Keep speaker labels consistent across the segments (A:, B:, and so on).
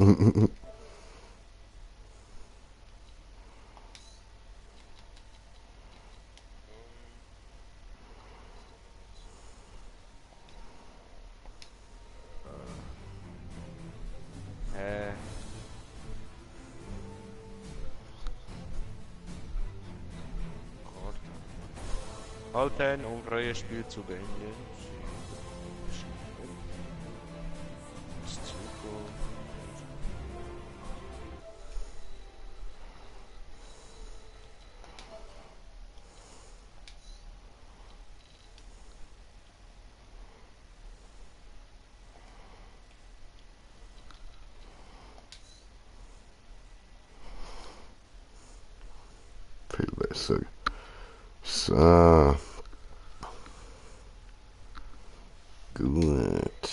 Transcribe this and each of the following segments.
A: Äh. Halten, um freies Spiel zu beenden.
B: Viel besser. So. Gut.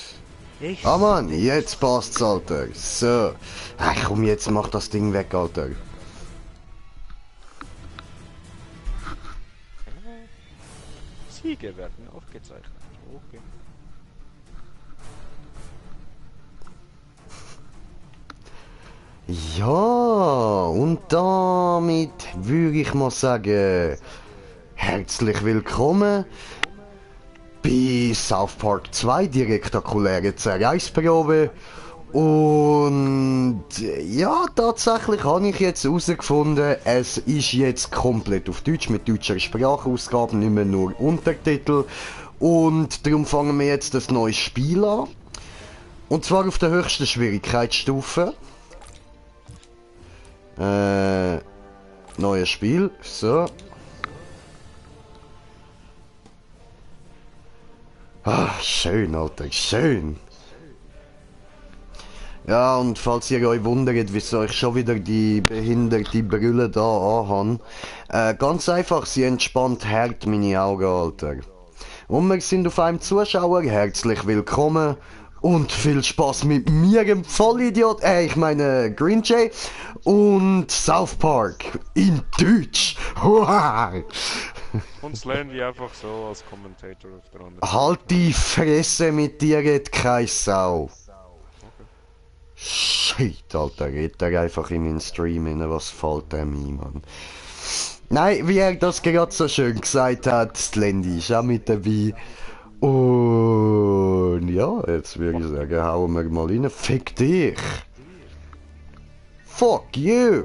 B: Ah Mann, jetzt passt's, Alter. So. Ach komm, jetzt mach das Ding weg, Alter.
A: Siege werden aufgezeichnet. Okay.
B: Ja, und damit würde ich mal sagen, herzlich willkommen bei South Park 2, die rektakuläre Zerreißprobe. Und ja, tatsächlich habe ich jetzt herausgefunden, es ist jetzt komplett auf Deutsch, mit deutscher Sprachausgabe, nicht mehr nur Untertitel. Und darum fangen wir jetzt das neue Spiel an. Und zwar auf der höchsten Schwierigkeitsstufe. Neues Spiel, so. Ah, schön, Alter, schön. Ja, und falls ihr euch wundert, wieso ich schon wieder die behinderte Brille da anhabe, ganz einfach, sie entspannt hart meine Augen, Alter. Und wir sind auf einem Zuschauer, herzlich willkommen und viel Spaß mit mir, dem Vollidiot, ich meine Green Jay und South Park in Deutsch.
A: Und Slendy einfach so als Kommentator auf der anderen
B: Halt die Fresse, mit dir geht keine Sau.
A: Okay.
B: Shit, Alter, geht er einfach in meinen Stream rein, was fällt dem ein, Mann? Nein, wie er das gerade so schön gesagt hat, Slendy ist auch mit dabei. Und ja, jetzt würde ich sagen, hauen wir mal rein. Fick dich! Fuck you!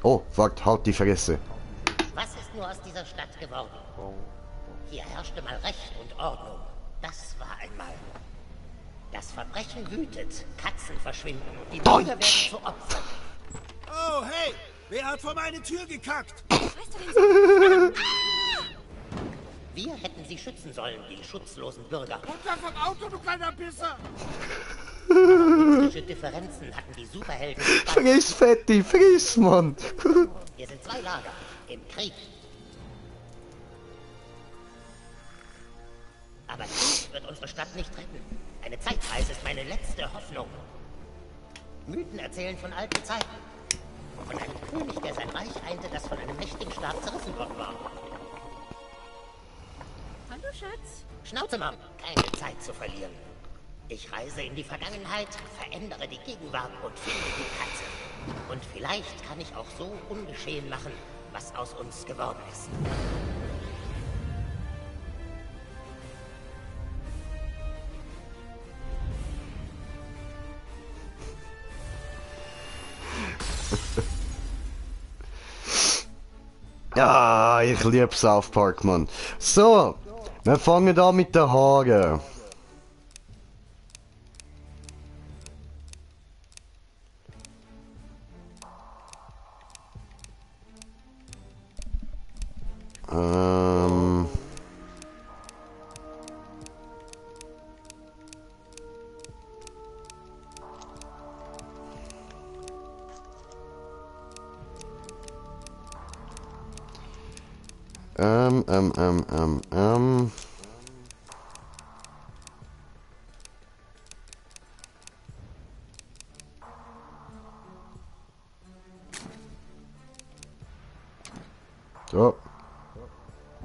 B: Oh, warte, halt die Fresse.
C: Was ist nur aus dieser Stadt geworden? Hier herrschte mal Recht und Ordnung. Das war einmal. Das Verbrechen wütet, Katzen verschwinden, die Bürger werden zu Opfern.
D: Oh, hey! Wer hat vor meine Tür gekackt?
C: Wir hätten sie schützen sollen, die schutzlosen Bürger.
D: Runter vom Auto, du kleiner Pisser!
C: Politische Differenzen hatten die Superhelden gespalten.
B: Friss, Fetti, friss, Mann!
C: Wir sind zwei Lager im Krieg. Aber Krieg wird unsere Stadt nicht retten. Eine Zeitreise ist meine letzte Hoffnung. Mythen erzählen von alten Zeiten. Von einem König, der sein Reich einte, das von einem mächtigen Staat zerrissen worden war.
E: Hallo, Schatz.
C: Schnauze, Mom. Keine Zeit zu verlieren. Ich reise in die Vergangenheit, verändere die Gegenwart und finde die Katze. Und vielleicht kann ich auch so ungeschehen machen, was aus uns geworden ist.
B: Ja, ich liebe South Park, Mann. So, wir fangen an mit den Haaren. Ähm... Ähm, ähm, ähm, ähm, ähm. So.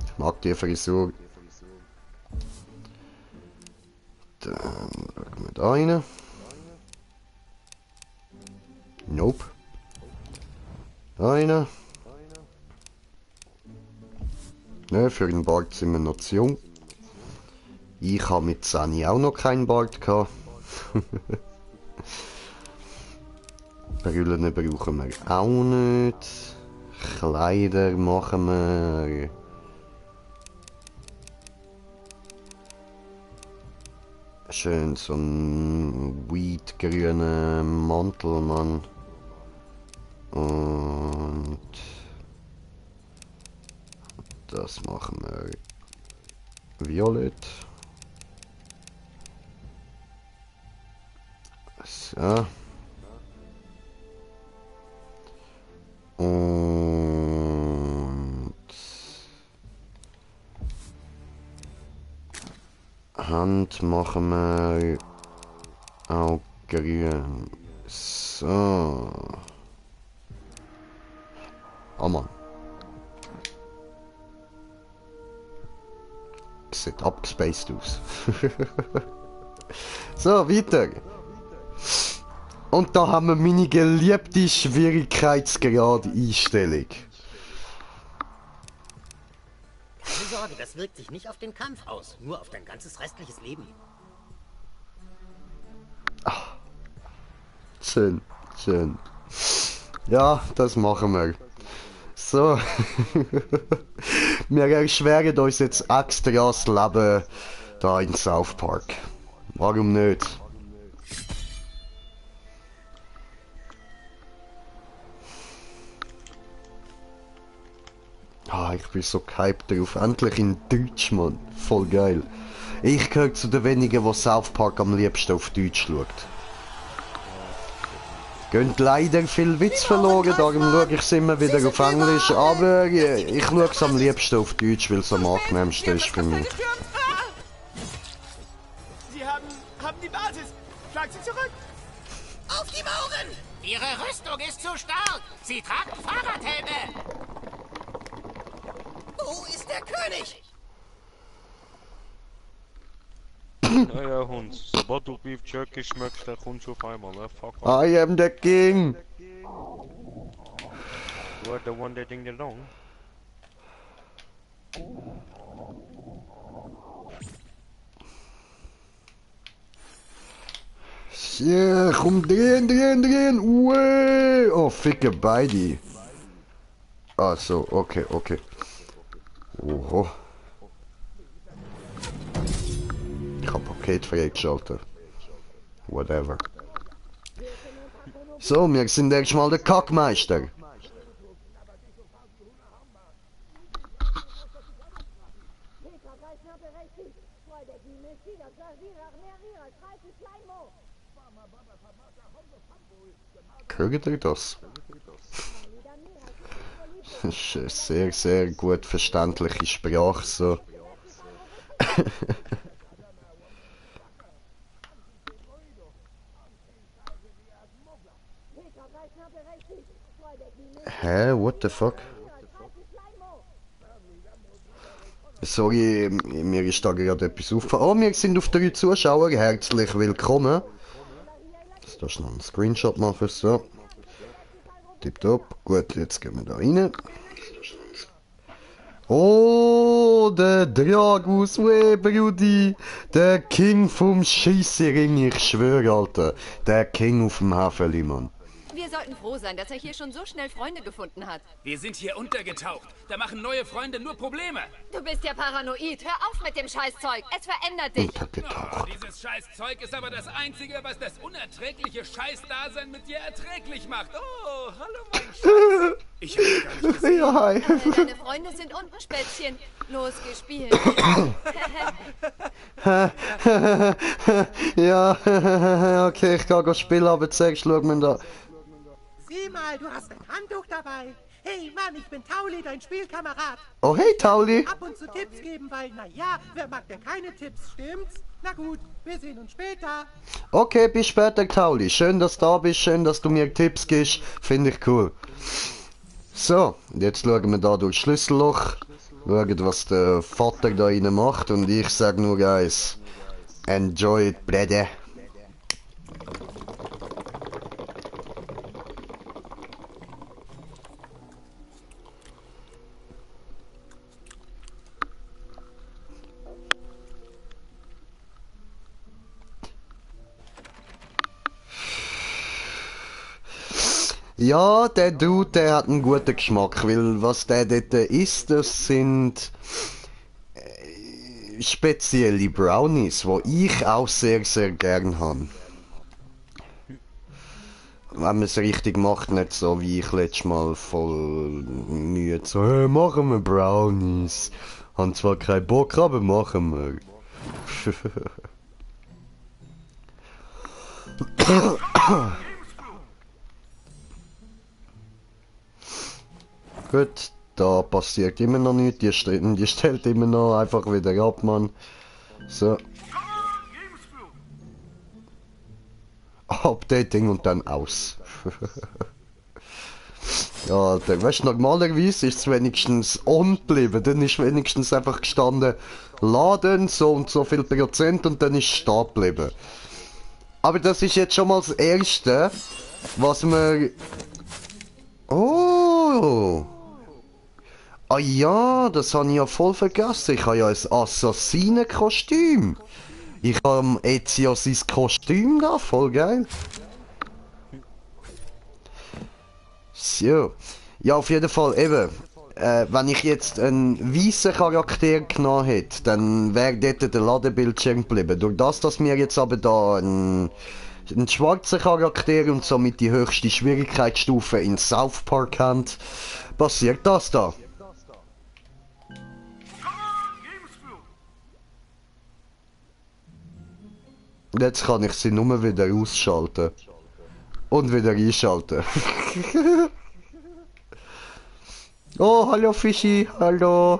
B: Ich mag die Frisur. Dann Da rein. Nope. Da rein. Ne, für den Bart sind wir noch zu jung. Ich habe mit 10 auch noch keinen Bart gehabt. Brillen brauchen wir auch nicht. Kleider machen wir. Schön so ein weedgrünen Mantel, Mann. Und das machen wir violett. So. Und Hand machen wir auch grün. So. Oh Mann. Sieht abgespaced aus. So, weiter. Und da haben wir meine geliebte Schwierigkeitsgrad-Einstellung.
C: Keine Sorge, das wirkt sich nicht auf den Kampf aus, nur auf dein ganzes restliches Leben.
B: Schön, schön. Ja, das machen wir. So. Wir erschweren uns jetzt extra das Leben da in South Park. Warum nicht? Ich bin so gehypt drauf. Endlich in Deutsch, Mann. Voll geil. Ich gehöre zu den wenigen, die South Park am liebsten auf Deutsch schaut. Gehen leider viel Witz verloren, darum schaue ich es immer wieder auf Englisch, aber ich schaue es am liebsten auf Deutsch, weil es am angenehmsten ist für mich.
D: Sie haben die Basis. Schlag sie zurück.
C: Auf die Mauren! Ihre Rüstung ist zu stark! Sie tragen Fahrradhelme! Wo ist der König?
A: Naja, Hund, sobald du Beef Jerky schmeckst, dann kommst du auf einmal, ne? Fuck off.
B: I am the king!
A: You are the one that ding along.
B: Ja, komm, drehen! Uäh! Oh, ficke beide. Ah, so, okay. Oho. Ich hab Paket freigeschaltet. Whatever. So, wir sind erstmal der Kackmeister. Hört ihr das? Das ist eine sehr, sehr gut verständliche Sprache, so. Hä? What the fuck? Sorry, mir ist da gerade etwas aufgefallen. Oh, wir sind auf 3 Zuschauer. Herzlich willkommen. Da schnell einen Screenshot machen, so. Tipptopp. Gut, jetzt gehen wir da rein. Oh, der Dragus, Brudi. Der King vom Scheissering, ich schwöre, Alter. Der King auf dem Häfeli, Mann.
E: Wir sollten froh sein, dass er hier schon so schnell Freunde gefunden hat.
F: Wir sind hier untergetaucht. Da machen neue Freunde nur Probleme.
E: Du bist ja paranoid. Hör auf mit dem Scheißzeug. Es verändert dich.
F: Oh, dieses Scheißzeug ist aber das Einzige, was das unerträgliche Scheißdasein mit dir erträglich macht. Oh, hallo mein Schatz. Ich hab dich gar nicht gesehen.
B: Ja, hi.
E: Deine Freunde sind unten, Spätzchen. Los, gespielt.
B: Ja, okay, ich kann spielen, aber zuerst schauen wir da.
G: Sieh mal, du hast ein Handtuch dabei. Hey Mann, ich bin Tauli, dein Spielkamerad.
B: Oh, hey, Tauli.
G: Ab und zu Tipps geben, weil, naja, wer mag denn keine Tipps, stimmt's? Na gut, wir sehen uns später.
B: Okay, bis später, Tauli. Schön, dass du da bist, schön, dass du mir Tipps gibst. Finde ich cool. So, jetzt schauen wir da durchs Schlüsselloch. Schauen, was der Vater da rein macht. Und ich sag nur eins. Enjoy it, Brede. Ja, der Dude, der hat einen guten Geschmack, weil was der dort isst, das sind spezielle Brownies, die ich auch sehr, sehr gern habe. Wenn man es richtig macht, nicht so wie ich letztes Mal voll müde so, hey, machen wir Brownies. Haben zwar keinen Bock, aber machen wir. Gut, da passiert immer noch nichts, die stellt immer noch einfach wieder ab, Mann. So. Updating und dann aus. Ja, dann, weißt du, normalerweise ist es wenigstens on geblieben, dann ist wenigstens einfach gestanden, laden so und so viel Prozent und dann ist es stehen geblieben. Aber das ist jetzt schon mal das Erste, was wir... Oh! Ah ja, das habe ich ja voll vergessen. Ich habe ja ein Assassinenkostüm. Ich habe Ezio sein Kostüm da, voll geil. So. Ja, auf jeden Fall eben. Wenn ich jetzt einen weißen Charakter genommen hätte, dann wäre dort der Ladebildschirm geblieben. Durch das, dass wir jetzt aber da einen schwarzen Charakter und somit die höchste Schwierigkeitsstufe in South Park haben, passiert das da. Jetzt kann ich sie nur wieder ausschalten. Und wieder einschalten. Oh, hallo Fischi, hallo.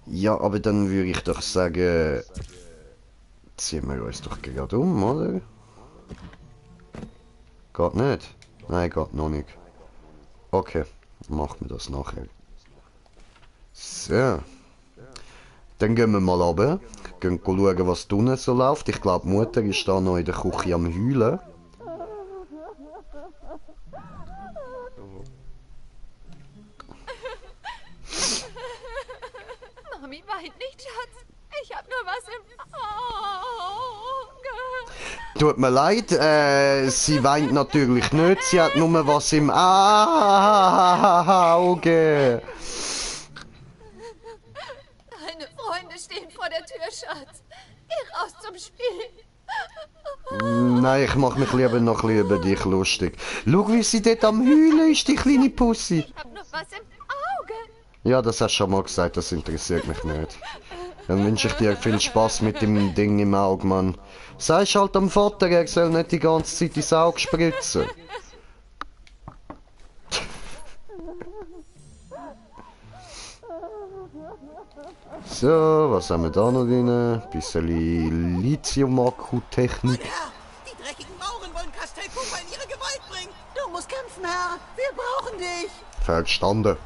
B: Ja, aber dann würde ich doch sagen, ziehen wir uns doch gerade um, oder? Geht nicht? Nein, geht noch nicht. Okay, machen wir das nachher. So. Dann gehen wir mal runter, gehen schauen, was drinnen so läuft. Ich glaube, die Mutter ist da noch in der Küche am Heulen.
E: Mami weint nicht, Schatz. Ich hab nur was im Auge.
B: Tut mir leid, sie weint natürlich nicht, sie hat nur was im Auge.
E: Deine Freunde stehen vor der Tür, Schatz. Geh raus zum Spiel.
B: Nein, ich mach mich lieber noch ein bisschen über dich lustig. Schau, wie sie dort am Heulen ist, die kleine Pussy.
E: Ich hab nur was im Auge.
B: Ja, das hast du schon mal gesagt, das interessiert mich nicht. Dann wünsche ich dir viel Spaß mit dem Ding im Auge, Mann. Sagst halt am Vater, er soll nicht die ganze Zeit ins Auge spritzen. So, was haben wir da noch drin? Bisschen Lithium-Akku-Technik.
D: Herr, die dreckigen Mauren wollen Castelpupa in ihre Gewalt bringen. Du musst kämpfen, Herr. Wir brauchen dich.
B: Verstanden.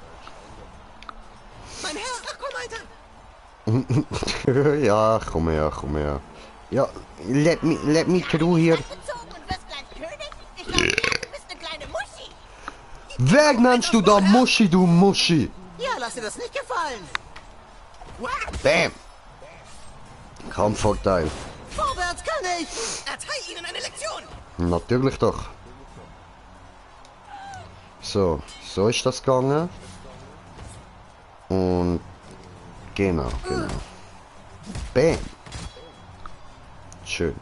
D: Mein Herr, ach komm, Alter.
B: Ja, komm her, komm her. Ja, let me through hier.
C: Gezogen und wirst gleich König? Ich glaube, du bist eine kleine Muschi.
B: Wer nennst du da Muschi, du Muschi?
D: Ja, lass dir das nicht gefallen.
B: Bam! Kampfvorteil.
D: Vorwärts kann ich. Erteil ihnen eine Lektion.
B: Natürlich doch. So, so ist das gegangen. Und genau. Bam! Schön.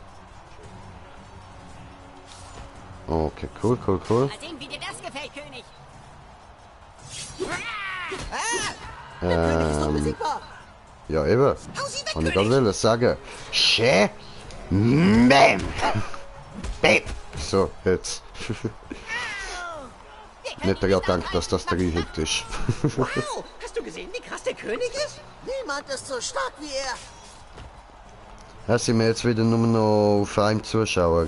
B: Okay, cool.
C: Mal sehen, wie dir das gefällt, König.
D: Der König ist unbesiegbar.
B: Ja, eben.
D: Hau sie weg,
B: Kann ich
D: König.
B: gerade sagen. Schä? Bam! Bam! So, jetzt. Nicht daran gedacht, dass das der Hit ist.
D: Wow, hast du gesehen, wie krass der König ist? Niemand ist so stark wie er.
B: Ja, sind wir jetzt wieder nur noch auf einem Zuschauer.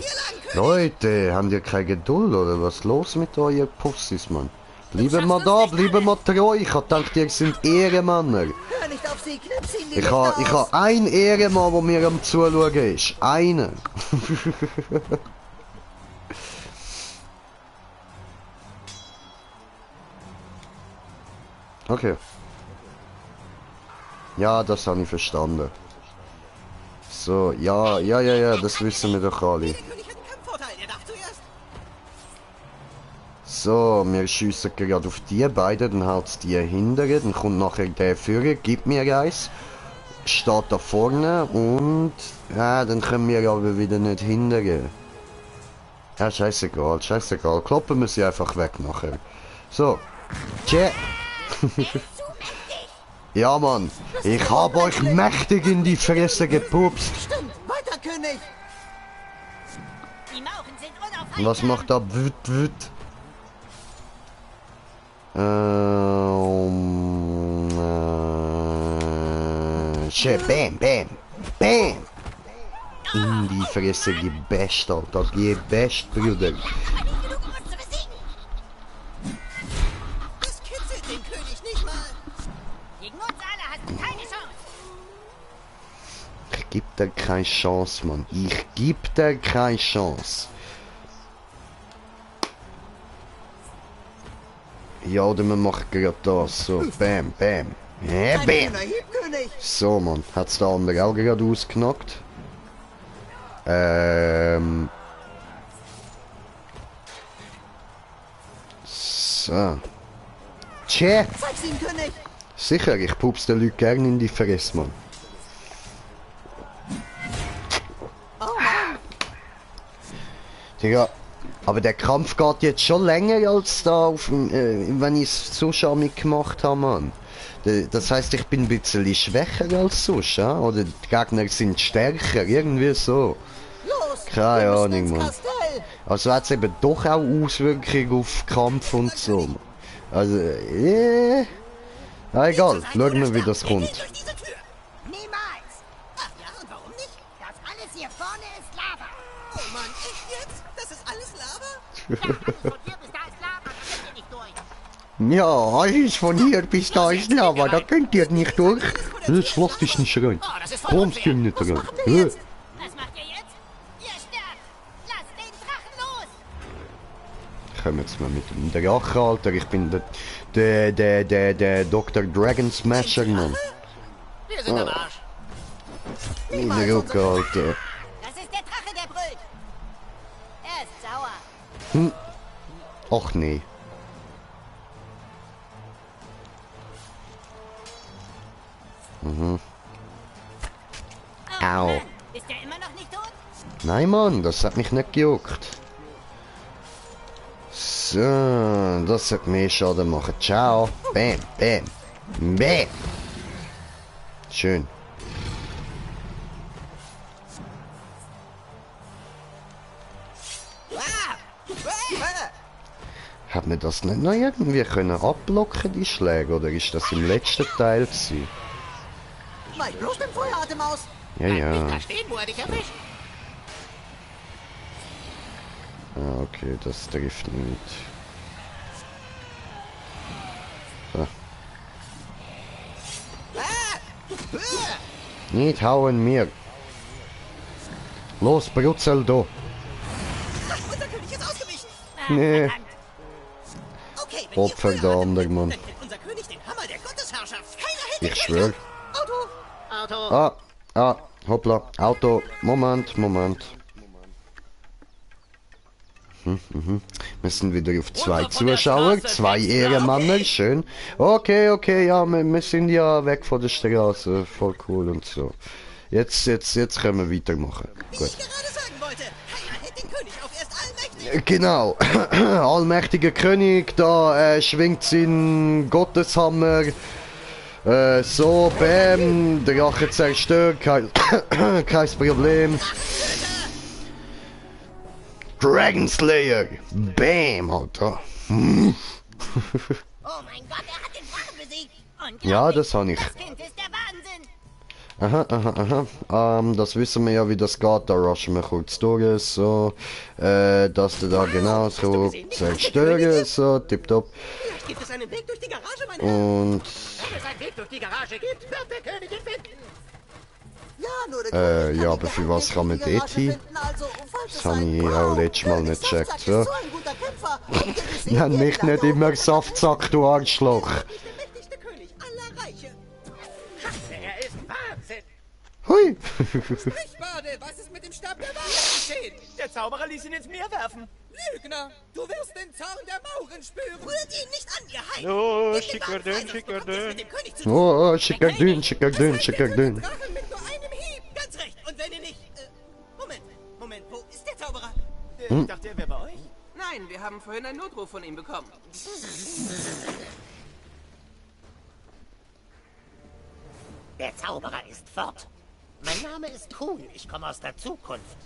B: Leute, habt ihr keine Geduld oder was ist los mit euren Pussys, Mann? Bleiben wir da, bleiben wir treu. Ich hab gedacht, ihr seid Ehrenmänner.
D: Hör nicht auf sie, knips ihn die
B: Ich ha einen Ehrenmann, der mir am Zuschauen ist. Einen. Okay. Ja, das habe ich verstanden. So, ja, das wissen wir doch alle.
D: Der König hat einen Kampfvorteil. Er darf zuerst.
B: So, wir schiessen gerade auf die beiden, dann haut die hindern, dann kommt nachher der Führer, gibt mir eins, steht da vorne und ja, dann können wir aber wieder nicht hindern. Ja, scheißegal, kloppen wir sie einfach weg nachher. So, tschä. Ja, Mann, ich hab euch mächtig in die Fresse gepupst.
D: Stimmt. Weiter, König.
C: Die Mauren sind unaufhaltsam.
B: Und was macht da wüt? Bam. In die Fresse gebasht, Alter. Gebasht, Bruder.
C: Aber nicht genug, um uns zu besiegen.
D: Das kitzelt den König nicht mal.
C: Gegen uns alle hast du keine Chance.
B: Ich geb dir keine Chance, Mann. Ich geb dir keine Chance. Ja, oder wir machen gerade das. So, bam. Ja,
D: Ein
B: bam.
D: schöner Hieb, König.
B: So, Mann. Hat's der andere auch gerade ausgenockt? So. Tschä.
D: Zeig's ihm, König.
B: Sicher, ich pups den Leuten gerne in die Fresse, Mann. Digga, aber der Kampf geht jetzt schon länger als da, auf, wenn ich es so schon mitgemacht habe, Mann. Das heißt, ich bin ein bisschen schwächer als sonst, ja? Oder die Gegner sind stärker, irgendwie so.
D: Los.
B: Keine
D: wir müssen
B: Ahnung,
D: ins
B: Mann.
D: Kastell.
B: Also hat es eben doch auch Auswirkungen auf Kampf und so. Also, ja, egal, schauen wir, wie das
D: Wir gehen
B: kommt.
D: durch diese Tür.
C: Niemals.
D: Ach ja, und warum nicht?
C: Das alles hier vorne ist Lava.
D: Oh Mann, echt jetzt? Das ist alles Lava?
C: Ja, alles von hier bis da ist Lava. Da könnt ihr nicht durch.
B: Ja, alles von hier bis da ist Lava, da könnt ihr nicht durch. Das lass dich nicht rein.
D: Oh, das ist voll
B: Kommst du nicht rein.
D: macht ihr jetzt?
C: Was macht ihr jetzt? Ihr sterbt. Lasst den Drachen los.
B: Kommen jetzt mal mit dem Drachen, Alter. Ich bin der Dr. Dragon Smasher, Mann.
D: Wir sind am Arsch.
B: In der Rucke, Alter.
C: Das ist der Drache, der brüllt. Er ist sauer.
B: Ach nee.
C: Oh,
B: Au.
C: Mann. Ist er immer noch nicht tot?
B: Nein, Mann, das hat mich nicht gejuckt. So, das hat mehr Schaden machen. Ciao. Bam. Schön. Hat man das nicht noch irgendwie können abblocken, die Schläge, oder ist das im letzten Teil gewesen?
D: Weich bloß den Feueratem aus.
B: Ja.
D: Da stehen, wo er dich erwischt.
B: Ah, okay, das trifft nicht. So. Nicht hauen mir. Los, Brutzel da.
D: Unser König ist ausgewichen.
B: Nee.
D: Okay, wenn ihr
B: Opfer der
D: Feueratem
B: andere,
D: habt,
B: Mann.
D: dann kriegt unser König den Hammer der Gottesherrschaft. Keiner hält den
B: Ich schwör.
D: Auto.
B: Hoppla. Auto. Moment. Wir sind wieder auf 2 Zuschauer, 2 Ehrenmänner, schön. Okay, ja, wir sind ja weg von der Straße, voll cool und so. Jetzt können wir weitermachen.
D: Wie
B: Gut.
D: ich gerade sagen wollte, keiner hält den König auf, er ist allmächtig.
B: Genau, allmächtiger König, da schwingt sein Gotteshammer. So, bam, der Drache zerstört, kein Problem. Dragon Slayer, bam, Alter.
C: Oh mein Gott, er hat den Drachen besiegt. Unglaublich.
B: Ja, das habe ich.
C: Das Kind ist der Wahnsinn.
B: Aha. Das wissen wir ja, wie das geht. Da rushen wir kurz durch. So, dass du da genau so zerstören. So, tipptopp.
D: Vielleicht gibt es einen Weg durch die Garage, mein Herr.
B: Und,
D: Wenn es einen Weg durch die Garage gibt, wird der König ihn finden. Ja, nur der König
B: ja,
D: kann
B: aber
D: ihn
B: für was
D: der
B: kann man
D: Weg durch die
B: dort
D: Garage finden, also, falls es
B: das habe
D: einen
B: ich auch
D: braucht.
B: letztes Mal
D: König
B: nicht
D: Saftsack
B: gecheckt,
D: ist
B: so.
D: so ein guter Kämpfer. Und ihr seht,
B: Nenn
D: wie er
B: mich
D: die
B: nicht
D: Lanze
B: immer
D: hochgehalten
B: Saftsack, du Arschloch.
D: hat. Der mächtigste König aller Reiche.
F: Er ist Wahnsinn.
B: Hui.
D: Sprich geschehen? Der Zauberer ließ ihn ins Meer werfen. Lügner, du wirst den Zorn der Mauren spüren. Rührt ihn nicht an, ihr Heiden.
A: Oh,
D: Gebt den
A: schicker
D: Wagen frei,
A: Dünn,
D: sonst
A: schicker
D: bekommt es
A: Dünn.
D: mit dem König zu tun.
B: Oh, schicker Dünn,
D: Das
B: schicker
D: heißt,
B: Dünn,
D: ihr
B: schicker
D: tötet den
B: Dünn, schicker Dünn.
D: Drachen mit nur einem Hieb. Ganz recht. Und wenn ihr nicht... Moment, wo ist der Zauberer?
H: Ich dachte, er wäre bei euch.
I: Nein, wir haben vorhin einen Notruf von ihm bekommen.
C: Der Zauberer ist fort. Mein Name ist Kuhn, ich komme aus der Zukunft.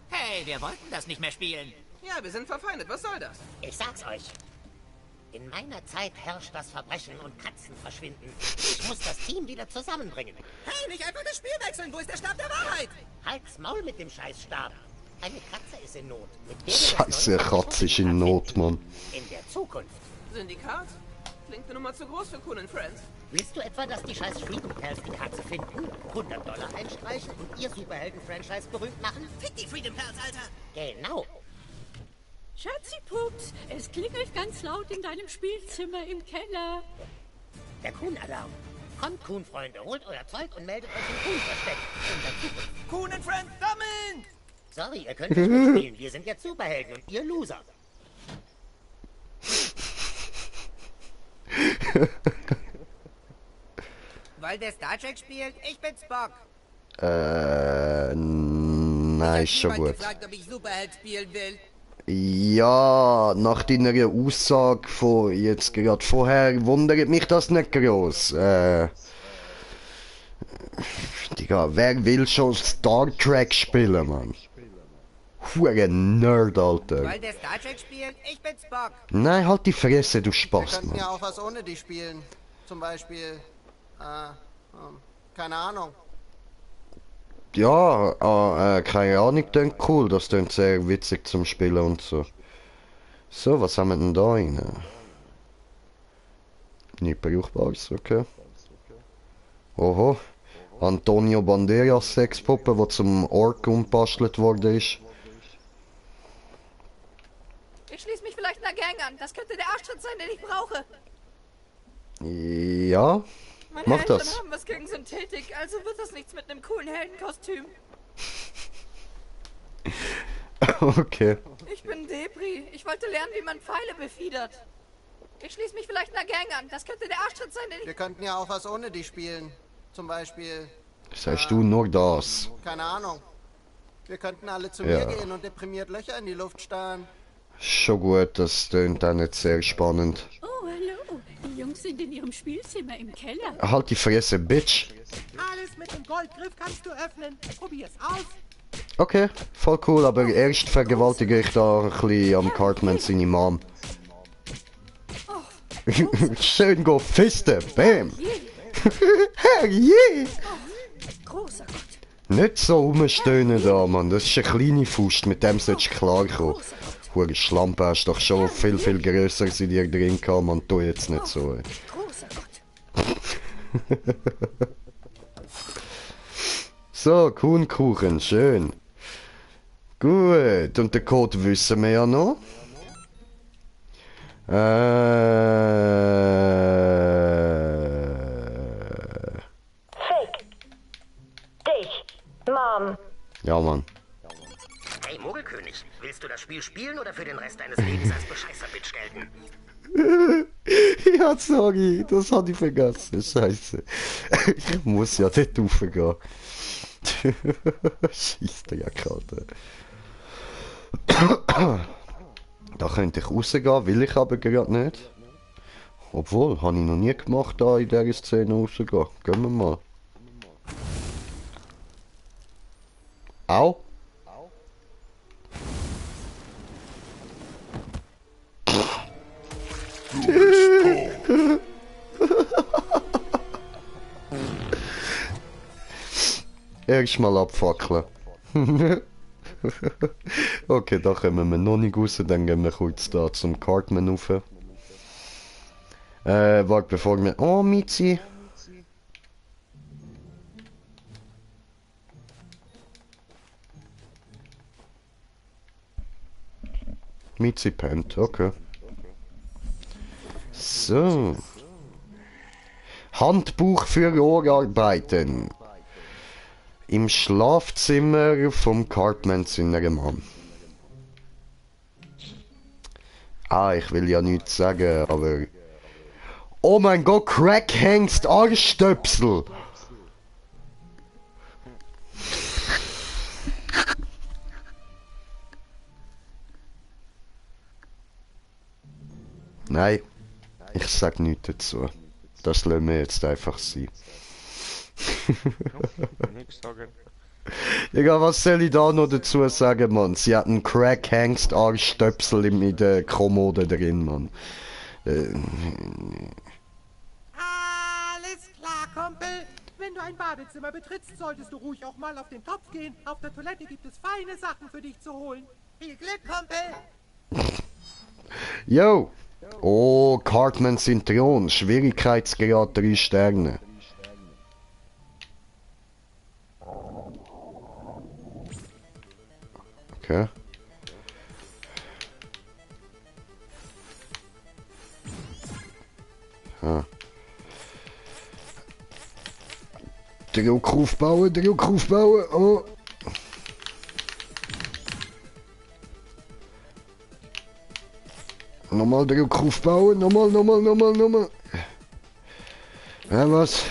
D: Hey, wir wollten das nicht mehr spielen.
I: Ja, wir sind verfeindet. Was soll das?
C: Ich sag's euch. In meiner Zeit herrscht das Verbrechen und Katzen verschwinden. Ich muss das Team wieder zusammenbringen.
D: Hey, nicht einfach das Spiel wechseln. Wo ist der Stab der Wahrheit?
C: Halt's Maul mit dem Scheißstab. Eine Katze ist in Not. Mit der wir das
B: Scheiße,
C: neue
B: Katze ist in Not, Mann.
C: In der Zukunft.
I: Syndikat? Klingt eine Nummer zu groß für Cool Friends.
C: Willst du etwa, dass die scheiß Freedom Pals die Katze finden, $100 einstreichen und ihr Superhelden-Franchise berühmt machen?
D: Fick die Freedom Pals, Alter.
C: Genau.
E: Schatzi-Pups, es klingelt ganz laut in deinem Spielzimmer im Keller.
C: Der Kuhn-Alarm. Kommt, Kuhn-Freunde, holt euer Zeug und meldet euch im Kuhn-Versteck. In der Zukunft.
D: Kuhn and Friends sammeln!
C: Sorry, ihr könnt nicht mitspielen. Wir sind jetzt Superhelden und ihr Loser.
D: Wollt ihr Star Trek spielen? Ich bin Spock.
B: Nein, ist schon gut.
D: gefragt, ob ich Superheld spielen will.
B: Ja, nach deiner Aussage von jetzt gerade vorher wundert mich das nicht groß. Digga, wer will schon Star Trek spielen, Mann? Hure Nerd, Alter.
D: Wollt ihr Star Trek spielen? Ich bin Spock.
B: Nein, halt die Fresse, du Spaß,
J: könnten
B: Mann.
J: ja auch was ohne die spielen. Zum Beispiel, keine Ahnung.
B: Ja, keine Ahnung, klingt cool, das klingt sehr witzig zum Spielen und so. So, was haben wir denn da rein? Nicht brauchbares, okay. Oho, Antonio Banderas Sexpuppe, die zum Ork umbastelt worden ist.
E: Ich schließe mich vielleicht einer Gang an. Das könnte der Arschtritt sein, den ich brauche.
B: Ja,
E: Meine
B: mach
E: Eltern
B: das.
E: haben was gegen Synthetik, also wird das nichts mit einem coolen Heldenkostüm.
B: Okay.
E: Ich bin Debris. Ich wollte lernen, wie man Pfeile befiedert. Ich schließe mich vielleicht einer Gang an. Das könnte der Arschtritt sein, den ich...
J: Wir könnten ja auch was ohne die spielen. Zum Beispiel,
B: Sagst du nur das?
J: keine Ahnung. Wir könnten alle zu
B: Ja.
J: mir gehen und deprimiert Löcher in die Luft starren.
B: Schon gut, das klingt auch nicht sehr spannend.
E: Oh, hallo. Die Jungs sind in ihrem Spielzimmer im Keller.
B: Halt die Fresse, Bitch.
G: Alles mit dem Goldgriff kannst du öffnen. Probier's aus.
B: Okay, voll cool, aber erst vergewaltige ich da ein bisschen am Cartman seine Mom. Schön go fisten, bam! Herrje!
E: Großer Gott.
B: Nicht so rumstöhnen da, Mann, das ist eine kleine Faust, mit dem solltest du klarkommen. Hure Schlampe, hast doch schon viel grösser in dir drin gehabt, man, tu jetzt nicht so. Ey.
E: Großer Gott.
B: So, Kuhnkuchen, schön. Gut, und den Code wissen wir ja noch.
K: Fick. Dich. Mom.
B: Ja, Mann.
C: Hey, Mogelkönig, willst du das Spiel spielen oder für den Rest deines Lebens als Bescheißer-Bitch gelten?
B: Ja, sorry, das hatte ich vergessen. Scheiße. Ich muss ja dort raufgehen. Scheiße, der Karte. Da könnte ich rausgehen, will ich aber gerade nicht. Obwohl, habe ich noch nie gemacht, da in dieser Szene rauszugehen. Gehen wir mal. Au. Erstmal abfackeln. Okay, da kommen wir noch nicht raus, dann gehen wir kurz da zum Cartman rauf. Warte, bevor wir... Oh, Mizi! Mizi pennt, okay. So. Handbuch für Rohrarbeiten. Im Schlafzimmer vom Cartman seiner Mom. Ah, ich will ja nichts sagen, aber... Oh mein Gott, Crackhengst Arschstöpsel! Nein, ich sag nichts dazu. Das lassen wir jetzt einfach sein.
A: Nichts sagen.
B: Digga, was soll ich da noch dazu sagen, Mann? Sie hat einen Crackhengst Arschstöpsel in der Kommode drin, Mann.
G: Alles klar, Kumpel. Wenn du ein Badezimmer betrittst, solltest du ruhig auch mal auf den Topf gehen. Auf der Toilette gibt es feine Sachen für dich zu holen. Viel Glück, Kumpel.
B: Yo! Oh, Cartman Synchron. Schwierigkeitsgrad 3 Sterne. Okay. Ah. Druck aufbauen, Druck aufbauen. Oh. Nochmal Druck aufbauen, nochmal. Ja, was?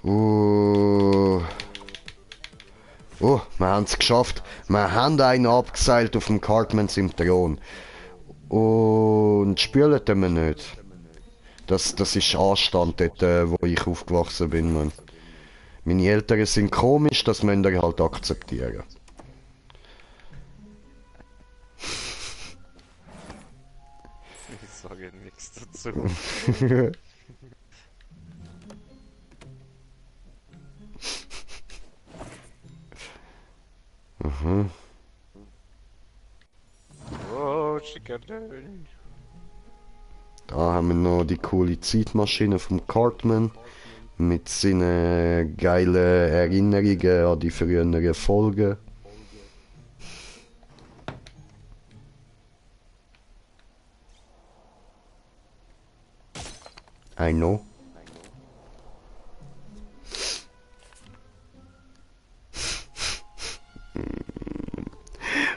B: Oh, wir haben es geschafft. Wir haben einen abgeseilt auf dem Cartman im Thron. Und spülen wir nicht. Das ist Anstand dort, wo ich aufgewachsen bin, Mann. Meine Eltern sind komisch, das müsst ihr halt akzeptieren.
A: Ich sage nichts dazu.
B: Mhm.
A: Oh, Schickerlein.
B: Da haben wir noch die coole Zeitmaschine vom Cartman mit seinen geilen Erinnerungen an die früheren Folgen. I know.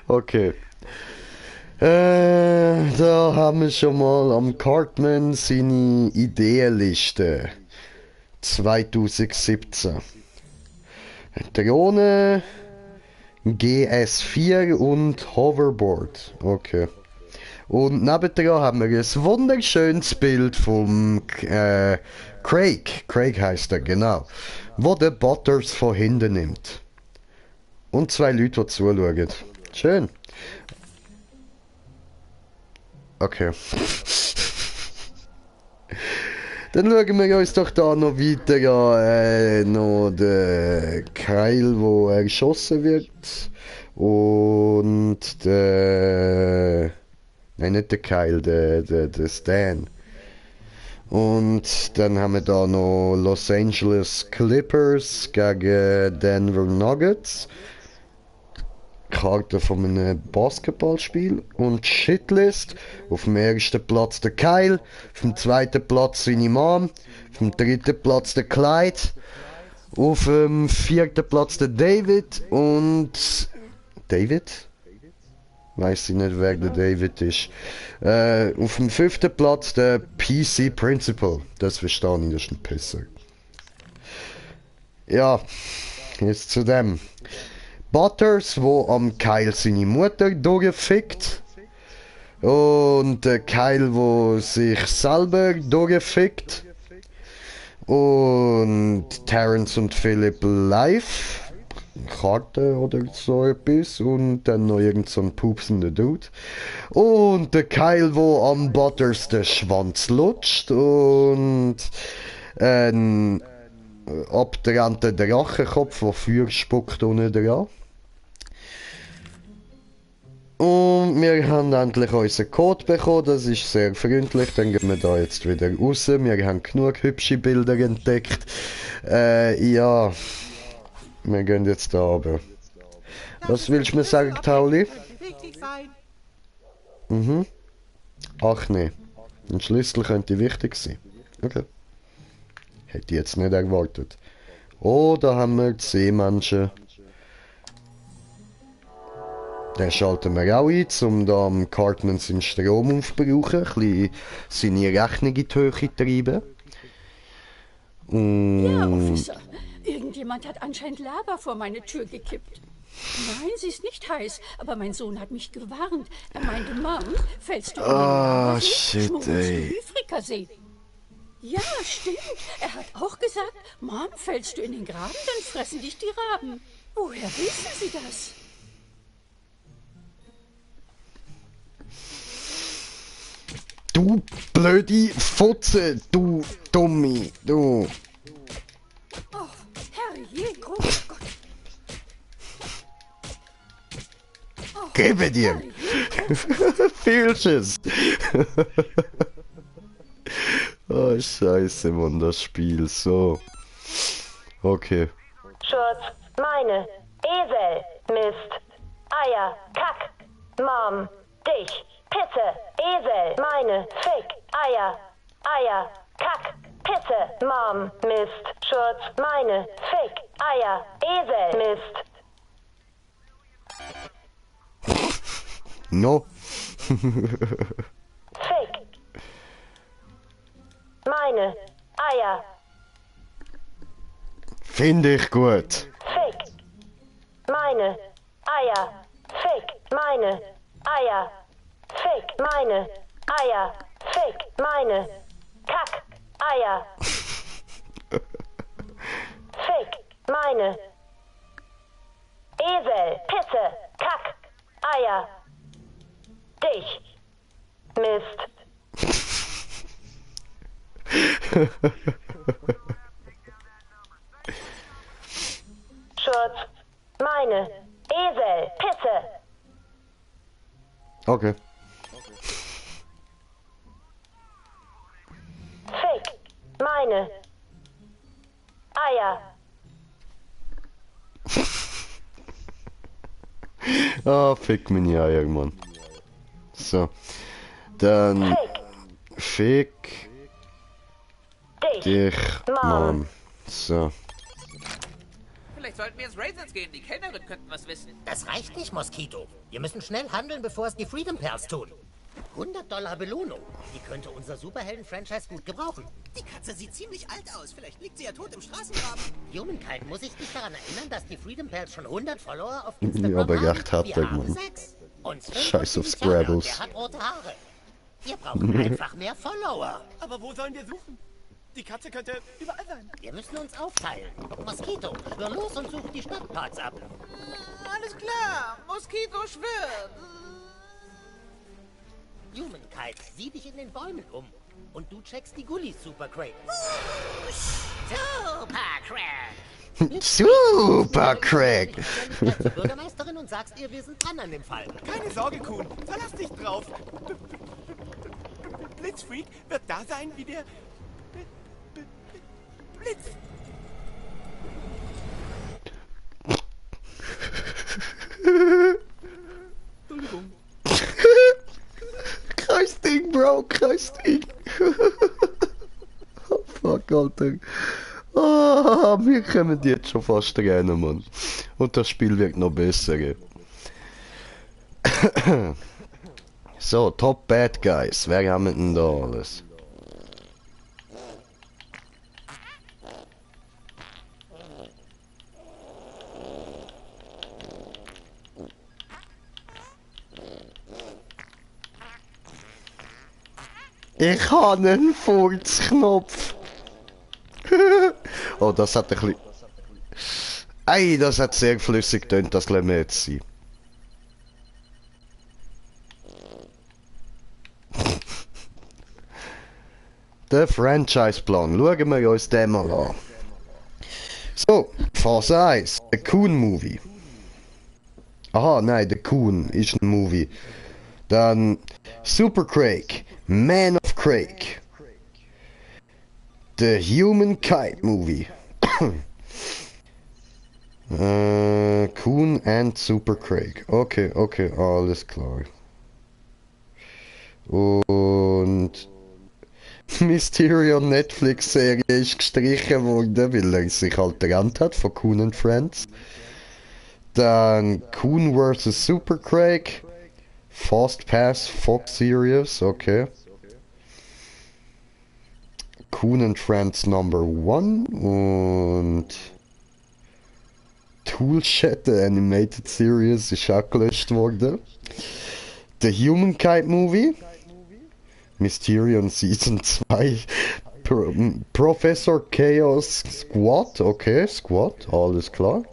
B: Okay. Da haben wir schon mal am Cartman seine Ideenliste 2017. Drohne, GS4 und Hoverboard. Okay. Und nebendran haben wir ein wunderschönes Bild vom Craig. Craig heißt er, genau. Wo der Butters von hinten nimmt. Und zwei Leute, die zuschauen. Schön. Okay. Dann schauen wir uns doch da noch weiter an, noch den Keil, wo erschossen wird. Und der... Nein, nicht der Keil, der Stan. Und dann haben wir da noch Los Angeles Clippers gegen Denver Nuggets. Karte von einem Basketballspiel. Und Shitlist. Auf dem ersten Platz der Kyle. Auf dem zweiten Platz seine Mom. Auf dem dritten Platz der Clyde. Auf dem vierten Platz der David. Und... David? Weiß ich nicht, wer der David ist. Auf dem fünften Platz der PC Principal. Das verstehe ich, das ist ein Pisser. Ja, jetzt zu dem. Butters, wo am Kyle seine Mutter durchfickt. Und der Kyle, wo sich selber durchfickt. Und Terrence und Philip live. Karte oder so etwas. Und dann noch irgend so ein pupsender Dude. Und der Kyle, wo am Butters den Schwanz lutscht. Und ein abgetrennter Drachenkopf, der Feuer spuckt unten dran. Und wir haben endlich unseren Code bekommen, das ist sehr freundlich, dann gehen wir da jetzt wieder raus, wir haben genug hübsche Bilder entdeckt. Ja, wir gehen jetzt da runter. Was willst du mir sagen, Tauli? Mhm. Ach nee, ein Schlüssel könnte wichtig sein. Okay. Hätte ich jetzt nicht erwartet. Oh, da haben wir die Seemenschen. Den schalten wir auch ein, um da am Cartman seinen Strom aufzubrauchen. Ein bisschen seine Rechnung in die Höhe treiben.
L: Ja, Officer. Irgendjemand hat anscheinend Lava vor meine Tür gekippt. Nein, sie ist nicht heiß, aber mein Sohn hat mich gewarnt. Er meinte, Mom, fällst du in den Lavasee, schmuggelst du Frikassee. Ja, stimmt. Er hat auch gesagt, Mom, fällst du in den Graben, dann fressen dich die Raben. Woher wissen Sie das?
B: Du blöde Fotze, du Dummi, du.
L: Oh, herrje, großer Gott. Oh,
B: Gebe dir. Fühlst es? Oh, scheiße, Mann, das Spiel, so. Okay.
K: Schurz, meine, Esel, Mist, Eier, Kack, Mom, dich, Pisse, Esel, meine, Fick, Eier, Eier, Kack, Pisse, Mom, Mist, Schurz, meine, Fick, Eier, Esel, Mist.
B: No.
K: Fick. Meine, Eier,
B: Finde ich gut.
K: Fick. Meine, Eier, Fick, meine, Eier, Fick, meine, Eier, Fick, meine, Kack, Eier. Fick, meine, Esel, Pisse, Kack, Eier, dich, Mist. Schurz, meine, Esel, Pisse.
B: Okay.
K: Fick, meine, Eier.
B: Ah, fick meine Eier, Mann. So. Dann. Fick. Dich, Mom. So.
I: Vielleicht sollten wir ins Raisins gehen. Die Kellnerin könnten was wissen.
C: Das reicht nicht, Moskito. Wir müssen schnell handeln, bevor es die Freedom Pals tun. $100 Belohnung. Die könnte unser Superhelden-Franchise gut gebrauchen.
D: Die Katze sieht ziemlich alt aus. Vielleicht liegt sie ja tot im Straßengraben.
C: Humankind, muss ich dich daran erinnern, dass die Freedom Pals schon 100 Follower auf
B: Ja,
C: Instagram
B: aber
C: haben?
B: gedacht habt
C: Wir
B: ihr,
C: haben
B: Mann.
C: 6. Uns
B: Scheiß auf
C: Der
B: Scrabbles.
C: hat rote Haare. Wir brauchen einfach mehr Follower.
D: Aber wo sollen wir suchen? Die Katze könnte überall sein.
C: Wir müssen uns aufteilen. Moskito, schwör los und such die Stadtparts ab.
D: Alles klar. Moskito schwirrt.
C: Humankind, sieh dich in den Bäumen um. Und du checkst die Gullis Super Crate. Super Crack!
B: Super Craig!
C: Die Bürgermeisterin und sagst ihr, wir sind dran an dem Fall.
D: Keine Sorge, Kuhn. Verlass dich drauf. Blitzfreak wird da sein wie der Blitz. Entschuldigung.
B: Kreisding, Bro, Kreisding. Oh, fuck, Alter. Ah, wir kommen jetzt schon fast rein, Mann. Und das Spiel wird noch besser. So, Top Bad Guys. Wer haben wir denn da alles? Ich habe einen Furzknopf. Oh, das hat ein bisschen... Ey, das hat sehr flüssig getönt, das lassen wir jetzt sein. Der Franchise-Plan, schauen wir uns den mal an. So, Phase 1, der Coon-Movie. Aha, nein, der Coon ist ein Movie. Dann Super Craig, Man of Craig. The Humankind Movie. Coon and Super Craig. Okay, okay, alles klar. Und Mysterio Netflix-Serie ist gestrichen worden, weil er sich halt getrennt hat von Coon and Friends. Dann Coon vs. Super Craig. Fast Pass Fox Series, okay. Coon and Friends Number 1 und Toolshed, the Animated Series, ist auch gelöscht worden. The Humankind Movie. Mysterion Season 2. Professor Chaos Squad, okay, Squad, alles klar.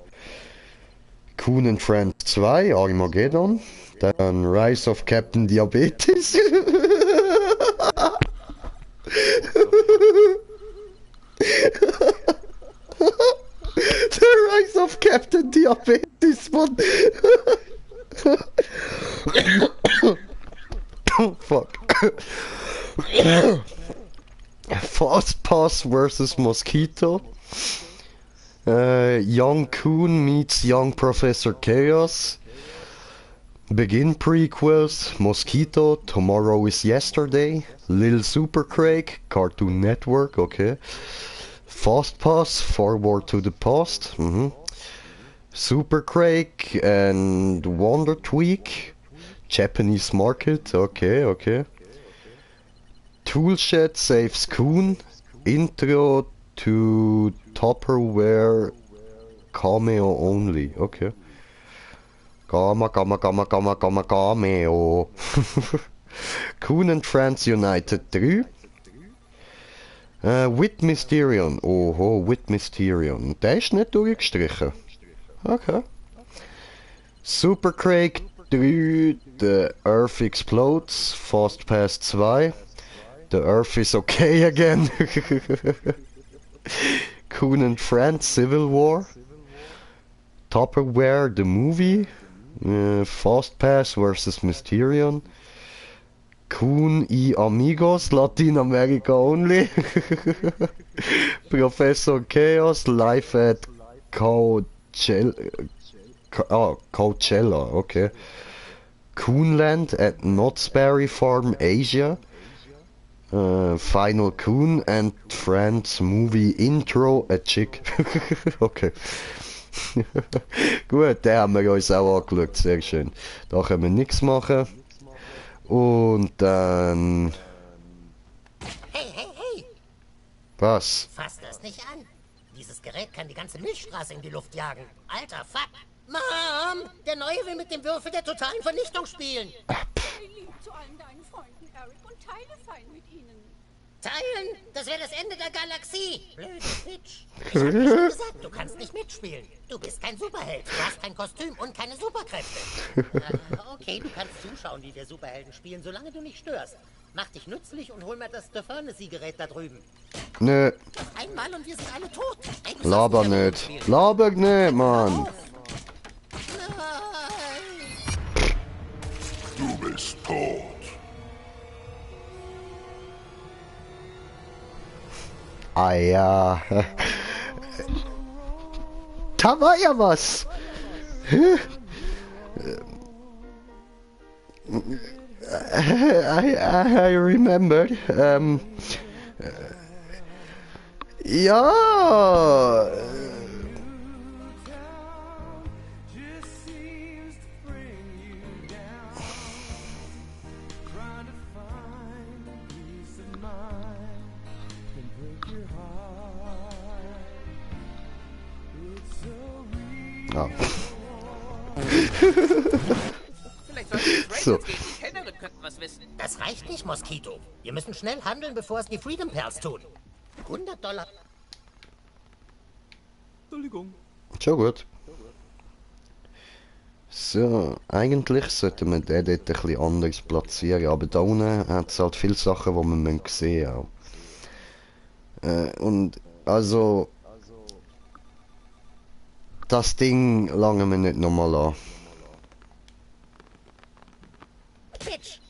B: Coon and Friends 2, Armageddon. Dann Rise of Captain Diabetes. The Rise of Captain Diabetes, Mann. Oh, fuck. Fast Pass versus Mosquito. Young Coon meets Young Professor Chaos. Begin prequels, Mosquito, Tomorrow is Yesterday, Lil Super Craig, Cartoon Network, okay. Fast Pass, Forward to the Past, Super Craig and Wonder Tweak, Japanese Market, okay. Toolshed saves Coon, Intro to Tupperware, Cameo only, okay. Cameo. Coon and Friends United 3. With Mysterion. Oho, With Mysterion. Der ist nicht durchgestrichen. Okay. Super Craig 3. The Earth Explodes. Fast Pass 2. The Earth is okay again. Coon and Friends Civil War. Tupperware the movie. Fast Pass versus Mysterion. Coon y Amigos, Latin America only. Professor Chaos, live at Coachella, okay. Coonland at Knott's Berry Farm, Asia. Final Coon and Friends movie intro, a chick. Okay. Gut, den haben wir uns auch angeschaut, sehr schön. Da können wir nichts machen. Und dann...
C: Hey!
B: Was?
C: Fass das nicht an. Dieses Gerät kann die ganze Milchstraße in die Luft jagen. Alter, fuck! Mom! Der Neue will mit dem Würfel der totalen Vernichtung spielen.
L: Sei lieb zu allen deinen Freunden, Eric, und teile fein mit ihnen.
C: Teilen? Das wäre das Ende der Galaxie. Blöde Bitch. Ich hab dir schon gesagt, du kannst nicht mitspielen. Du bist kein Superheld. Du hast kein Kostüm und keine Superkräfte. Okay, du kannst zuschauen, wie wir Superhelden spielen, solange du nicht störst. Mach dich nützlich und hol mir das Stefanesi-Gerät da drüben.
B: Nö.
C: Einmal und wir sind alle tot.
B: Laber nicht. Laber nicht, Mann.
M: Du bist tot.
B: Ah ja. Da war ja was. I remember. Ja. Ja.
I: Vielleicht sollten wir
B: So.
I: gegen die Kellnerin könnten was wissen.
C: Das reicht nicht, Mosquito. Wir müssen schnell handeln, bevor es die Freedom Pals tun. $100.
A: Entschuldigung.
B: Schon gut. So, eigentlich sollten wir den dort ein bisschen anders platzieren, aber da unten hat es halt viele Sachen, die man sehen auch. Und also... Das Ding lange wir nicht nochmal an.
C: Bitch!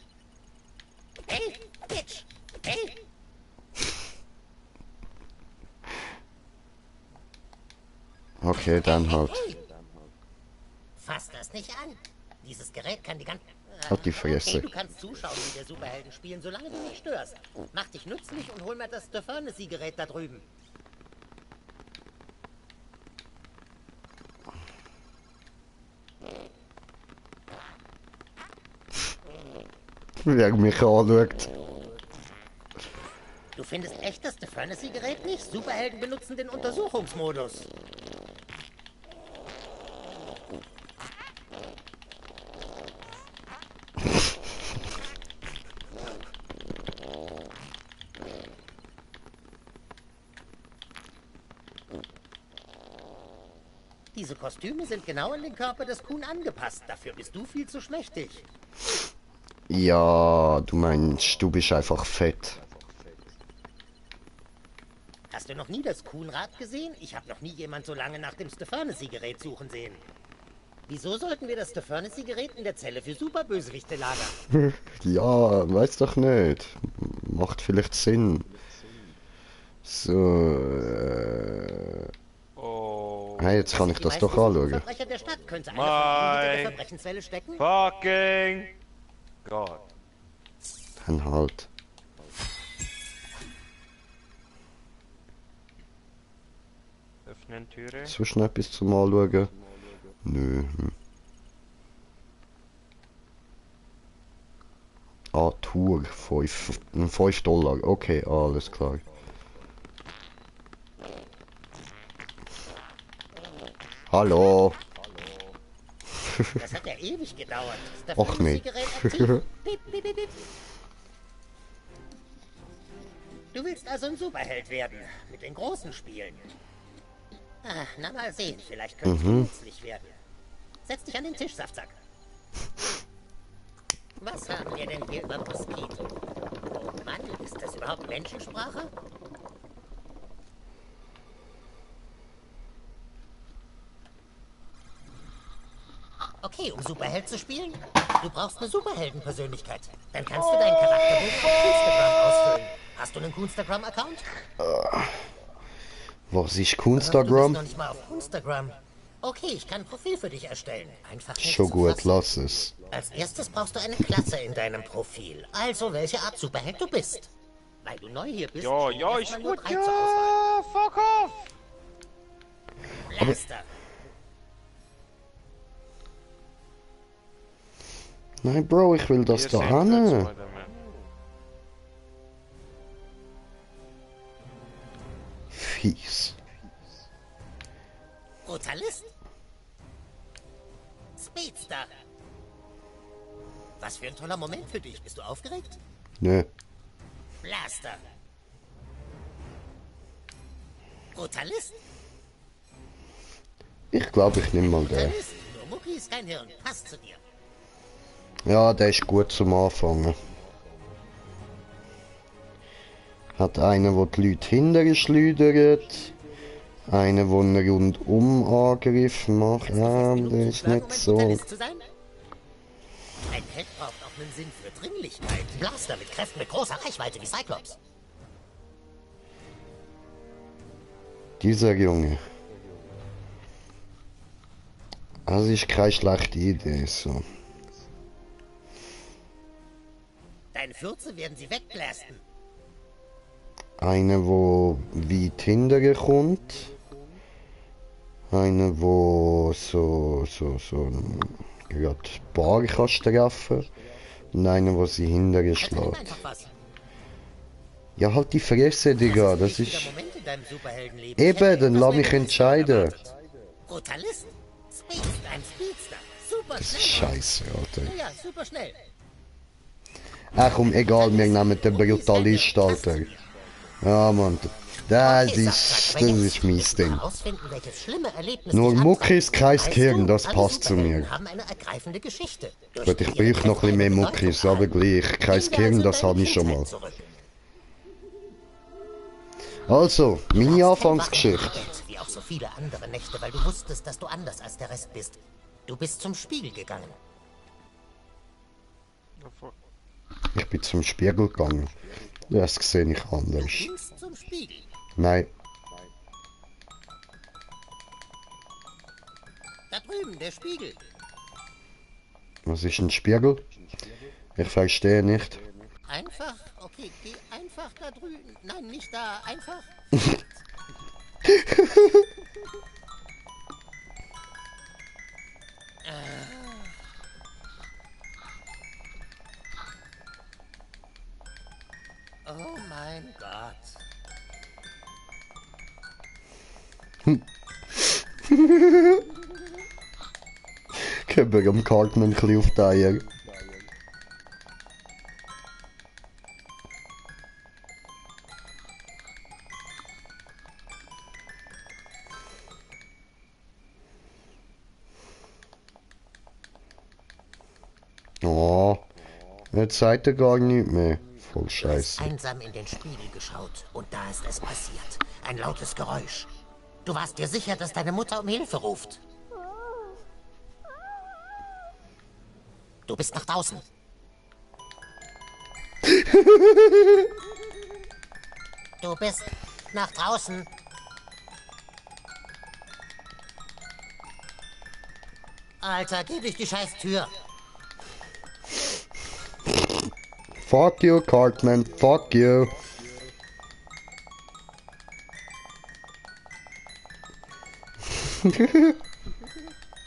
C: Hey, Bitch! Hey!
B: Okay, dann halt.
C: Fass das nicht an. Dieses Gerät kann die ganze...
B: Halt die Fresse.
C: Okay, du kannst zuschauen, wie wir Superhelden spielen, solange du nicht störst. Mach dich nützlich und hol mir das Stefanesi-Gerät da drüben.
B: Wer mich anschaut.
C: Du findest echt das Stefanesi-Gerät nicht? Superhelden benutzen den Untersuchungsmodus. Diese Kostüme sind genau an den Körper des Kuhn angepasst. Dafür bist du viel zu schmächtig.
B: Ja, du meinst, du bist einfach fett.
C: Hast du noch nie das Kuhnrad gesehen? Ich habe noch nie jemand so lange nach dem Stefanesi-Gerät suchen sehen. Wieso sollten wir das Stefanesi-Gerät in der Zelle für Superbösewichte lagern?
B: Ja, weiß doch nicht. Macht vielleicht Sinn. So, Hey, jetzt kann ich das doch anschauen.
C: Verbrecher der Stadt könnte eine von der Verbrechenswelle stecken?
A: Fucking Gott.
B: Dann halt.
A: Öffnen Türe.
B: So schnell etwas zum Anschauen? Nö. Ah, Tour. 5 $. Okay, alles klar. Hallo.
C: Das hat ja ewig gedauert.
B: Och nee.
C: Piep, piep, piep, piep. Du willst also ein Superheld werden, mit den Großen spielen. Ah, na mal sehen, vielleicht könntest du nützlich werden. Setz dich an den Tisch, Saftsack. Was haben wir denn hier über Moskito? Oh Mann, ist das überhaupt Menschensprache? Okay, um Superheld zu spielen, du brauchst eine Superheldenpersönlichkeit. Dann kannst du deinen Charakterbogen auf Instagram ausfüllen. Hast du einen Instagram-Account?
B: Was ist
C: Du
B: Instagram?
C: bist noch nicht mal auf Instagram. Okay, ich kann ein Profil für dich erstellen. Einfach nicht
B: Schon
C: zu
B: gut,
C: fassen.
B: lass es.
C: Als erstes brauchst du eine Klasse in deinem Profil. Also, welche Art Superheld du bist. Weil du neu hier bist,
A: Ja,
C: stehen
A: ja,
C: erstmal
A: ist
C: nur
A: gut,
C: 3 zur Auswahl.
A: ja, fuck off!
C: Blaster.
B: Nein, Bro, ich will das
A: Wir
B: da
A: sind jetzt
B: hin.
A: Spider-Man.
B: Fies.
C: Brutalist. Speedster. Was für ein toller Moment für dich. Bist du aufgeregt?
B: Nö.
C: Blaster. Brutalist.
B: Ich glaube, ich nehme mal den.
C: Brutalist. Nur Mucki ist kein Hirn. Passt zu dir.
B: Ja, der ist gut zum Anfangen. Hat einen, der die Leute hinterher schleudert. Einen, der einen Rundum-Angriff macht. Ja, der ist nicht so.
C: Ein Held braucht auch einen Sinn für Dringlichkeit. Blaster mit Kräften mit großer Reichweite wie Cyclops.
B: Dieser Junge. Also ist keine schlechte Idee, so.
C: Deine Fürze werden sie wegblasten.
B: Einer, der weit hinterher kommt. Einer, der so gerade Bar kannst treffen. Und einer, der sie hinterher schlägt.
C: Einfach was.
B: Ja, halt die Fresse, Digga, das
C: Wichtiger
B: ist...
C: Moment in deinem Superheldenleben.
B: Eben, dann lass mich entscheiden.
C: Brutalist? Speedster, ein Speedster. Super
B: Das ist
C: schnell.
B: scheiße, Alter.
C: Ja, super schnell.
B: Ach komm, egal, wir nehmen den Brutalist, Alter. Ja, Mann, das ist mein Ding.
C: Herausfinden, welches schlimme Erlebnis
B: Nur
C: dich
B: Muckis, kein
C: Weißt
B: Gehirn,
C: du,
B: das
C: alle
B: passt zu
C: Superhelden
B: mir.
C: haben eine ergreifende Geschichte.
B: Gut, ich brauche noch ein bisschen mehr Muckis, aber gleich, kein Gehirn, das habe ich schon mal. Also, meine Anfangsgeschichte.
C: Wie auch so viele andere Nächte, weil du wusstest, dass du anders als der Rest bist. Du bist zum Spiegel gegangen.
B: Ich bin zum Spiegel gegangen. Das sehe ich anders.
C: Du gingst zum Spiegel.
B: Nein,
C: Da drüben, der Spiegel.
B: was ist ein Spiegel? Ich verstehe nicht.
C: Einfach? Okay, geh einfach da drüben. Nein, nicht da. Einfach. Oh mein Gott.
B: Können wir am Cartman ein bisschen auf die Eier. Oh, jetzt seid ihr gar nicht mehr. Voll scheiße.
C: Einsam in den Spiegel geschaut und da ist es passiert. Ein lautes Geräusch. Du warst dir sicher, dass deine Mutter um Hilfe ruft. Du bist nach draußen. Du bist nach draußen. Alter, geh durch die scheiß Tür.
B: Fuck you, Cartman. Fuck you.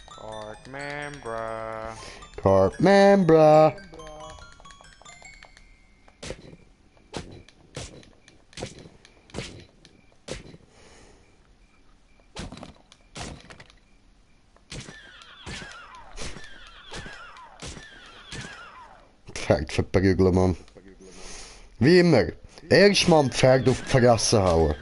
A: Cartman, bruh.
B: Cartman, bruh. Pferd verprügeln, Mann. Wie immer. Erst mal ein Pferd auf die Fresse hauen.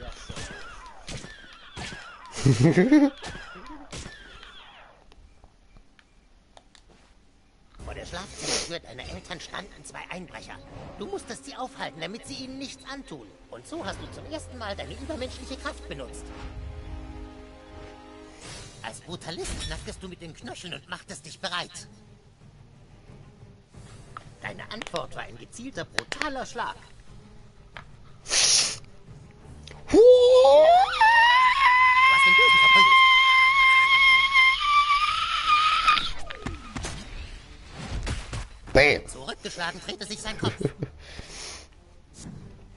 C: Vor der Schlafzimmertür deiner Eltern standen 2 Einbrecher. Du musstest sie aufhalten, damit sie ihnen nichts antun. Und so hast du zum ersten Mal deine übermenschliche Kraft benutzt. Als Brutalist knacktest du mit den Knöcheln und machtest dich bereit. Deine Antwort war ein gezielter, brutaler Schlag. Du hast den Bösen verprügelt.
B: Bam.
C: Zurückgeschlagen drehte sich sein Kopf.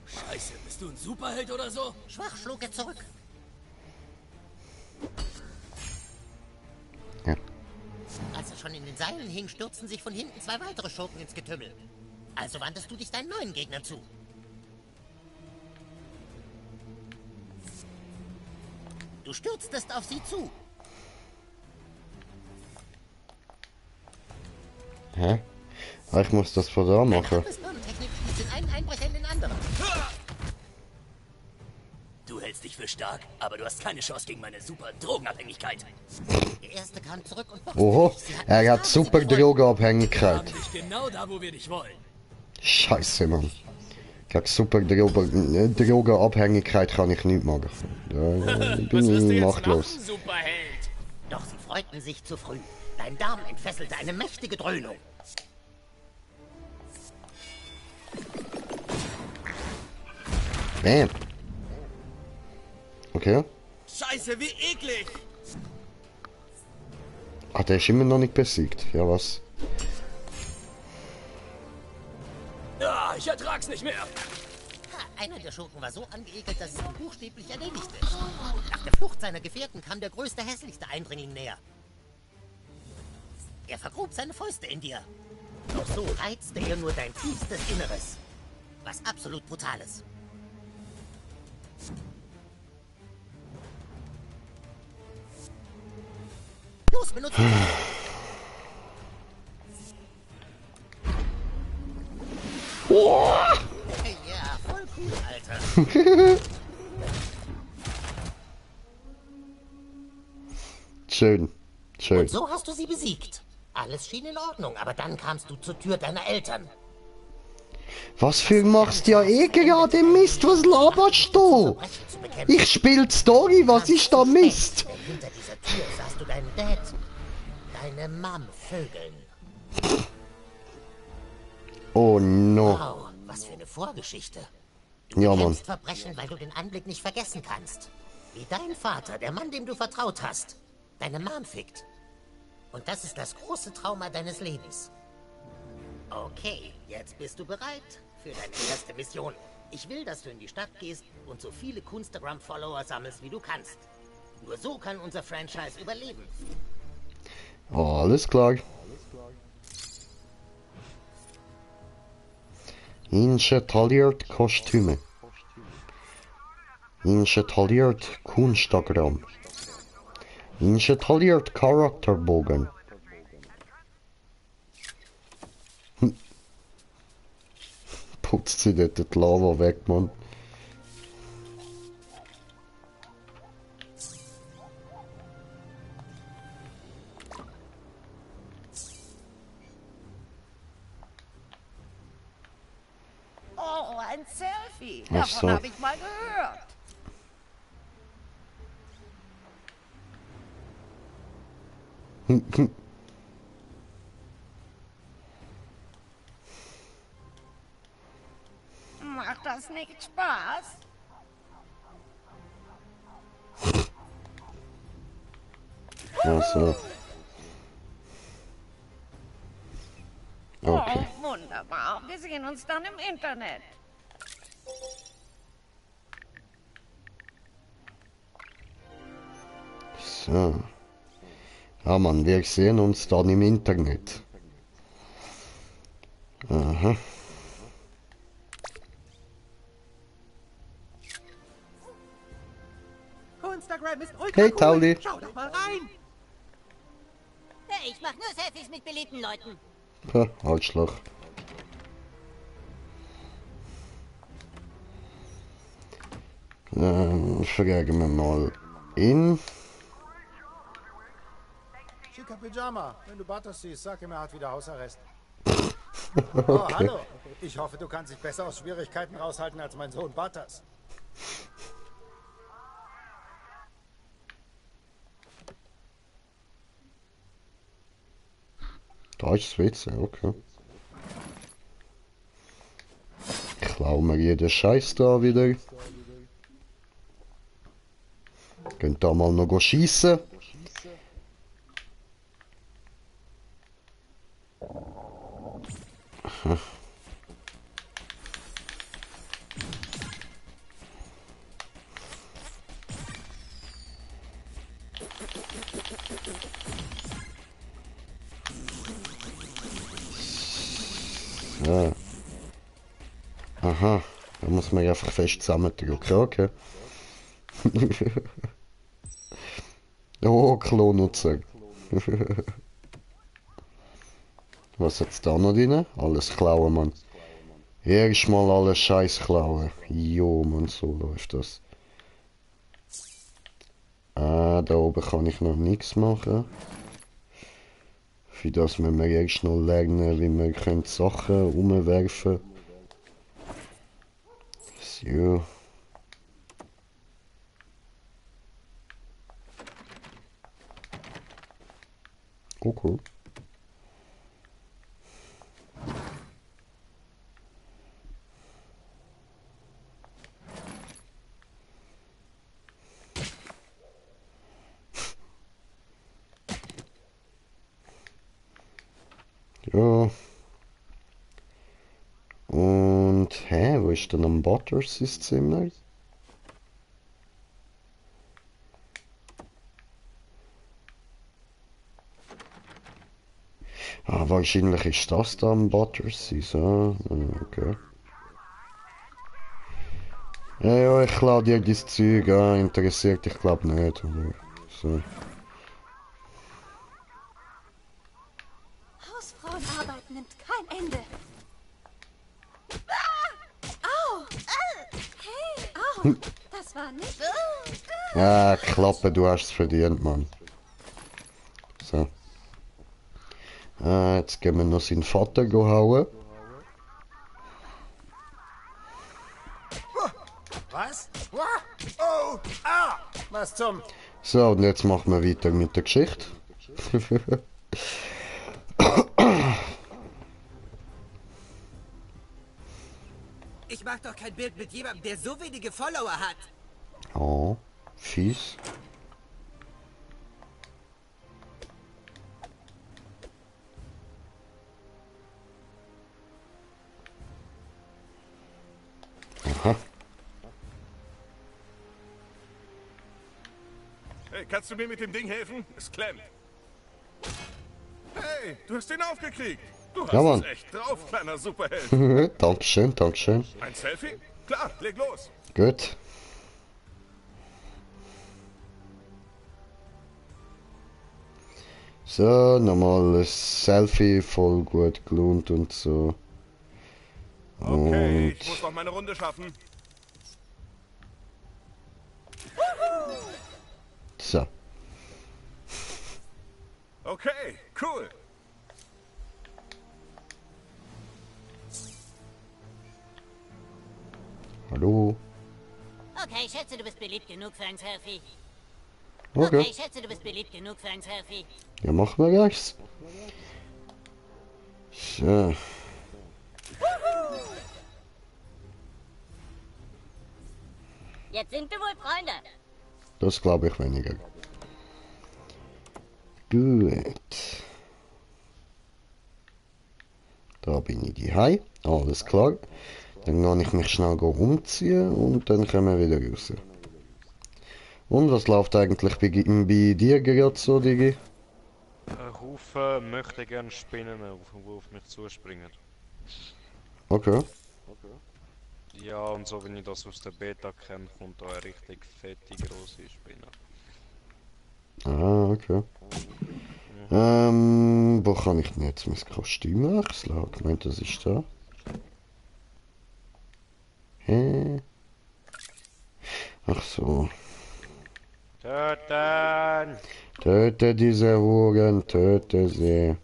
F: Scheiße, bist du ein Superheld oder so?
C: Schwach schlug er zurück.
B: Ja.
C: Als er schon in den Seilen hing, stürzten sich von hinten 2 weitere Schurken ins Getümmel. Also wandtest du dich deinen neuen Gegnern zu. Du stürztest auf sie zu.
B: Hä? Ich muss das von da machen.
C: Technik stieß den einen Einbrecher in den anderen.
D: Du hältst dich für stark, aber du hast keine Chance gegen meine super Drogenabhängigkeit.
C: Der erste kam zurück und
B: Oho, er hat super Drogenabhängigkeit.
D: Dich genau da, wo wir dich wollen.
B: Scheiße, Mann. Gegen super Drogenabhängigkeit kann ich nicht machen. Da bin ich machtlos.
C: Superheld. Doch sie freuten sich zu früh. Dein Darm entfesselte eine mächtige Dröhnung.
B: Bam. Okay.
D: Scheiße, wie eklig!
B: Ah, der ist immer noch nicht besiegt. Ja, was?
D: Ah, ich ertrag's nicht mehr.
C: Einer der Schurken war so angeekelt, dass es ihm buchstäblich erledigt ist. Nach der Flucht seiner Gefährten kam der größte, hässlichste Eindringling näher. Er vergrub seine Fäuste in dir. Doch so reizte er nur dein tiefstes Inneres. Was absolut Brutales. Los, benutzt ihn! Ja, voll cool, Alter.
B: Schön. Schön.
C: Und so hast du sie besiegt. Alles schien in Ordnung, aber dann kamst du zur Tür deiner Eltern.
B: Was für machst du ja eh gerade Mist? Was laberst du? Ich spiel Story, was ist da Mist?
C: Denn hinter dieser Tür sahst du deinen Dad, deine Mom vögeln.
B: Oh no.
C: Wow, was für eine Vorgeschichte.
B: Ja,
C: Du
B: Mann.
C: kennst Verbrechen, weil du den Anblick nicht vergessen kannst. Wie dein Vater, der Mann, dem du vertraut hast, deine Mom fickt. Und das ist das große Trauma deines Lebens. Okay, jetzt bist du bereit für deine erste Mission. Ich will, dass du in die Stadt gehst und so viele Kunstagram-Follower sammelst, wie du kannst. Nur so kann unser Franchise überleben.
B: Alles klar. Installiert Kostüme. Installiert Kunstagram. Installiert Charakterbogen. Putzt sie dort die Lava weg, Mann.
M: Oh, ein Selfie.
B: Ach so.
M: Davon habe ich mal gehört. Macht das nicht Spaß?
B: Ach so. Okay.
M: Oh, wunderbar. Wir sehen uns dann im Internet.
B: So. Ja, Mann, wir sehen uns dann im Internet. Aha.
G: Instagram ist ultra
B: Hey,
G: cool.
B: Tauli.
G: Schau doch mal rein.
N: Hey, ich mach nur Selfies mit beliebten Leuten.
B: Ha, Arschloch. Fragen wir mal ihn.
H: Schicker Pyjama. Wenn du Bartos siehst, sag ihm, er hat wieder Hausarrest.
B: Okay.
H: Oh, hallo. Ich hoffe, du kannst dich besser aus Schwierigkeiten raushalten als mein Sohn Bartas.
B: Da ist Schweizer, okay. Klauen wir jeden Scheiß da wieder. Könnt da mal noch schießen. Aha. Ja. Aha, da muss man ja einfach fest zusammendrücken, okay. Oh, Klonutzer. Was hat's da noch drin? Alles klauen, Mann. Erstmal alles Scheiß klauen. Jo, Mann, so läuft das. Ah, da oben kann ich noch nichts machen. Für das müssen wir erst noch lernen, wie wir Sachen umwerfen können. So. Okay. Ja. Und, wo ist denn am Butter-System? Ah, wahrscheinlich ist das da am Butter-System. Okay. Ja, ich lade dir das Zeug an, interessiert dich glaub nicht, aber so.
N: Hausfrauenarbeit nimmt kein Ende. Au! Hey! Au! Das war nicht...
B: Ja, Klappe, du hast es verdient, Mann. So. Jetzt gehen wir noch seinen Vater hauen.
H: Was? Oh! Ah! Was zum...
B: So, und jetzt machen wir weiter mit der Geschichte.
D: Ich mach doch kein Bild mit jemandem, der so wenige Follower hat.
B: Oh, fies. Aha.
O: Hey, kannst du mir mit dem Ding helfen? Es klemmt. Hey, du hast den aufgekriegt. Du hast
B: Ja, Mann.
O: es echt drauf, kleiner Superheld.
B: Dankeschön, Dankeschön.
O: Ein Selfie? Klar, leg los.
B: Gut. So, nochmal ein Selfie, voll gut gelohnt und so.
O: Okay, ich
B: Und
O: muss noch meine Runde schaffen.
B: so.
O: Okay, cool.
B: Hallo.
N: Okay, ich schätze, du bist beliebt genug für ein Selfie.
B: Okay.
N: Ich schätze, du bist beliebt genug für ein Selfie.
B: Ja, machen wir gleich. So.
N: Jetzt sind wir wohl Freunde.
B: Das glaube ich weniger. Gut. Da bin ich daheim. Alles klar. Dann kann ich mich schnell umziehen und dann kommen wir wieder raus. Und was läuft eigentlich bei dir gerade so, Digi?
A: Ein Haufen möchte gerne Spinnen, die auf mich zuspringen.
B: Okay.
A: Ja, und so wenn ich das aus der Beta kenne, kommt da eine richtig fette, grosse Spinne.
B: Ah, okay. Wo kann ich denn jetzt mein Kostüm wechseln? Ich meine, das ist da. Hä? Ach so.
A: Töten!
B: Töte diese Huren, töte sie.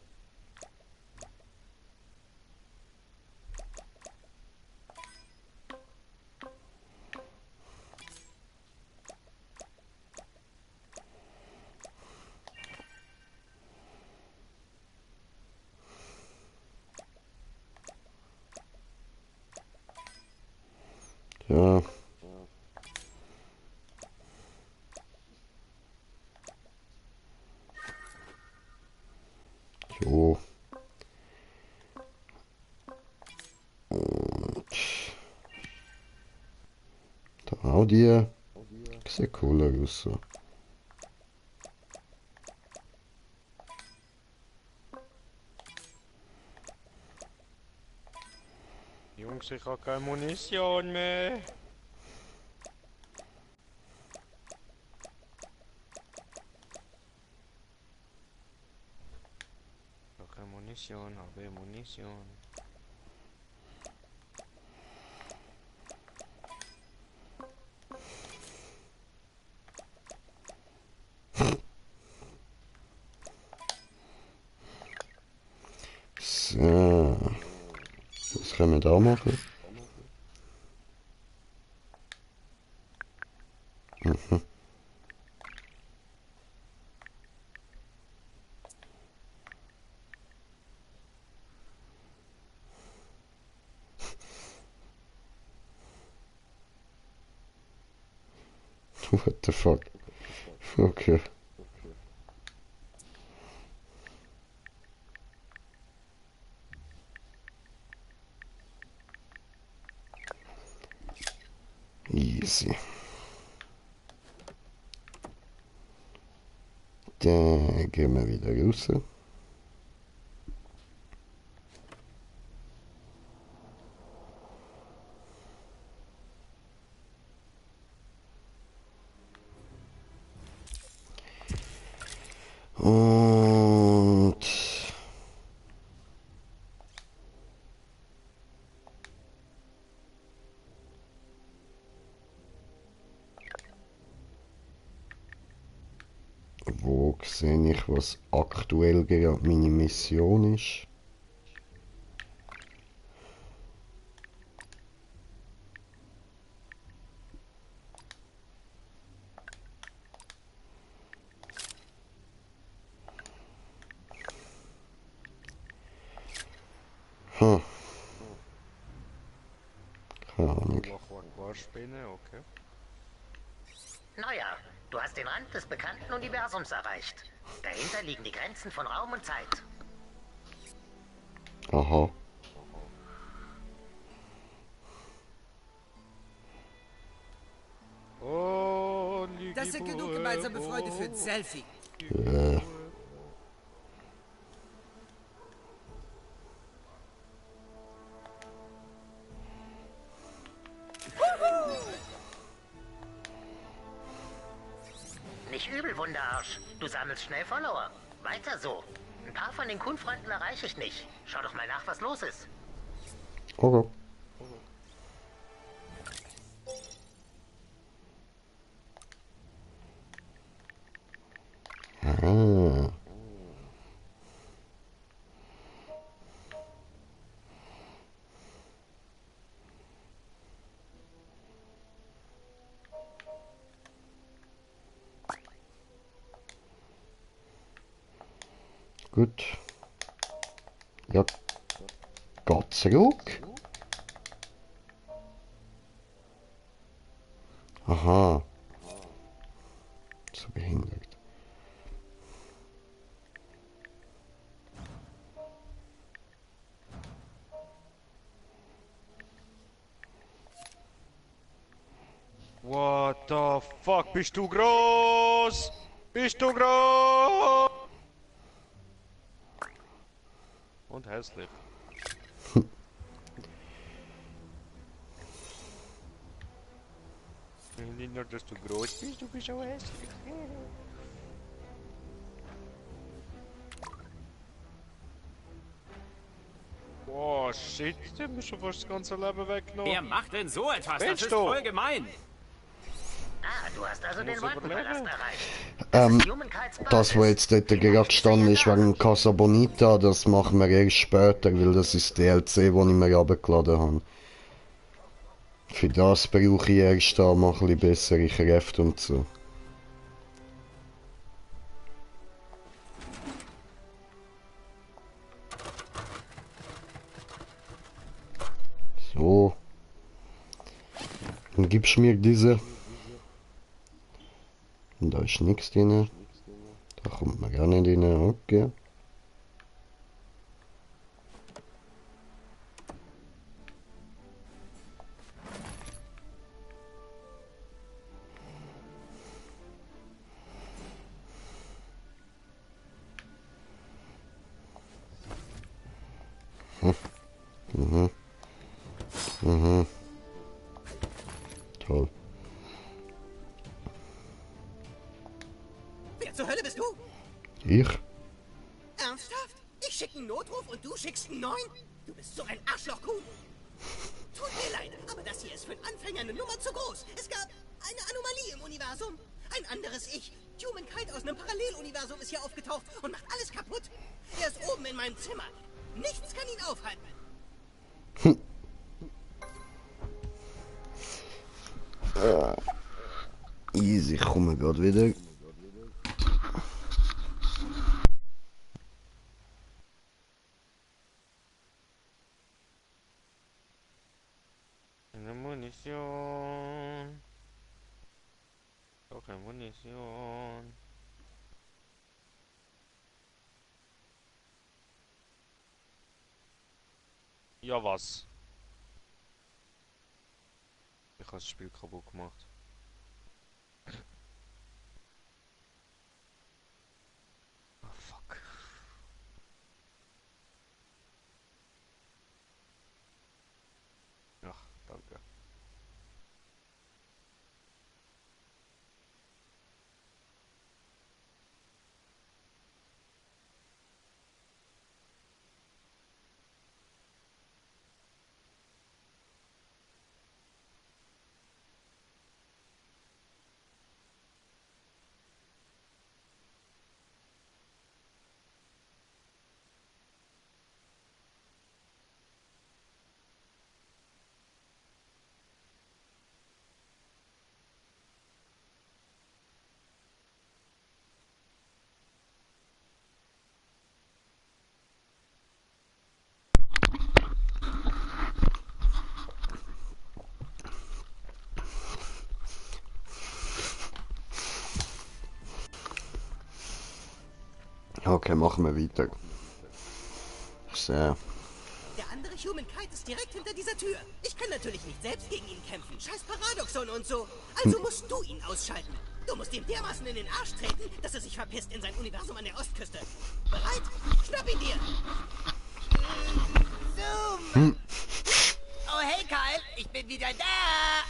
B: Ja. So. Und da auch die. Sieht cooler aus so.
A: Jungs, ich habe keine Munition mehr. Keine Munition, habe Munition.
B: So. Was können wir da machen? Mhm. What the fuck? Okay. Easy. Dann gehen wir wieder raus. Und wo sehe ich, was aktuell gerade meine Mission ist? Hm. Keine Ahnung.
A: Spinne, okay.
C: Naja, du hast den Rand des bekannten Universums erreicht. Dahinter liegen die Grenzen von Raum und Zeit.
B: Aha.
D: Das sind genug gemeinsame Freunde für ein Selfie.
C: Nicht übel, Wunderarsch. Du sammelst schnell Follower. Weiter so. Ein paar von den Kuhnfreunden erreiche ich nicht. Schau doch mal nach, was los ist.
B: Okay. Ah. Gut. Ja. Geht zurück. Aha. So behindert.
A: What the fuck? Bist du groß? Bist du groß? Und hässlich. Nicht nur, dass du groß bist, du bist auch hässlich. Oh shit, der hat mir schon fast das ganze Leben weggenommen.
F: Wer macht denn so etwas?
A: Bist
F: Das ist
A: du?
F: voll gemein.
C: Ah, du hast also den Wolkenpalast erreicht.
B: Das, was jetzt dort gerade gestanden ist wegen Casa Bonita, das machen wir erst später, weil das ist DLC, das ich mir runtergeladen habe. Für das brauche ich erst da mal ein bisschen bessere Kräfte und so. So. Dann gibst du mir diese. Und da ist nichts drin. Da kommt man gar nicht rein. Okay. Mhm. Mhm. Toll.
D: Wer zur Hölle bist du?
B: Ich?
D: Ernsthaft? Ich schicke einen Notruf und du schickst einen neuen? Du bist so ein Arschlochkuh. Tut mir leid, aber das hier ist für einen Anfänger eine Nummer zu groß. Es gab eine Anomalie im Universum. Ein anderes Ich. Humankind aus einem Paralleluniversum ist hier aufgetaucht und macht alles kaputt. Er ist oben in meinem Zimmer. Nichts kann ihn aufhalten.
B: Easy, ich komme gerade wieder.
A: Eine Munition. Auch eine Munition. Ja, was? Ich habe das Spiel kaputt gemacht. Oh, fuck. Ach, danke.
B: Okay, machen wir weiter. So.
D: Der andere Humankind ist direkt hinter dieser Tür. Ich kann natürlich nicht selbst gegen ihn kämpfen. Scheiß Paradoxon und so. Also musst du ihn ausschalten. Du musst ihm dermaßen in den Arsch treten, dass er sich verpisst in sein Universum an der Ostküste. Bereit? Schnapp ihn dir!
P: Zoom! Oh, hey, Kyle, ich bin wieder da!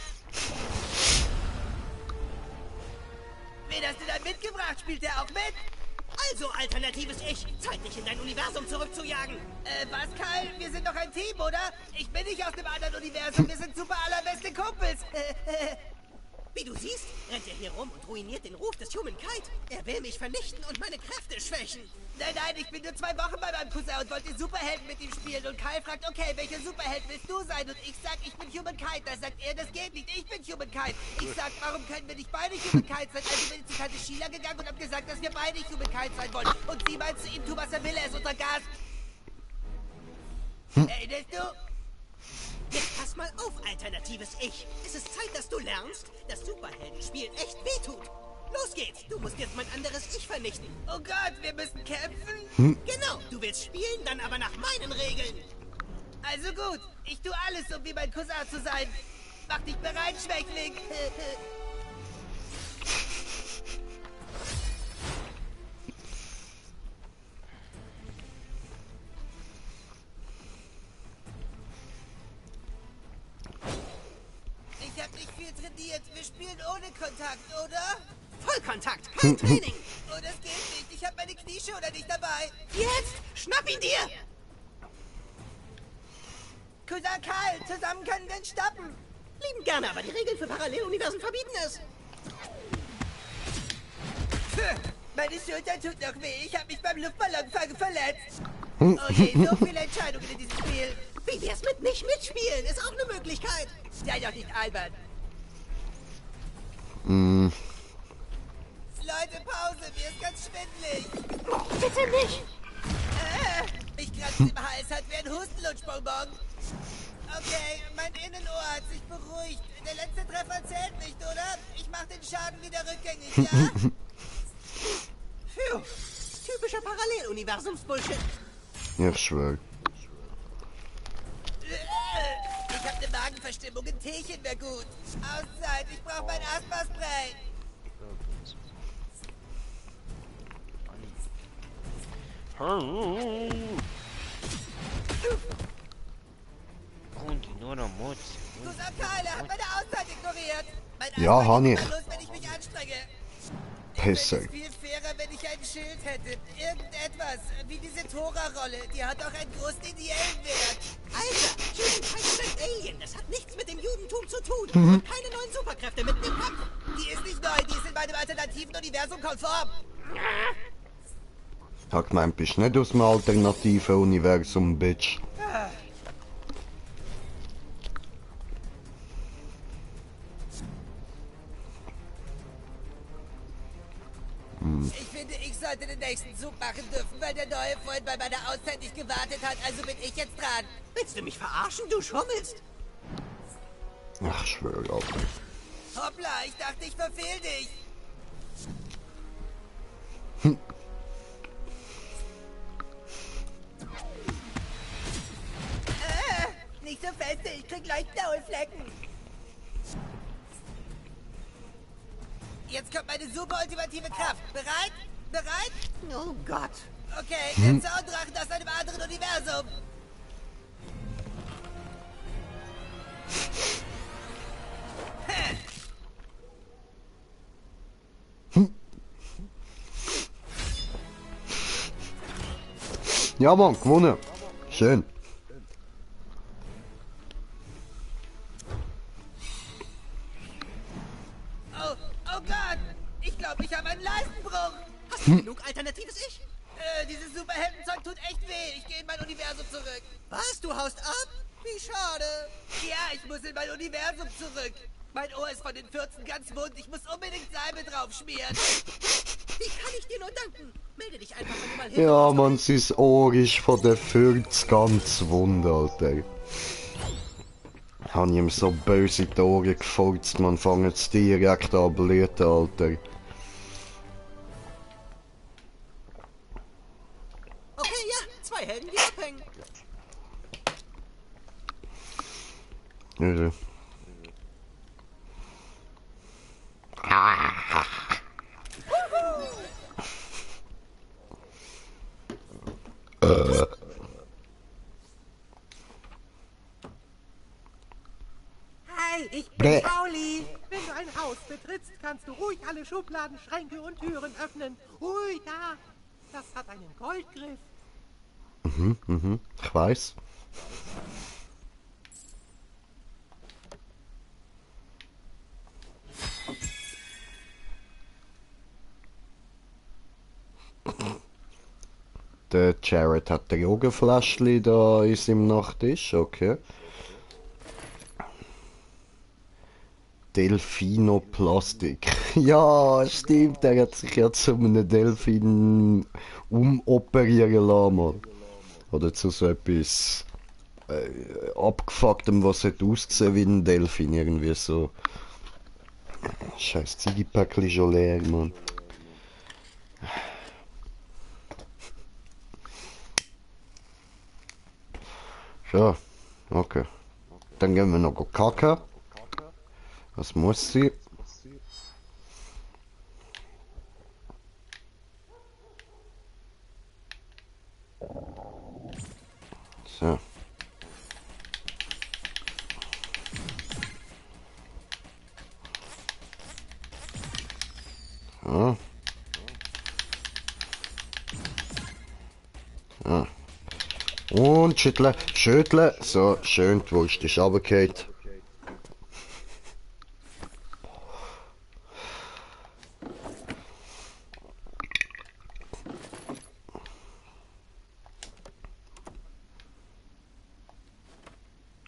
P: Wen hast du da mitgebracht? Spielt er auch mit?
D: Also, alternatives Ich, Zeit, dich in dein Universum zurückzujagen.
P: Was, Kyle? Wir sind doch ein Team, oder? Ich bin nicht aus dem anderen Universum, wir sind super allerbeste Kumpels.
D: Wie du siehst, rennt er hier rum und ruiniert den Ruf des Humankind. Er will mich vernichten und meine Kräfte schwächen.
P: Nein, ich bin nur 2 Wochen bei meinem Cousin und wollte Superhelden mit ihm spielen. Und Kyle fragt, okay, welcher Superheld willst du sein? Und ich sag, ich bin Humankind. Da sagt er, das geht nicht, ich bin Humankind. Ich sag, warum können wir nicht beide Humankind sein? Also bin ich zu Tante Sheila gegangen und hab gesagt, dass wir beide Humankind sein wollen. Und sie meint zu ihm, tu was er will, er ist unter Gas. Erinnerst du?
D: Jetzt pass mal auf, alternatives Ich. Es ist Zeit, dass du lernst, dass Superheldenspielen echt wehtut. Los geht's, du musst jetzt mein anderes Ich vernichten.
P: Oh Gott, wir müssen kämpfen?
D: Genau, du willst spielen, dann aber nach meinen Regeln.
P: Also gut, ich tue alles, um wie mein Cousin zu sein. Mach dich bereit, Schwächling. Ich hab nicht viel trainiert. Wir spielen ohne Kontakt, oder?
D: Vollkontakt, kein Training.
P: Oh, das geht nicht. Ich hab meine Knieschoner nicht dabei.
D: Jetzt, schnapp ihn dir.
P: Cousin Karl, zusammen können wir ihn stoppen.
D: Lieben gerne, aber die Regeln für Paralleluniversen verbieten es.
P: Meine Schulter tut noch weh. Ich hab mich beim Luftballonfangen verletzt. Oh je, so viele Entscheidungen in diesem Spiel.
D: Wie wär's mit nicht mitspielen? Ist auch eine Möglichkeit.
P: Sei doch nicht albern. Leute, Pause. Mir ist ganz schwindelig.
D: Bitte nicht.
P: Ich kratze im Hals, hat wie ein Hustenlutschbonbon. Okay, mein Innenohr hat sich beruhigt. Der letzte Treffer zählt nicht, oder? Ich mach den Schaden wieder rückgängig, ja?
D: Phew. Typischer Paralleluniversums-Bullshit.
B: Ich schwör.
P: Ich hab eine Magenverstimmung, ein Teechen wäre gut. Auszeit, ich brauch mein Asthma-Spray. Cousin Kyle, er hat meine Auszeit ignoriert. Mein
B: Ja,
P: Asthma
B: Honey.
P: geht los, wenn ich mich anstrenge.
B: Pisser.
P: Es wäre viel fairer, wenn ich ein Schild hätte. Irgendetwas, wie diese Tora-Rolle. Die hat auch einen großen ideellen Wert.
D: Alter, Humankind ist ein Alien. Das hat nichts mit dem Judentum zu tun. Und keine neuen Superkräfte mit dem Kampf.
P: Die ist nicht neu, die ist in meinem alternativen Universum konform.
B: Ich hab gemeint, bist nicht aus dem alternativen Universum, Bitch.
P: Ich finde, ich sollte den nächsten Zug machen dürfen, weil der neue Freund bei meiner Auszeit nicht gewartet hat, also bin ich jetzt dran.
D: Willst du mich verarschen? Du schummelst.
B: Ach, ich schwör, Alter.
P: Hoppla, ich dachte, ich verfehl dich. Nicht so feste, ich krieg leicht blaue Flecken. Jetzt kommt meine super ultimative Kraft. Bereit? Bereit?
D: Oh Gott.
P: Okay, der Zaundrachen aus einem anderen Universum.
B: Ja, Mann, gewonnen. Schön.
P: Oh Gott! Ich glaube, ich habe einen Leistenbruch.
D: Hast du genug alternatives Ich?
P: Dieses Superheldenzeug tut echt weh. Ich gehe in mein Universum zurück.
D: Was? Du haust ab? Wie schade.
P: Ja, ich muss in mein Universum zurück. Mein Ohr ist von den 14 ganz wund. Ich muss unbedingt Salbe drauf schmieren.
D: Wie kann ich dir nur danken? Melde dich einfach, wenn du mal Hilfe
B: Ja,
D: brauchst.
B: Mann, sein Ohr ist von den 40 ganz wund, Alter. Hab ich ihm so böse in die Ohren gefurzt, man fängt es direkt an blüten, Alter.
D: Okay, ja, 2 Helden, die abhängen.
B: Ja.
G: Hey, ich
B: Bäh.
G: bin Pauli. Wenn du ein Haus betrittst, kannst du ruhig alle Schubladen, Schränke und Türen öffnen. Ui, da. Das hat einen Goldgriff.
B: Ich weiß. Der Jared hat ein Drogenfläschchen da in seinem Nachttisch, okay. Delfinoplastik. Ja, stimmt, der hat sich ja zu einem Delfin umoperieren lassen, Mann. Oder zu so etwas abgefucktem, was hat ausgesehen wie ein Delfin, irgendwie so. Scheiß Ziegepäckchen schon leer, Mann. So, okay. Dann gehen wir noch kacken. Das muss sie. So. Ja. Ja. Und schütteln, schütteln. So, schön, die Wurst ist runtergefallen.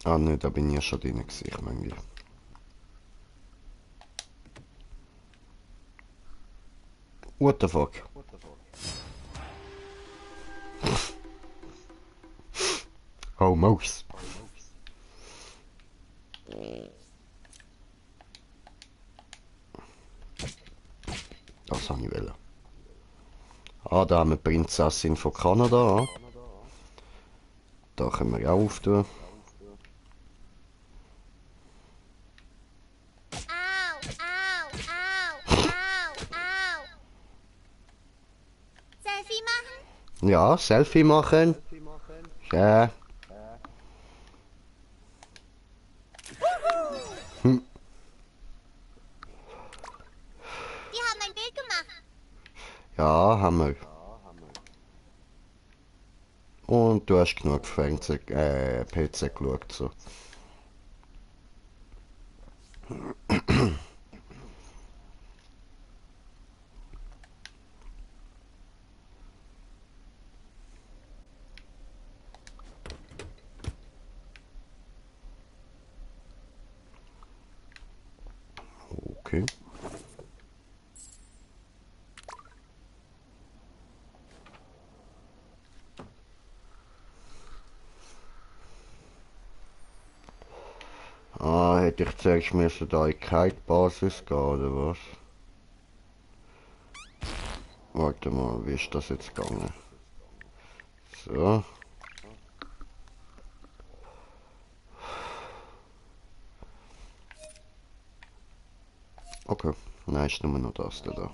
B: Ah ne, da bin ich ja schon drin gewesen, ich meine. What the fuck? Oh, Maus. Das habe ich wollen. Ah, da haben wir die Prinzessin von Kanada. Da können wir auch auftun. Ja, Selfie machen. Ja. Hm.
N: Wir haben ein Bild gemacht.
B: Ja, haben wir. Und du hast genug Fernseh, PC geschaut, so. Okay. Ah, hätte ich zuerst müssen da in die Basis gehen, oder was? Warte mal, wie ist das jetzt gegangen? So. Okay, nein, ist nur noch das da.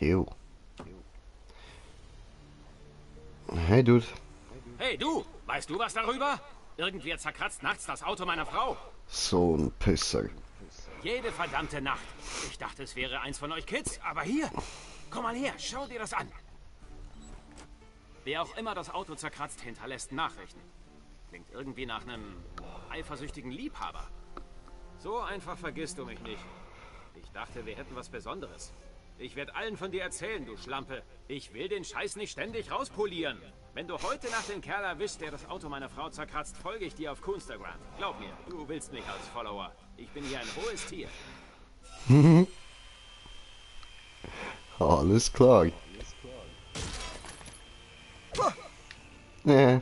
B: So. Hey, Dude.
F: Hey, du! Weißt du was darüber? Irgendwer zerkratzt nachts das Auto meiner Frau.
B: So ein Pisser.
F: Jede verdammte Nacht. Ich dachte, es wäre eins von euch Kids, aber hier. Komm mal her, schau dir das an. Wer auch immer das Auto zerkratzt, hinterlässt Nachrichten. Klingt irgendwie nach einem eifersüchtigen Liebhaber. So einfach vergisst du mich nicht. Ich dachte, wir hätten was Besonderes. Ich werde allen von dir erzählen, du Schlampe. Ich will den Scheiß nicht ständig rauspolieren. Wenn du heute Nacht den Kerl erwischst, der das Auto meiner Frau zerkratzt, folge ich dir auf Coonstagram. Glaub mir, du willst mich als Follower. Ich bin hier ein hohes Tier.
B: Alles klar. Nee.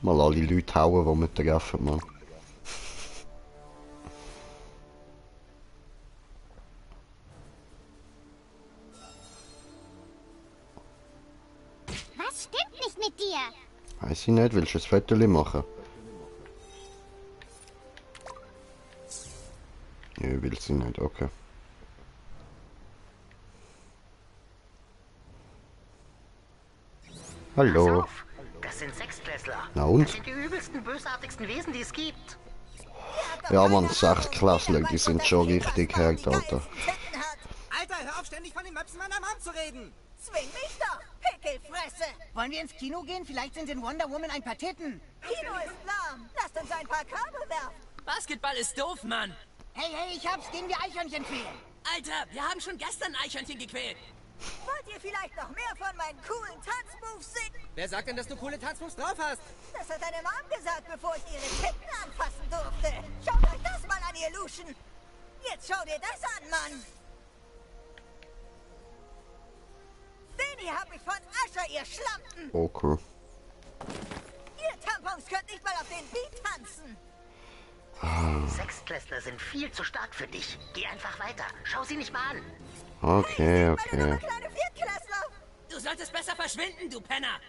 B: Mal alle Leute hauen, die wir treffen, Mann.
N: Was stimmt nicht mit dir?
B: Weiß ich nicht, willst du ein Foto machen? Ja, will sie nicht, okay. Hallo.
C: Pass auf, das sind Sechstklässler.
B: Na und?
C: Das sind die übelsten, bösartigsten Wesen, die es gibt.
B: Ja, man, Sechsklässler, die sind schon richtig hart, Alter.
P: Alter, hör auf, ständig von den Möpsen meiner Mom zu reden.
N: Zwing mich doch, Pickelfresse! Wollen wir ins Kino gehen? Vielleicht sind in Wonder Woman ein paar Titten. Kino ist lahm. Lasst uns ein paar Kabel werfen.
Q: Basketball ist doof, Mann.
N: Hey, ich hab's. Gehen wir Eichhörnchen quälen.
Q: Alter, wir haben schon gestern Eichhörnchen gequält.
N: Wollt ihr vielleicht noch mehr von meinen coolen Tanzmoves sehen?
P: Wer sagt denn, dass du coole Tanzmoves drauf hast?
N: Das hat deine Mom gesagt, bevor ich ihre Titten anfassen durfte. Schaut euch das mal an, ihr Luschen. Jetzt schau dir das an, Mann. Den hab ich von Ascher, ihr Schlampen.
B: Okay.
N: Ihr Tampons könnt nicht mal auf den Beat tanzen.
C: Sechstklässler sind viel zu stark für dich. Geh einfach weiter. Schau sie nicht mal an.
B: Okay.
N: Kleine Viertklässler.
Q: Du solltest besser verschwinden, du Penner.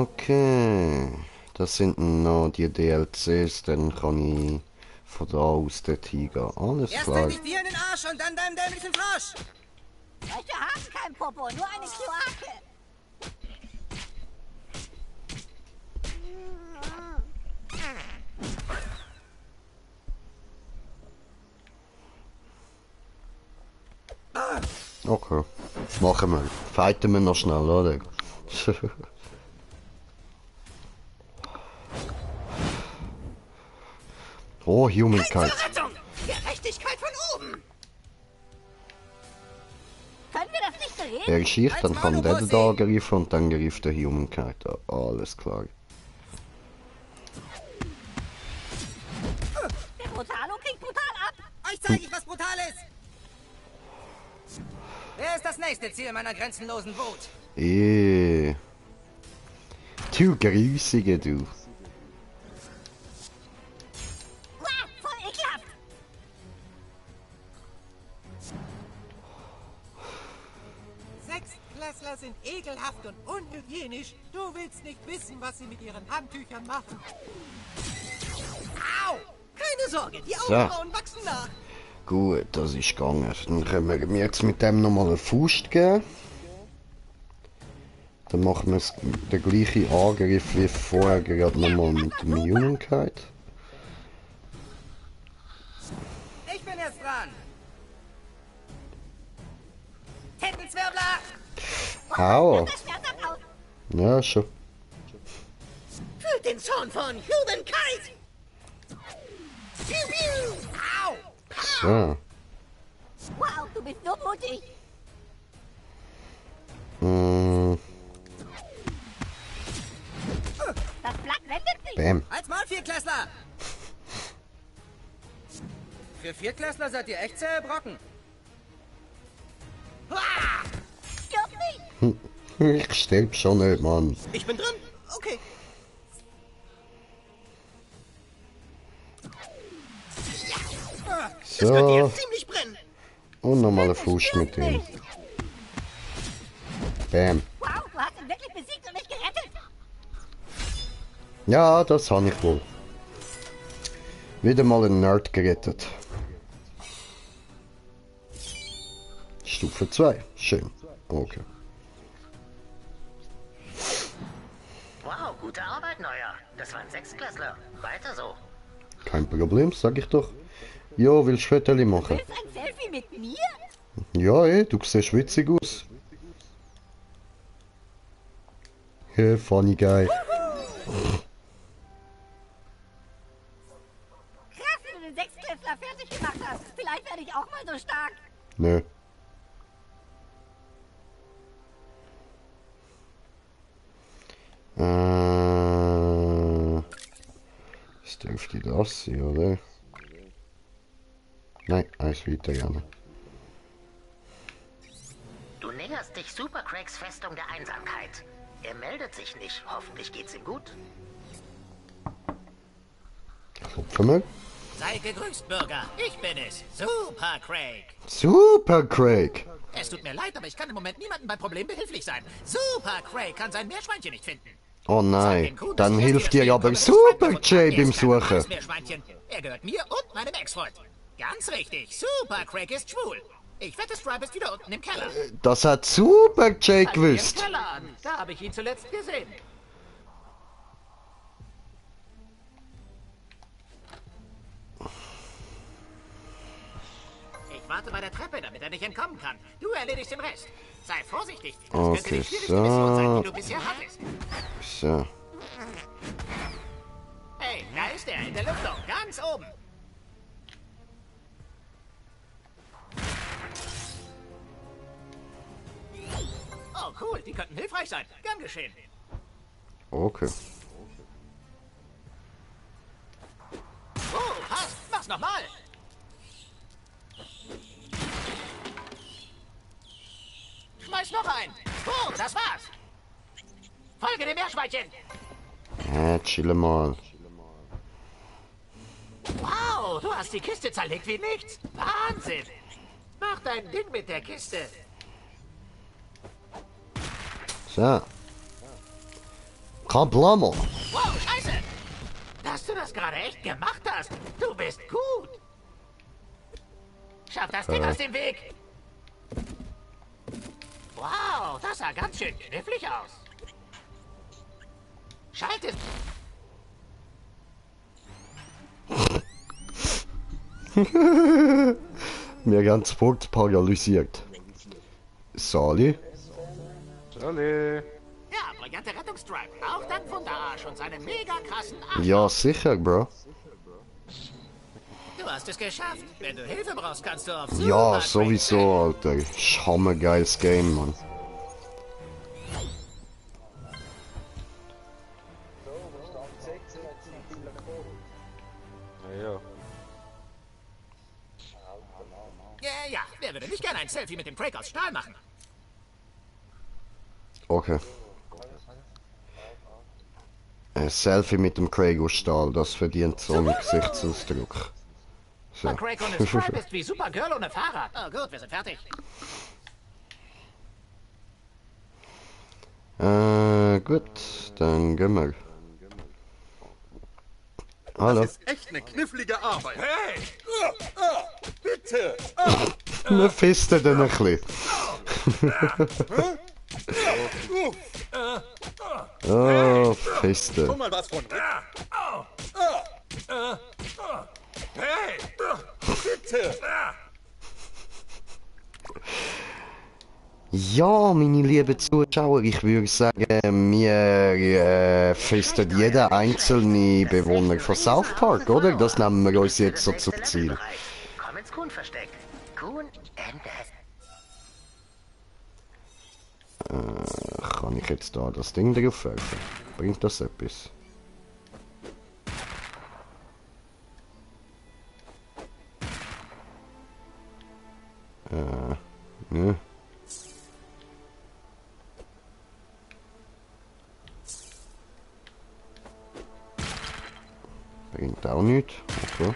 B: Okay. Das sind noch die DLCs, dann kann ich von da aus dorthin gehen. Alles
P: Erst
B: klar.
P: eigentlich dir in den Arsch und dann deinem dämlichen Frosch.
N: Solche haben kein Popo, nur eine Kloake.
B: Okay. Machen wir. Fighten wir noch schnell, oder? Oh, Humankind.
N: Gerechtigkeit von oben. Können wir das nicht drehen?
B: Der schießt, dann kann der da angreifen und dann greift der Humankind. Alles klar.
N: Der Brutalo klingt brutal ab.
P: Euch zeige ich, was brutal ist. Wer ist das nächste Ziel meiner grenzenlosen Wut?
B: Du Grüßige, du.
N: Voll ekelhaft.
G: Sechstklässler sind ekelhaft und unhygienisch. Du willst nicht wissen, was sie mit ihren Handtüchern machen.
P: Au! Keine Sorge, die
B: So.
P: Augenbrauen wachsen nach.
B: Gut, das ist gegangen. Dann können wir mir jetzt mit dem nochmal eine Faust geben. Dann machen wir den gleichen Angriff wie vorher, gerade nochmal mit dem Humankind.
P: Ich bin jetzt dran. Tittenzwirbler!
B: Aua. Ja, schon.
P: Fühlt den Zorn von Humankind! Piu, piu. Au!
B: So.
N: Wow, du bist so mutig. Das Blatt wendet sich.
B: Bam.
P: Als Maul, Viertklässler! Für Viertklässler seid ihr echt zähe Brocken. Ah!
N: Stirb nicht.
B: Ich sterb schon nicht, Mann.
P: Ich bin drin. Okay. Das könnte
B: So.
P: jetzt ziemlich brennen.
B: Und nochmal eine Faust mit ihm. Bam.
N: Wow, du hast ihn wirklich besiegt und mich gerettet.
B: Ja, das habe ich wohl. Wieder mal einen Nerd gerettet. Stufe 2. Schön. Okay.
C: Wow, gute Arbeit, Neuer. Das waren Sechstklässler. Weiter so.
B: Kein Problem, sag ich doch. Jo, willst du Fotos machen?
N: Willst ein Selfie mit mir?
B: Ja, du siehst witzig aus. Hey, funny guy.
N: Krass, wie du den Sechsklässler fertig gemacht hast. Vielleicht werde ich auch mal so stark.
B: Nö. Das dürfte das sein, oder? Nein, eins weiter gerne.
C: Du näherst dich Super Craigs Festung der Einsamkeit. Er meldet sich nicht. Hoffentlich geht's ihm gut.
B: Klopfen wir.
I: Sei gegrüßt, Bürger. Ich bin es, Super Craig.
B: Super Craig!
I: Es tut mir leid, aber ich kann im Moment niemandem beim Problem behilflich sein. Super Craig kann sein Meerschweinchen nicht finden.
B: Oh nein, dann hilft dir aber Super Jay beim Suchen.
I: Meerschweinchen. Er gehört mir und meinem Ex-Freund. Ganz richtig, Super Craig ist schwul. Ich wette, Stripe ist wieder unten im Keller.
B: Das hat super Jay
I: Im
B: gewusst.
I: Keller an. Da habe ich ihn zuletzt gesehen. Ich warte bei der Treppe, damit er nicht entkommen kann. Du erledigst den Rest. Sei vorsichtig. Das könnte
B: Okay,
I: die schwierigste Mission sein, die du
B: so.
I: bisher hattest.
B: So.
I: Hey, da ist er, in der Lüftung, ganz oben. Oh, cool, die könnten hilfreich sein. Gern geschehen.
B: Okay.
I: Oh, passt. Mach's nochmal. Schmeiß noch ein. Oh, das war's. Folge dem Meerschweinchen.
B: Chill mal.
I: Wow, du hast die Kiste zerlegt wie nichts. Wahnsinn. Mach dein Ding mit der Kiste.
B: So. Kein Blammer.
I: Wow, scheiße. Dass du das gerade echt gemacht hast. Du bist gut. Schaff das Ding aus dem Weg. Wow, das sah ganz schön knifflig aus. Schaltet.
B: Mir ganz fort paralysiert. Sali?
A: Sali.
I: Ja, brillante Rettungsstripe. Auch dank von der Arsch und seinem mega krassen Arsch.
B: Ja, sicher, Bro.
I: Du hast es geschafft. Wenn du Hilfe brauchst, kannst du auf
B: Ja,
I: Super
B: sowieso, Alter. Ist hammergeiles Game, Mann.
A: Ja.
I: Ja, wer würde nicht gerne ein Selfie mit dem Craig aus Stahl machen?
B: Okay. Ein Selfie mit dem Craig aus Stahl, das verdient so einen Gesichtsausdruck. So.
I: Craig ohne Stripe ist wie Supergirl ohne Fahrrad. Oh gut, wir sind fertig.
B: Gut, dann gehen wir. Hallo.
O: Das ist echt eine knifflige Arbeit. Hey! Bitte!
B: Wir fisten den ein bisschen. Oh, fisten.
O: Komm mal was von. Hey! Bitte!
B: Ja, meine lieben Zuschauer, ich würde sagen, wir festen jeden einzelnen Bewohner von South Park, oder? Das nehmen wir uns jetzt so zum Ziel.
C: Komm ins Kuhn-Versteck. Kuhn, Ende.
B: Kann ich jetzt da das Ding drauf werfen? Bringt das etwas? Ne. Bringt auch nichts. Okay.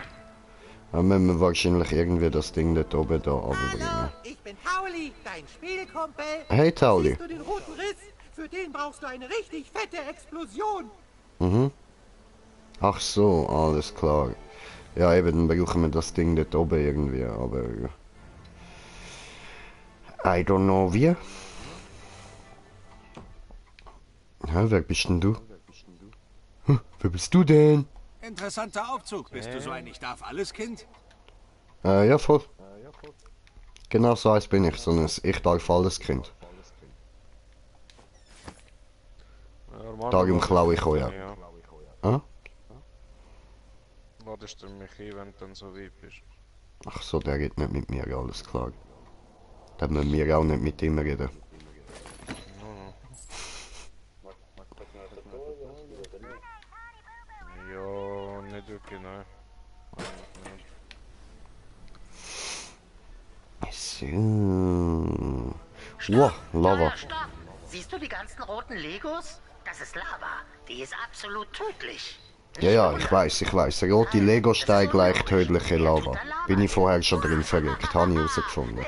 B: Dann müssen wir wahrscheinlich irgendwie das Ding dort oben da runterbringen.
G: Ich bin Tauli, dein Spielkumpel.
B: Hey, Tauli.
G: Siehst du den roten Riss? Für den brauchst du eine richtig fette Explosion.
B: Mhm. Ach so, alles klar. Ja, eben, dann brauchen wir das Ding dort oben irgendwie, aber... I don't know wie. Ja, wer bist denn du? Wer bist du denn?
R: Interessanter Aufzug. Bist du so ein Ich-darf-alles-Kind?
B: Ja, voll. Genau so eins bin ich, so ein Ich-darf-alles-Kind. Darum klaue ich euch ja. Ah?
A: Ladest du mich ein, wenn du dann so weit bist?
B: Ach so, der geht nicht mit mir, alles klar. Dann müssen wir auch nicht mit ihm reden.
A: Ja, nicht wirklich, nein.
B: So. Wow, Lava.
C: Stopp! Siehst du die ganzen roten Legos? Das ist Lava. Die ist absolut tödlich.
B: Ja, ich weiß. Rote Lego-Steine gleich tödliche Lava. Bin ich vorher schon drin verrückt, habe ich herausgefunden.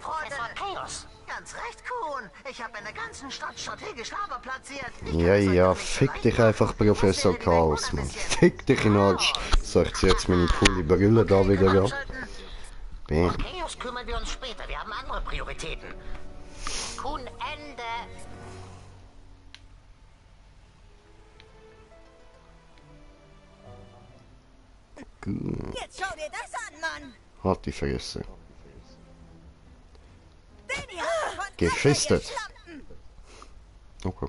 C: Professor Chaos. Ganz recht, Kuhn. Ich habe in der ganzen Stadt strategisch Lava platziert.
B: Ja, fick dich einfach, Professor Chaos, Mann. Fick dich in den Arsch. Soll ich jetzt meine coole Brille da wieder gehen? B.
C: Chaos kümmern wir uns später. Wir haben andere Prioritäten. Kuhn, Ende.
B: Gut.
N: Jetzt schau dir das an, Mann.
B: Halt die Fresse.
N: Den hier hat von
B: Gefistet.
N: Schlampen.
B: Okay.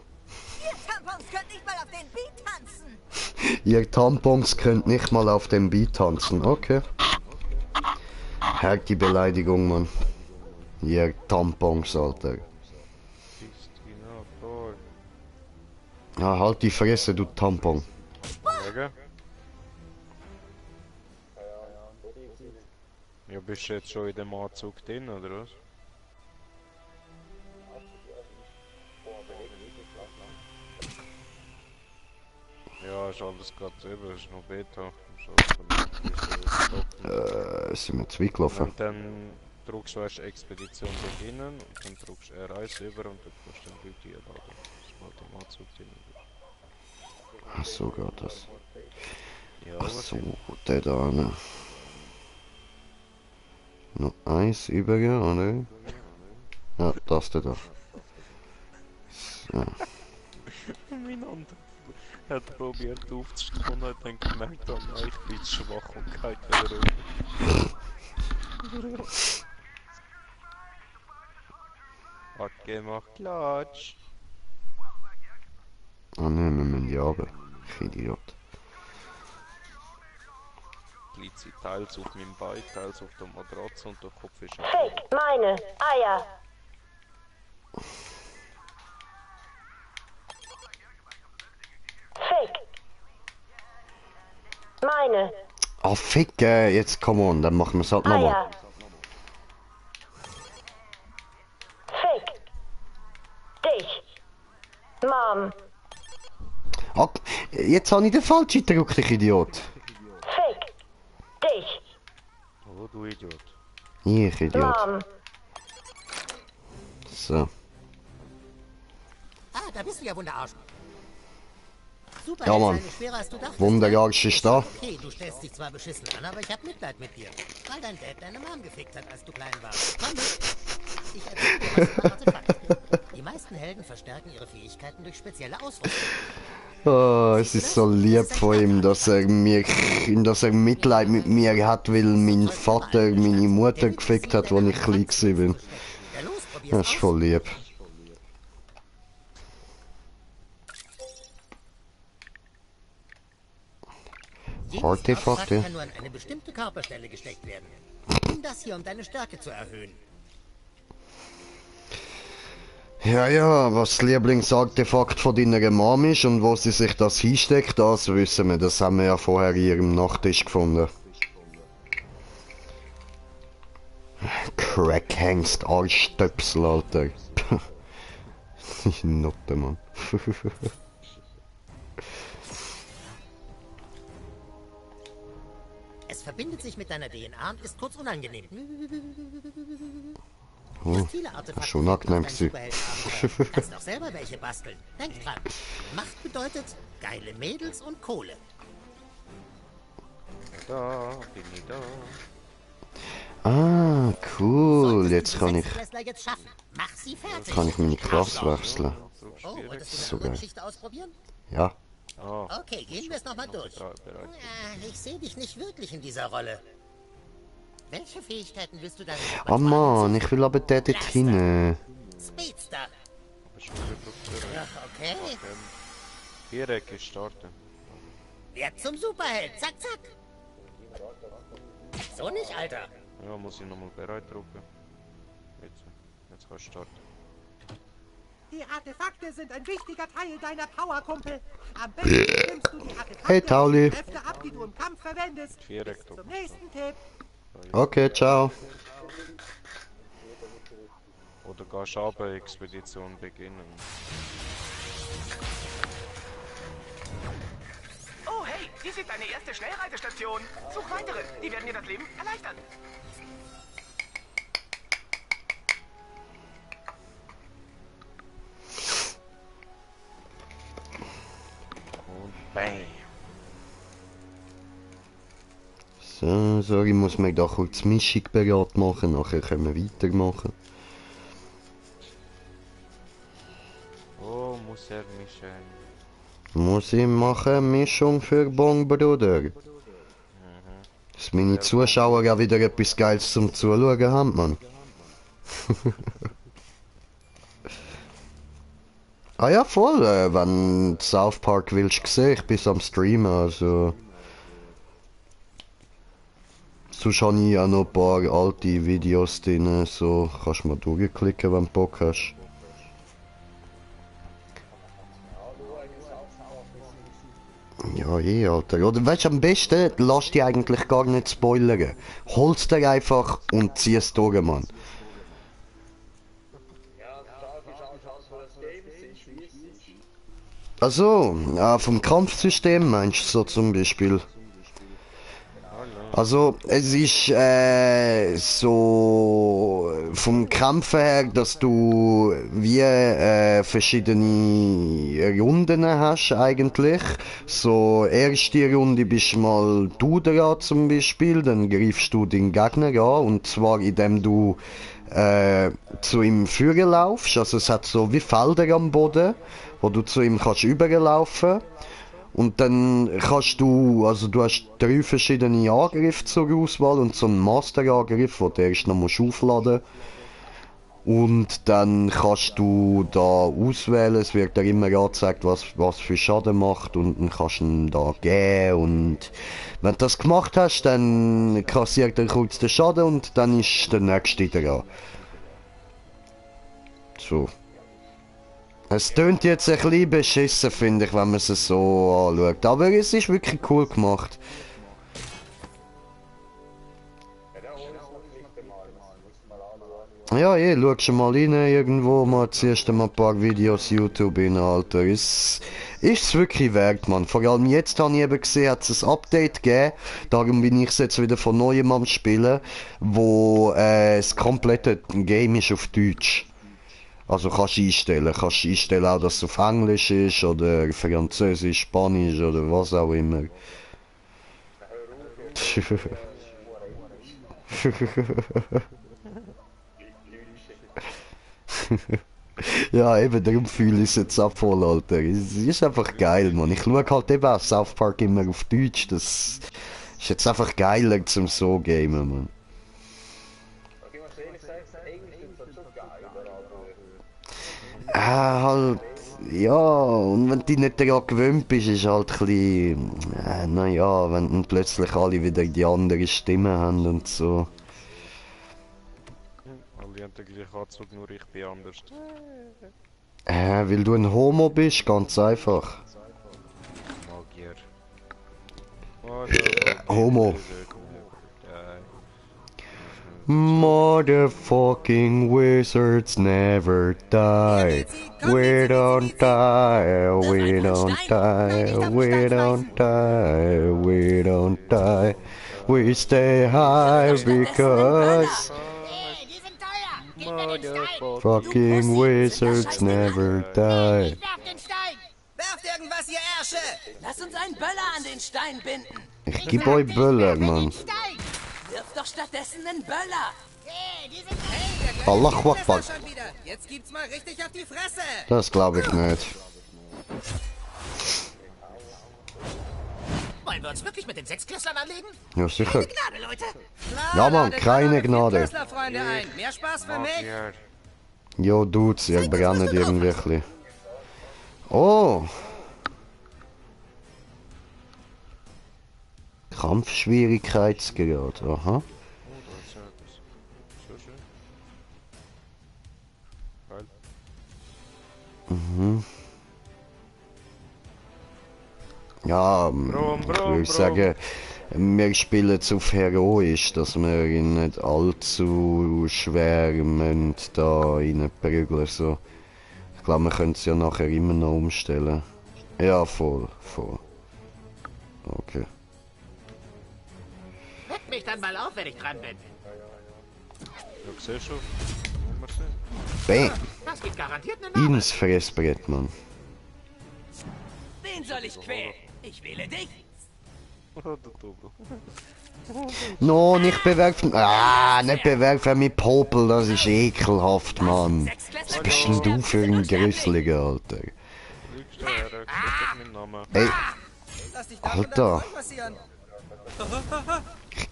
N: Ihr Tampons könnt nicht mal auf den Beat tanzen.
B: Ihr Tampons könnt nicht mal auf dem Beat tanzen. Okay. Halt die Beleidigung, Mann. Ihr Tampons, Alter. Ja, halt die Fresse, du Tampon.
A: Ja, bist du jetzt schon in dem Anzug drin, oder was? Ja, ist alles gerade selber, ist noch Beta.
B: Sind wir zurückgelaufen?
A: Und dann drückst du erst Expedition beginnen und dann drückst du R1 über und dann kannst du dann Leute einladen. Sobald im Anzug drin ist.
B: Ach so geht das.
A: Ja,
B: Ach so, der da, ne? Noch eins übrigens, oder? Ja, das da. So.
A: Mein anderer hat probiert aufzustehen und hat dann gemerkt, oh nein, ich bin zu schwach und geht wieder runter. Hat gemacht, Klatsch.
B: Ah ne, wir müssen die runter. Ich Idiot.
A: Liegt sie teils auf meinem Bein, teils auf der Matratze und der Kopf ist
K: Fake, meine, Eier. Fake. Meine.
B: Oh, fick, jetzt come on, dann machen wir es halt nochmal.
K: Eier. Fake. Dich. Mom.
B: Oh, jetzt habe ich den falschen gedrückt, ich Idiot.
K: Fake. Dich.
A: Oh, du Idiot.
B: Ich Idiot.
K: Mom.
B: So.
C: Ah, da bist du ja Wunderarsch. Super,
B: Ja, Mann.
C: schwerer als du dachtest.
B: Wunderarsch ist da.
C: Okay, du stellst dich zwar beschissen an, aber ich hab Mitleid mit dir. Weil dein Dad deine Mom gefickt hat, als du klein warst. Komm mit. Ich erzähl dir was über Artefakte. Die meisten Helden verstärken ihre Fähigkeiten durch spezielle Ausrüstung.
B: Oh, es ist so lieb von ihm, dass er Mitleid mit mir hat, weil mein Vater meine Mutter gefickt hat, als ich klein war. Das ist voll lieb. Artefakte?
C: Kann nur an eine bestimmte Körperstelle gesteckt werden. Nimm das hier, um deine Stärke zu erhöhen.
B: Ja, ja, was das Lieblingsartefakt von deiner Mom ist und wo sie sich das hinsteckt, das wissen wir. Das haben wir ja vorher in ihrem Nachttisch gefunden. Crackhengst, Arschstöpsel, Alter. Notte, Mann.
C: Es verbindet sich mit deiner DNA und ist kurz unangenehm.
B: Oh, schon angenehm gewesen.
C: Kannst auch selber welche basteln. Denk dran. Macht bedeutet geile Mädels und Kohle.
A: Da, bin ich da.
B: Ah, cool. Jetzt kann ich...
C: Jetzt schaffen. Mach sie fertig.
B: Kann ich meine Klasse wechseln.
C: Oh, wolltest du
B: So
C: eine
B: geil.
C: Geschichte ausprobieren?
B: Ja.
A: Oh.
C: Okay, gehen wir es nochmal durch. Ja, ich sehe dich nicht wirklich in dieser Rolle. Welche Fähigkeiten willst du dann?
B: Ah Mann, ich will aber den dort hin.
C: Speedster. Ach, okay.
A: Viereck starten.
C: Werd zum Superheld. Zack, zack. So nicht, Alter.
A: Ja, muss ich nochmal bereit drücken. Jetzt kannst du starten.
G: Die Artefakte sind ein wichtiger Teil deiner Power, Kumpel. Am besten nimmst du die Artefakte
B: Hey, Tauli.
G: Kräfte ab, die du im Kampf verwendest.
A: Viereck
G: Bis zum nächsten Tipp.
B: Okay, ciao.
A: Oder gehst du runter, Expedition beginnen.
S: Oh, hey, dies ist deine erste Schnellreitestation. Such weitere, die werden dir das Leben erleichtern.
A: Und bam.
B: So. So, sorry, muss mir da kurz Mischung bereit machen, nachher können wir weitermachen.
A: Oh, muss er mischen.
B: Muss ich machen, Mischung für Bon, Bruder. Dass meine Zuschauer ja wieder etwas Geiles zum Zuschauen haben, Mann. Ah ja, voll, wenn South Park willst sehen, ich bin am Streamen, also... Sonst habe ich auch noch ein paar alte Videos drin, so kannst du mal durchklicken, wenn du Bock hast. Ja, Alter. Oder weißt du, am besten lass dich eigentlich gar nicht spoilern. Hol's dir einfach und zieh es durch, Mann. Also, vom Kampfsystem meinst du so zum Beispiel? Also, es ist so vom Kämpfen her, dass du wie verschiedene Runden hast eigentlich. So, erste Runde bist mal du dran zum Beispiel, dann greifst du den Gegner an und zwar indem du zu ihm führen laufst. Also es hat so wie Felder am Boden, wo du zu ihm kannst überlaufen. Und dann kannst du, also du hast 3 verschiedene Angriffe zur Auswahl und so einen Master-Angriff, den du erst noch musst aufladen. Und dann kannst du da auswählen, es wird dir immer angezeigt, was für Schaden macht und dann kannst du ihn da geben. Und wenn du das gemacht hast, dann kassiert er kurz den Schaden und dann ist der nächste dran. So. Es tönt jetzt ein bisschen beschissen, finde ich, wenn man es so anschaut. Aber es ist wirklich cool gemacht. Ja, schau schon mal rein, irgendwo mal zuerst mal ein paar Videos YouTube in, Alter. Ist es wirklich wert, man. Vor allem jetzt habe ich eben gesehen, hat es ein Update gegeben. Darum bin ich jetzt wieder von neuem am Spielen, wo das komplette Game ist auf Deutsch. Also kannst du einstellen auch, dass es auf Englisch ist oder Französisch, Spanisch oder was auch immer. Ja, eben, darum fühle ich es jetzt auch voll, Alter. Es ist einfach geil, man. Ich schaue halt eben auch South Park immer auf Deutsch. Das ist jetzt einfach geiler zum so gamen, man. Halt, ja, und wenn du nicht daran gewöhnt bist, ist halt ein bisschen, naja, wenn dann plötzlich alle wieder die andere Stimme haben und so.
A: Alle haben den gleichen Anzug, nur ich bin anders.
B: Weil du ein Homo bist, ganz einfach.
A: Magier.
B: Homo. Motherfucking wizards never die. We don't die, we don't die, we don't die, we don't die. We stay high because fucking wizards never die.
P: Werft irgendwas, ihr Ärsche!
Q: Lass uns einen Böller an den Stein binden.
B: Ich geb euch Böller, Mann.
Q: Wirf doch stattdessen einen Böller.
B: Allah Akbar.
P: Jetzt gibt's mal richtig auf die Fresse.
B: Das glaube ich nicht.
I: Wollen wir uns wirklich mit den Sechsklässlern anlegen?
B: Ja, sicher.
P: Keine Gnade, Leute.
B: Ja, Mann, keine Gnade.
P: Freunde ein. Mehr Spaß für mich.
B: Jo, Dudes, ihr brennt irgendwie. Oh! Kampfschwierigkeitsgrad, aha. Mhm. Ja, ich würde sagen, wir spielen es auf heroisch, dass wir ihn nicht allzu schwer da reinprügeln. So. Ich glaube, wir können es ja nachher immer noch umstellen. Ja, voll. Okay.
I: Weck mich dann mal auf, wenn ich dran bin.
A: Ja, siehst du?
B: Bam!
I: Das gibt garantiert eine Nummer.
B: Ins Fressbrett, Mann.
Q: Wen soll ich quälen? Ich wähle dich.
A: Oder Double.
B: No, nicht bewerfen. Ah, nicht bewerfen mit Popel, das ist ekelhaft, Mann. Was bist denn du für ein Grüsseliger, Alter?
A: Lügst du her, sag doch meinen Namen.
B: Ey,
P: Lass dich
B: Alter.
P: passieren.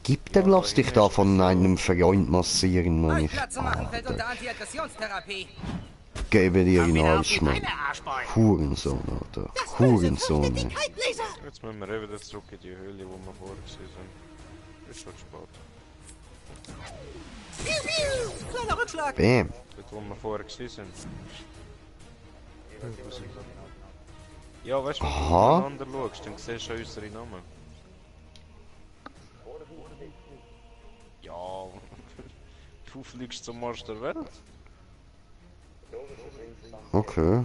B: Gib dir, lass dich da von einem Freund massieren, Mann. Ich
P: Platz zu machen fällt unter Antiaggressionstherapie.
B: gebe dir in den Arsch, Mann. Hurensohn, Alter. Hurensohn, ey.
A: Jetzt müssen wir wieder zurück in die Höhle, wo wir vorher sind. Ist schon spät.
P: Kleiner Rückschlag.
B: Bam.
A: Dort, wo wir vorher sind. Ja, weißt du, wenn du
B: Aha.
A: miteinander schaust, dann siehst du schon unsere Namen. Ja, du fliegst zum Arsch der Welt.
B: Okay.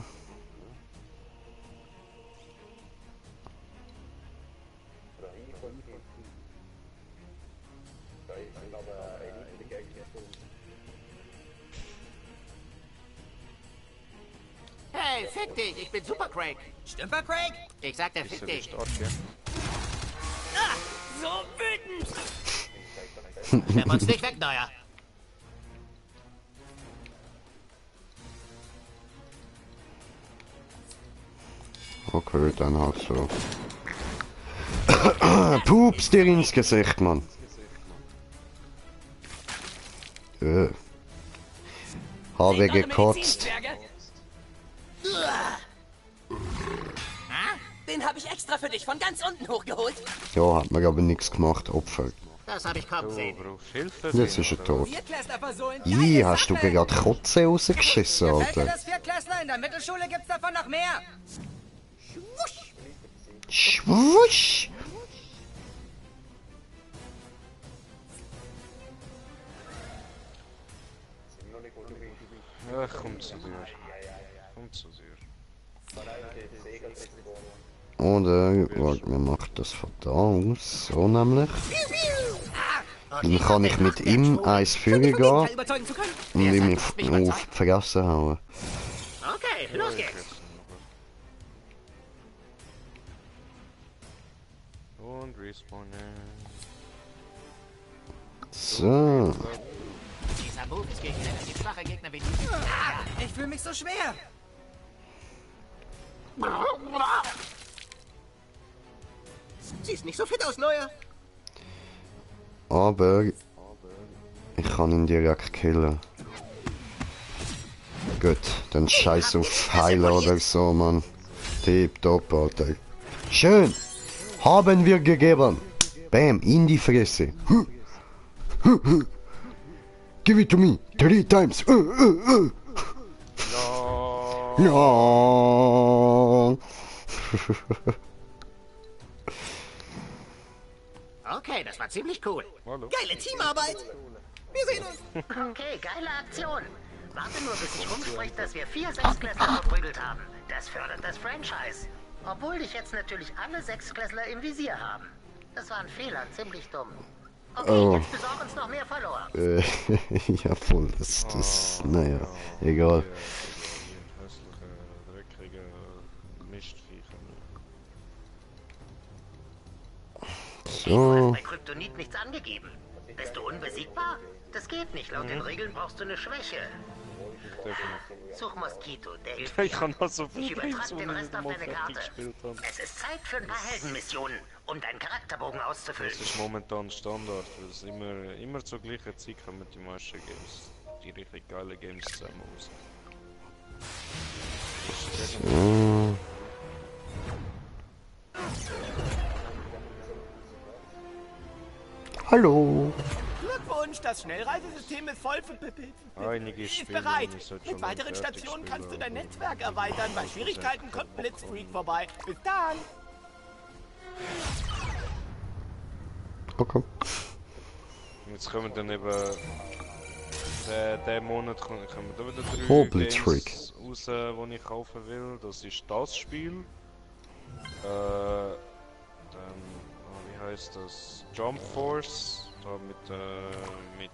I: Hey, fick dich, ich bin Super Craig.
P: Stümper, Craig?
I: Ich sagte, fick dich.
A: Stark, ja.
P: Ah, so wütend.
I: Schlepp uns nicht weg, Neuer.
B: Okay, dann halt so. Pups dir ins Gesicht, Mann. Habe gekotzt.
Q: Den habe ich extra für dich von ganz unten hochgeholt.
B: Ja, hat mir aber nichts gemacht, Opfer.
I: Das habe ich kaum gesehen.
B: Jetzt ist er tot.
P: Viertklässler versohlen.
B: Ih, hast du gerade Kotze rausgeschissen,
P: Gefällt dir
B: Alter?
P: das Viertklässler? In der Mittelschule gibt's davon noch mehr.
B: Schwusch!
A: Ja, komm zu dir. Komm zu dir.
B: Oder, warte, wir machen das von da aus, so nämlich. Dann kann ich mit ihm eins führen gehen und ihm auf die Fresse hauen.
I: Okay, los geht's.
A: Und respawnen.
B: So.
I: Dieser Move ist gegen relativ schwache Gegner wie die.
P: Ich fühle mich so schwer. Siehst nicht so fit aus, Neuer.
B: Aber ich kann ihn direkt killen. Gut, dann scheiß auf Heiler oder so, Mann. Tipptopp, Alter. Schön! Haben wir gegeben! Bam, in die Fresse. Give it to me! 3 times! No!
I: Okay, das war ziemlich cool.
P: Geile Teamarbeit. Wir sehen uns.
C: Okay, geile Aktion. Warte nur, bis sich rumspricht, dass wir 4 Sechsklässler verprügelt haben. Das fördert das Franchise. Obwohl dich jetzt natürlich alle Sechsklässler im Visier haben. Das war ein Fehler, ziemlich dumm. Okay,
B: Oh.
C: jetzt besorg uns noch mehr Follower.
B: Ja, voll, das, naja, egal.
A: Hässliche, dreckige Mistviecher.
B: So.
C: Du hast bei Kryptonit nichts angegeben. Bist du unbesiegbar? Das geht nicht. Laut den Regeln brauchst du eine Schwäche. Such Moskito, der hilft dir.
A: Ich kann noch so
C: Ich
A: viel
C: übertrag
A: Games,
C: den
A: wo
C: Rest
A: wir
C: auf
A: mal
C: deine
A: fertig
C: Karte.
A: gespielt haben.
C: Es ist Zeit für ein paar Heldenmissionen, um deinen Charakterbogen auszufüllen.
A: Das ist momentan Standard, weil es immer zur gleichen Zeit kommen die meisten Games, die richtig geile Games zusammen raus.
B: So. Hallo.
S: Glückwunsch, das Schnellreisesystem ist voll
A: Einige
S: ist
A: Spiele
S: bereit.
A: muss ich halt schon
S: Mit weiteren
A: fertig
S: Stationen
A: spielen,
S: kannst du dein
A: aber-
S: Netzwerk erweitern. Bei Schwierigkeiten kommt Blitzfreak vorbei. Bis dann.
B: Okay.
A: Jetzt kommen dann eben der Monat kommen da wieder 3
B: Oh, Blitzkrieg.
A: Games raus, die ich kaufen will. Das ist das Spiel. Dann, wie heißt das? Jump Force. Da mit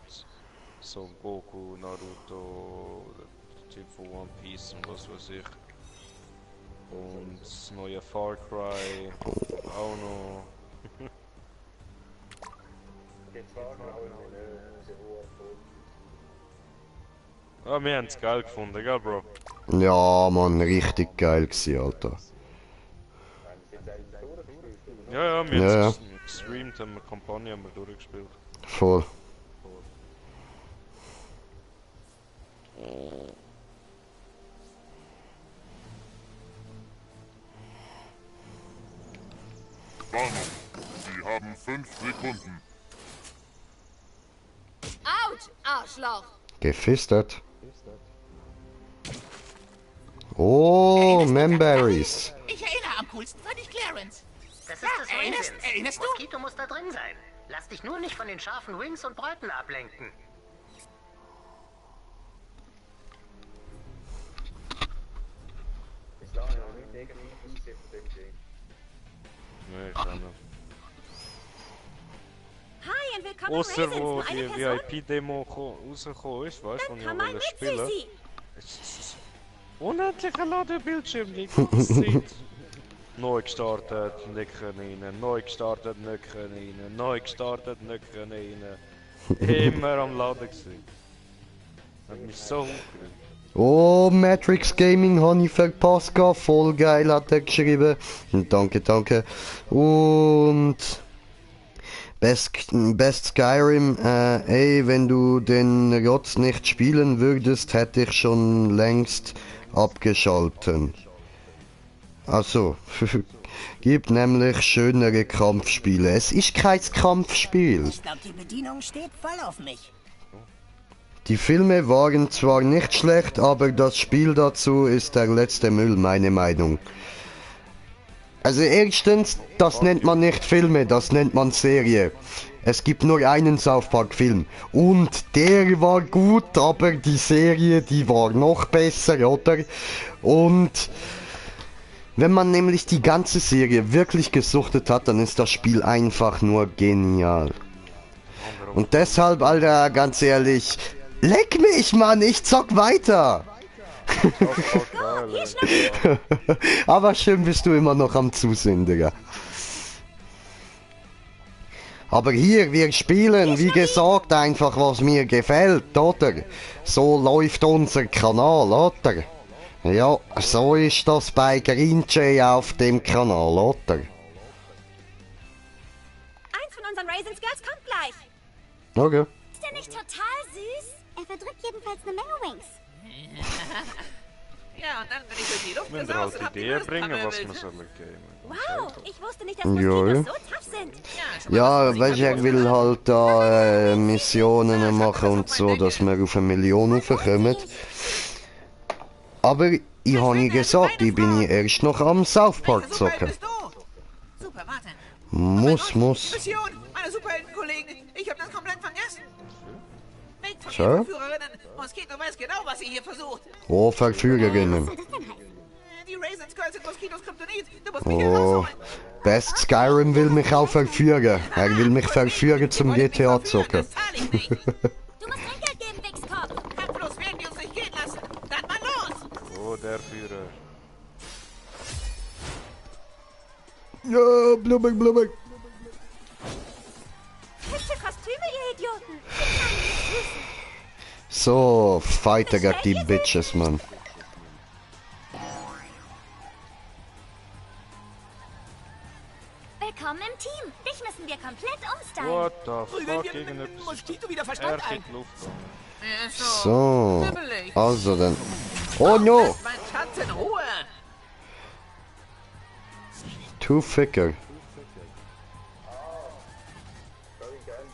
A: so Goku, Naruto, der Typ von One Piece und was weiß ich. Und das neue Far Cry auch noch. Ah, wir haben es geil gefunden, gell, Bro?
B: Ja, Mann, richtig geil gewesen, Alter.
A: Ja, wir haben es gestreamt, haben wir Kampagne haben wir durchgespielt.
B: Voll.
T: Warnung, Sie haben 5 Sekunden.
E: Autsch, Arschloch!
B: Gefistert. Oh, Memberries.
I: Ich erinnere, am coolsten fand ich Clarence.
C: Das ist das
I: erinnerst
C: Raisins.
I: du?
C: Moskito muss da drin sein. Lass dich nur nicht von den scharfen Wings und Bräuten ablenken.
A: Nee, ich kann nicht.
U: Hi und willkommen
A: Ausser
U: Raisins,
A: wo
U: nur eine
A: die
U: Person?
A: VIP-Demo rausgekommen ist, weißt du, wo ich
U: Komm mal
A: noch
U: mit,
A: spielen wollte.
U: Sissi.
A: Unendlicher Ladebildschirm die ganze Zeit. Neu gestartet, nicht können rein. Neu gestartet, nicht können rein. Neu gestartet, nicht können rein. Immer am Laden gewesen. Hat mich so aufgeregt.
B: Oh, Matrix Gaming habe ich verpasst, voll geil hat er geschrieben. Danke, danke. Und Best Skyrim, ey, wenn du den Rotz nicht spielen würdest, hätte ich schon längst abgeschalten. Also, gibt nämlich schönere Kampfspiele. Es ist kein Kampfspiel.
N: Ich glaube, die Bedienung steht voll auf mich.
B: Die Filme waren zwar nicht schlecht, aber das Spiel dazu ist der letzte Müll, meine Meinung. Also erstens, das nennt man nicht Filme, das nennt man Serie. Es gibt nur einen South Park Film und der war gut, aber die Serie, die war noch besser, oder? Und wenn man nämlich die ganze Serie wirklich gesuchtet hat, dann ist das Spiel einfach nur genial. Und deshalb, Alter, ganz ehrlich, leck mich, Mann, ich zock weiter. Aber schön bist du immer noch am Zusehen, Digga. Aber hier, wir spielen, wie gesagt, einfach was mir gefällt, oder? So läuft unser Kanal, oder? Ja, so ist das bei Green-Jay auf dem Kanal, oder?
U: Eins von unseren Raisins Girls kommt gleich.
B: Okay.
U: Ist der nicht total süß? Er verdrückt jedenfalls eine Menge Wings.
I: Ja, und dann bin ich durch die Luft
A: Wenn wir
I: gesaust
A: halt
I: und hab die
A: Ideen
I: Lust
A: bringen, was
I: verwirbelt.
A: wir sollen geben.
U: Wow, ich wusste nicht, dass
B: Ja.
U: Moskitos so tough sind.
B: Ja, weißt du, er will halt da Missionen machen und so, dass wir auf 1 Million raufkommen. Aber ich habe nie gesagt, ich bin hier erst noch am South Park zocken.
I: Super, warte.
B: Muss.
I: Mission, meine Superheldenkollegen. Ich hab das komplett vergessen. Weg von
B: So?
I: den Verführerinnen. Moskito weiß genau, was sie hier versucht.
B: Oh, Verführerinnen.
I: Die Raisins Girls sind Moskitos Kryptonit. Du musst mich hier
B: Oh,
I: rausholen.
B: Best Skyrim will mich auch verführen. Er will mich verführen zum GTA zocken.
U: Du musst Trinkgeld geben, Wichskopf.
I: Kampflos werden die uns nicht gehen lassen. Dann mal los.
A: Oh, der Führer.
B: Ja, blubber.
U: Hübsche Kostüme, ihr Idioten.
B: So, fighter gegen die Bitches, Mann.
U: Willkommen im Team. Dich müssen wir komplett umstylen.
A: What the
I: Prügeln
A: fuck,
I: wir
A: gegen
I: mit
A: etwas.
I: Moskito wieder Verstand
A: Er
I: ein.
A: geht Luft an.
B: So, also dann. Oh no!
I: Lass meinen Schatz in Ruhe.
B: Too thicker.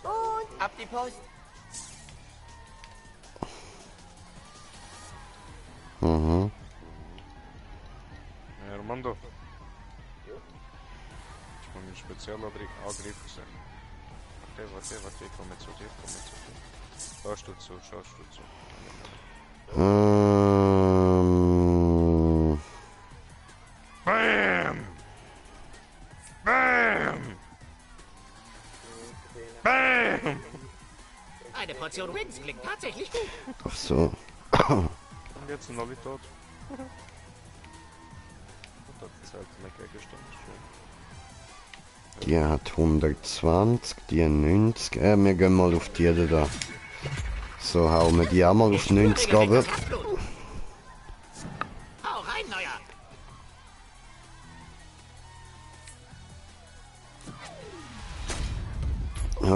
P: Und ab die Post.
B: Mhm.
A: Ja, Armando. Ich muss einen Spezialangriff sehen. Warte, ich komme zu dir. Schaust du zu. Bam!
I: Eine Portion Wings klingt tatsächlich gut.
B: Ach so.
A: Und jetzt sind alle tot. Und das zählt mein Gegenstand schon.
B: Die hat 120, die 90. Wir gehen mal auf die da. So, hauen wir die auch mal auf 90 runter.
I: Hau rein, Neuer!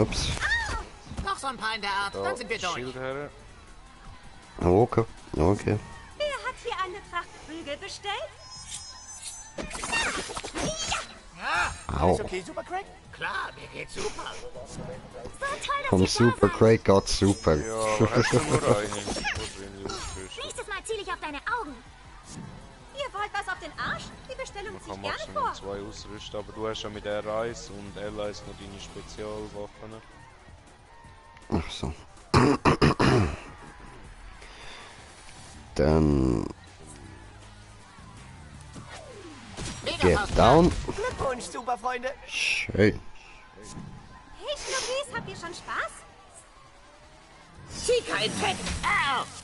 B: Ups.
I: Noch so ein paar in der Art, dann sind wir durch.
B: Okay, okay.
U: Wer hat hier eine Tracht Prügel bestellt?
I: Ja,
B: Au.
I: alles okay, Super Craig? Klar, mir geht's super.
U: So toll, dass
B: Vom
U: ihr
B: Super Craig geht's super.
A: Ja, hast du nur eine?
U: Nächstes Mal ziele ich auf deine Augen. Ihr wollt was auf den Arsch? Die Bestellung
A: Man
U: ziehe
A: kann
U: ich gerne
A: maximal
U: vor.
A: 2 ausrüsten, aber du hast ja mit R1 und L1 noch deine Spezialwaffen.
B: Ach so. Dann... Get down.
P: Glückwunsch, super Freunde.
B: Schön.
U: Hey Schnuckis, habt ihr schon Spaß?
Q: Sieh kein Fett!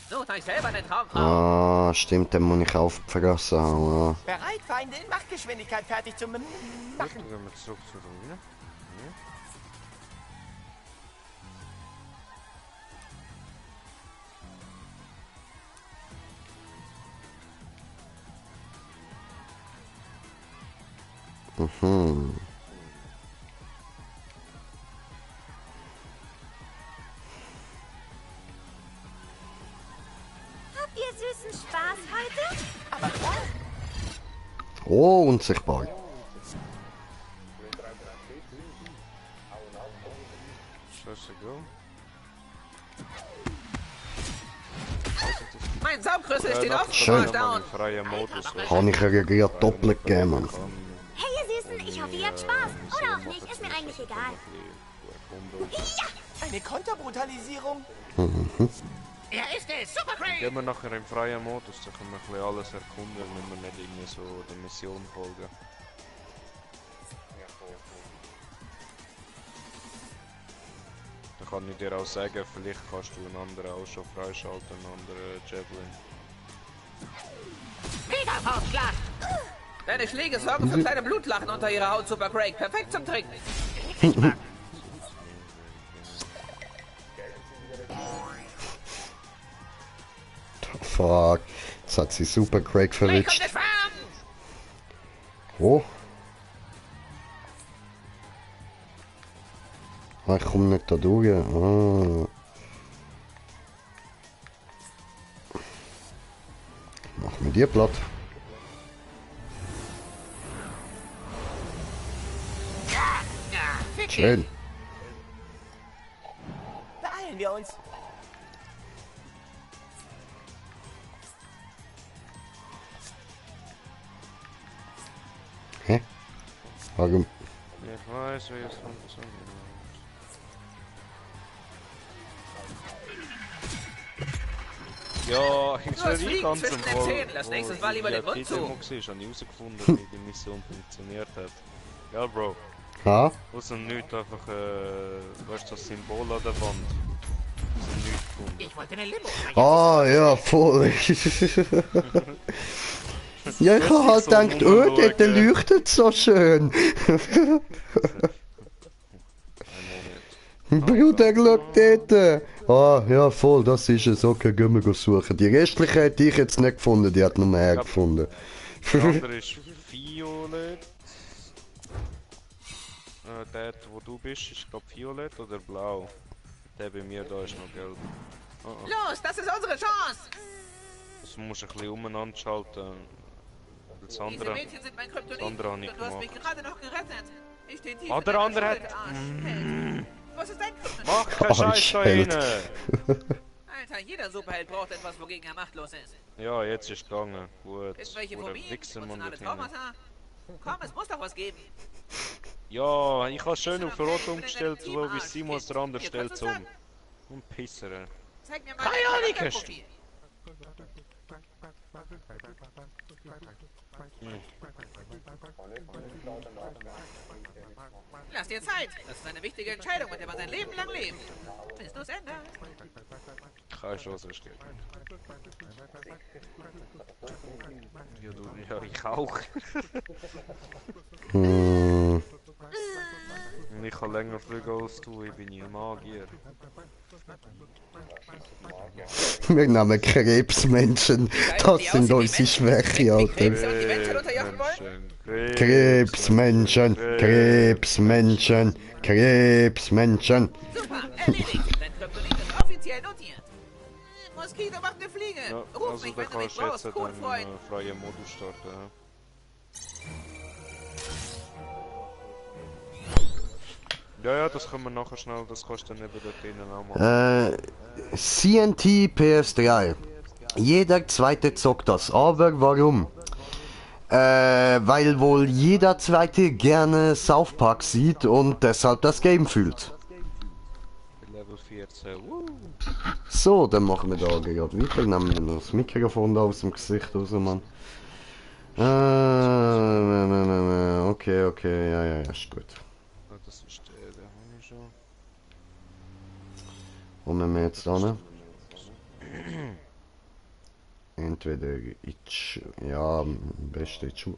Q: Sucht euch selber eine Traumfrau.
B: Ah, stimmt, den muss ich aufgefressen haben.
P: Bereit, Feinde in Machtgeschwindigkeit fertig zu machen.
A: Dann gehen wir zurück zur Ruine.
B: Mhm.
U: Habt ihr süßen Spaß heute?
P: Aber klar.
B: Oh, unsichtbar.
A: Scheißegal.
Q: Mein Saugrüssel steht offen
B: Schön.
Q: vor down.
A: Freier Modus.
B: Kann ich reagiert doppelt geben, Mann.
U: Hey ihr Süßen, ich hoffe ihr habt Spaß. Oder auch nicht, ist mir eigentlich egal. Ja!
P: Eine Konterbrutalisierung.
B: Mhm.
I: Er ist es, Super Craig!
A: Gehen wir nachher im freien Modus, da können wir ein bisschen alles erkunden, wenn wir nicht irgendwie so der Mission folgen. Da kann ich dir auch sagen, vielleicht kannst du einen anderen auch schon freischalten, einen anderen Javelin.
Q: Wieder Faustschlag! Deine Schläge sorgen für kleine Blutlachen unter ihrer Haut, Super Craig. Perfekt zum Trinken.
B: Fuck. Jetzt hat sie Super Craig verwitscht. Oh. Ah, ich komme nicht da durch. Ah. Mach mir die platt. Schön.
P: Beeilen wir uns.
B: Hä? Warum?
A: Ich weiß, wie es funktioniert. Ja, ich
Q: Du hast
A: bin
Q: Fliegen
A: ganz
Q: zwischen
A: im
Q: den
A: Fall,
Q: Zähnen. Lass nächstes Mal lieber den Mund zu.
A: Ich habe herausgefunden, wie die Mission funktioniert hat. Ja, Bro.
B: Ha?
A: Aus dem Nichts einfach, weißt du, das Symbol an der Wand. Aus dem Nichts gefunden.
I: Ich wollte eine Limo.
B: Ah, ja, voll. Ja, ich hab halt gedacht, oh, dort leuchtet so schön. Bruder, schau dort. Ah, ja, voll, das ist es. Okay, gehen wir suchen. Die restliche hätte ich jetzt nicht gefunden, die hat nur er gefunden.
A: Der andere ist violett. Der, wo du bist, ist glaube violett oder blau. Der bei mir da ist noch gelb. Oh, oh.
Q: Los, das ist unsere Chance!
A: Das musst du ein bisschen umeinander schalten. Das
Q: Diese
A: andere,
Q: Mädchen sind mein Kryptonit.
A: das andere habe ich
Q: Und du hast mich
A: gemacht.
Q: gerade noch gerettet. Ich stehe tief
A: Oh,
Q: in
A: der
Q: deiner
A: andere
Q: Schuld,
A: hat...
Q: Arsch. Was ist dein Kryptonit?
A: Mach keinen Scheiß da
B: Arschheld.
A: rein!
Q: Alter, jeder Superheld braucht etwas, wogegen er machtlos ist.
A: Ja, jetzt ist gegangen. Gut.
Q: Irgendwelche
A: Oder
Q: Phobien,
A: wichsen wir
Q: emotionale
A: nicht hin.
Q: Traumata? Komm, es muss doch was geben.
A: Ja, ich habe schön auf Rot umgestellt, so wie Simon der andere stellt es um. Und Pisser.
Q: Zeig mir mal
A: Keine
Q: dein
A: Ahnung,
Q: Charakterprofil. Lass dir Zeit. Das ist eine wichtige Entscheidung, mit der man sein Leben lang lebt. Bis du's änderst.
A: Keine Chance, es geht. Ja, du, ja, ich auch. Ich kann länger fliegen als du, ich bin nie ein Magier.
B: Wir nehmen Krebsmenschen. Das sind unsere Schwäche, Alter. Krebsmenschen, Krebsmenschen, Krebsmenschen.
Q: Super, erledigt. Dein Kryptonit ist offiziell notiert. Moskito macht eine Fliege.
A: Ja,
Q: Ruf
A: also
Q: mich,
A: da
Q: wenn du mich
A: kannst du
Q: brauchst,
A: jetzt
Q: cool,
A: einen
Q: Freund.
A: freien Modus starten. Ja. Ja, das können wir nachher schnell, das kannst du dann eben dort drinnen auch machen.
B: CNT PS3. Jeder zweite zockt das, aber warum? Weil wohl jeder zweite gerne South Park sieht und deshalb das Game fühlt.
A: Level 14,
B: So, dann machen wir da gerade weiter. Nehmen wir das Mikrofon da aus dem Gesicht raus, Mann. Okay, ja, ist gut.
A: Das ist der habe ich schon.
B: Wo müssen wir jetzt hin? Entweder in die ja, am besten in die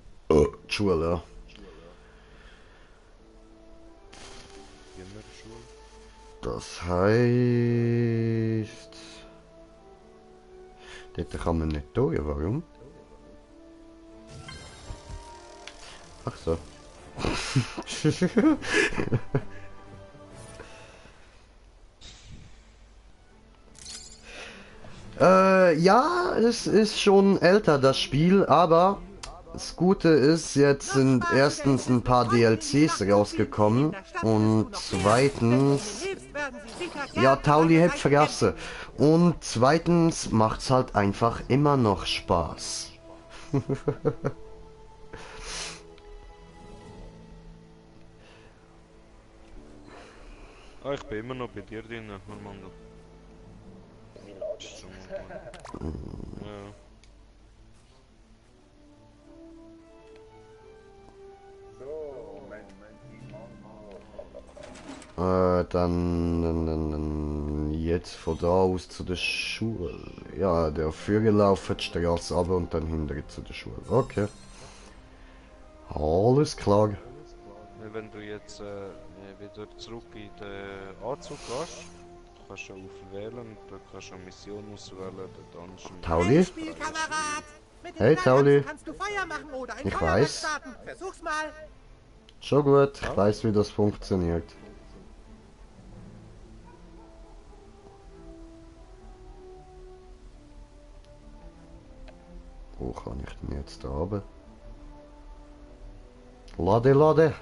B: Schule, ja. Das heisst... Dort kann man nicht durch, warum? Ach so. Ja, es ist schon älter, das Spiel, aber das Gute ist, jetzt sind erstens ein paar DLCs rausgekommen und zweitens... Ja, Tauli hat vergessen. Und zweitens macht's halt einfach immer noch Spaß.
A: Ah, ich bin immer noch bei dir drin, Armando.
B: Ja. Dann jetzt von da aus zu der Schule. Ja, der Führerlauf hat die Straße runter und dann hinterher zu der Schule. Okay. Alles klar.
A: Wenn du jetzt wieder zurück in den Anzug gehst, kannst du auf wählen und dann kannst du eine Mission auswählen, den Dungeon.
B: Tauli? Hey Tauli.
G: Kannst du Feuer machen oder ein
B: Ich
G: Feuerwerk
B: weiß.
G: starten. Versuch's mal.
B: Schon gut, ich weiß, wie das funktioniert. Wo kann ich denn jetzt da runter? Lade.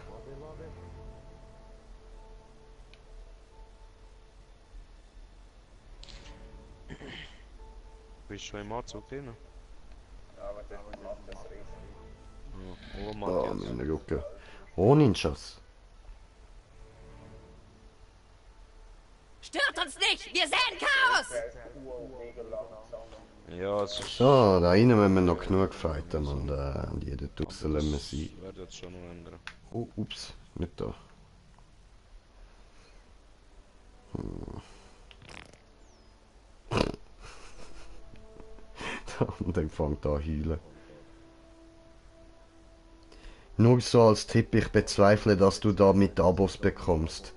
A: Bist du schon im Anzug drin? Ja, oh
B: Da,
A: Matthias.
B: meine Rucke. Oh, Ninjas.
U: Stört uns nicht! Wir säen Chaos!
A: Ja, es ist...
B: So, da rein müssen wir noch genug fighten und jeder draussen lassen wir sein.
A: Das wird jetzt schon noch ändern.
B: Oh, ups, nicht da. Und dann fängt an heulen. Nur so als Tipp, ich bezweifle, dass du damit Abos bekommst.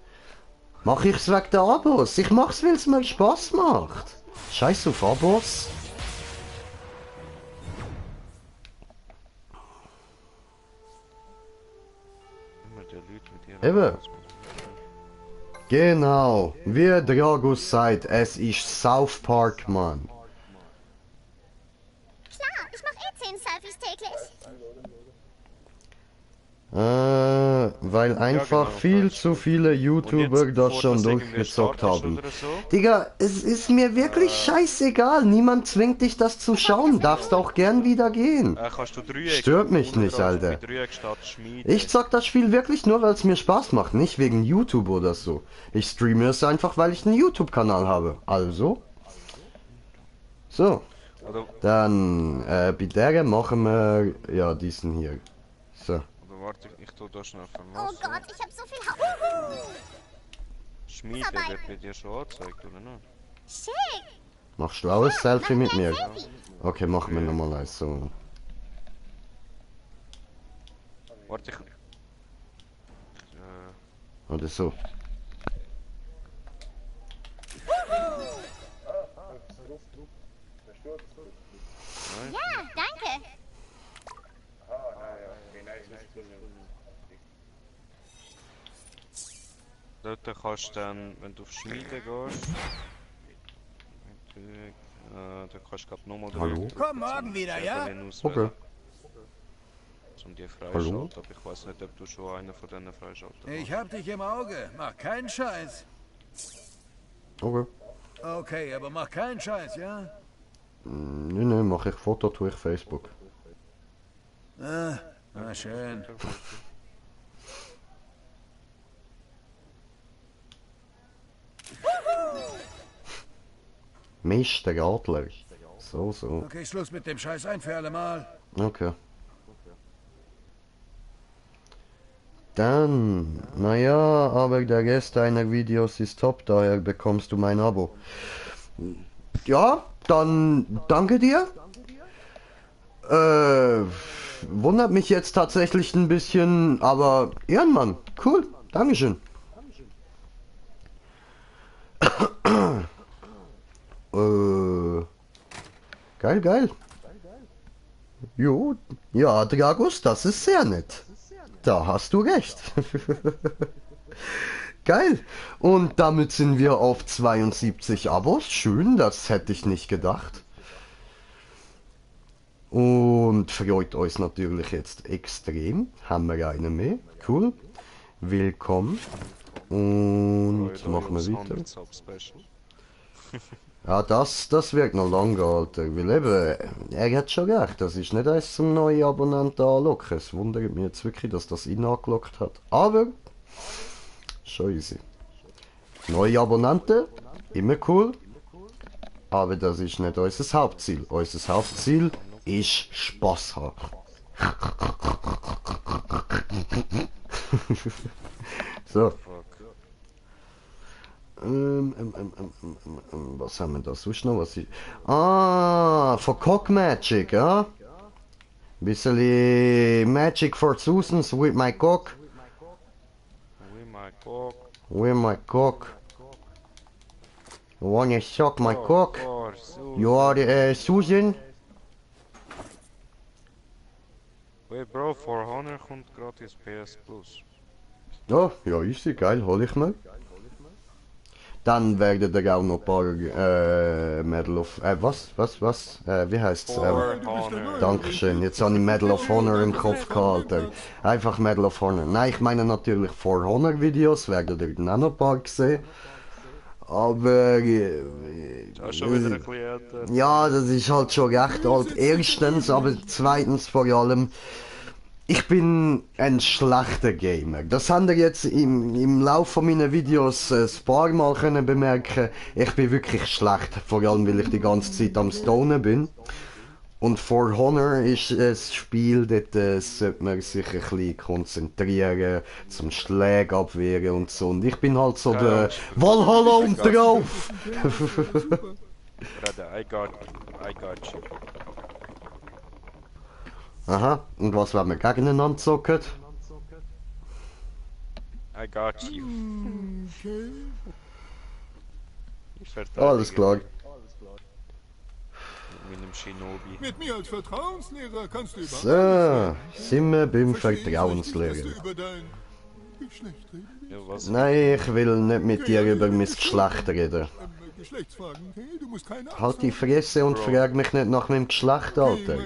B: Mach ich's wegen der Abos? Ich mach's, weil es mir Spaß macht. Scheiß auf Abos.
A: Immer der Leute mit ihren
B: Eben. Genau, wie Dragus sagt, es ist South Park, Mann.
U: Klar, ich mache 10 Selfies täglich.
B: Weil einfach viel zu viele YouTuber das schon durchgezockt haben. Digga, es ist mir wirklich scheißegal. Niemand zwingt dich, das zu schauen. Darfst auch gern wieder gehen.
A: Kannst du Dreieck
B: Stört mich nicht,
A: unterhalb
B: Alter.
A: mit Dreieck statt Schmiede.
B: Ich zock das Spiel wirklich nur, weil es mir Spaß macht, nicht wegen YouTube oder so. Ich streame es einfach, weil ich einen YouTube-Kanal habe. Also. So. Dann, bei der machen wir, ja, diesen hier. So.
A: Aber warte, ich tu da schnell
U: Oh
A: verlassen.
U: Gott, ich hab so viel
A: Schmiede wird bei dir schon angezeigt, oder nicht?
U: Schick!
B: Machst du auch ein Selfie mit mir? Okay, machen wir nochmal eins so.
A: Warte, ich...
B: Oder so.
U: Ja, danke.
A: Dort kannst du dann, wenn du auf Schmieden gehst... da kannst du gerade nochmal
B: Hallo?
H: Komm morgen wieder, ja?
B: Okay.
A: Um die freischalten, aber ich weiß nicht, ob du schon einen von denen freischalten hast.
R: Ich hab dich im Auge. Mach keinen Scheiß.
B: Okay.
R: Okay, aber mach keinen Scheiß, ja?
B: Nee, mach ich Foto, tue ich Facebook.
R: Schön.
B: Mist, der Adler. So.
R: Okay, Schluss mit dem Scheiß ein für alle Mal.
B: Okay. Dann, naja, aber der Rest deiner Videos ist top, daher bekommst du mein Abo. Ja, dann danke dir. Wundert mich jetzt tatsächlich ein bisschen, aber Ehrenmann, cool, Dankeschön. Geil. Jo, ja, Dragus, das ist sehr nett. Da hast du recht. Geil. Und damit sind wir auf 72 Abos. Schön, das hätte ich nicht gedacht. Und freut euch natürlich jetzt extrem. Haben wir einen mehr. Cool. Willkommen. Und machen wir weiter. Ja, das wird noch lange, Alter. Weil eben, er hat schon recht, das ist nicht eins zum neuen Abonnenten anlocken. Es wundert mich jetzt wirklich, dass das ihn angelockt hat. Aber, schon easy. Neue Abonnenten, immer cool. Aber das ist nicht unser Hauptziel. Unser Hauptziel ist Spaß haben. So. Was haben wir da sonst noch? Von Cock Magic, ja? Bisschen Magic for Susans with my cock. With my cock. You wanna suck my cock? You are Susan?
A: Wait, Bro, for Honor kommt gratis PS Plus.
B: Oh, ja, easy, geil, hol ich mal. Dann werden da auch noch ein paar Medal of... wie heißt's? Dankeschön, jetzt habe ich Medal of Honor im Kopf gehabt, Alter. Einfach Medal of Honor. Nein, ich meine natürlich For Honor Videos, werden ihr dann auch noch ein paar gesehen. Aber... ja, das ist halt schon recht alt. Erstens, aber zweitens vor allem... Ich bin ein schlechter Gamer. Das habt ihr jetzt im Laufe meiner Videos ein paar Mal können bemerken. Ich bin wirklich schlecht, vor allem weil ich die ganze Zeit am Stonen bin. Und For Honor ist ein Spiel, dort sollte man sich ein bisschen konzentrieren, zum Schläge abwehren und so. Und ich bin halt so der Valhalla und drauf!
A: I got you.
B: Aha, und was, wenn wir gegeneinander zocken?
A: I got you.
B: Alles klar.
A: Mit dem Shinobi.
O: Mit mir als Vertrauenslehrer kannst du über
B: So, sind wir beim Vertrauenslehrer. Nein, ich will nicht mit dir über mein Geschlecht reden. Halt die Fresse und frag mich nicht nach meinem Geschlecht, Alter.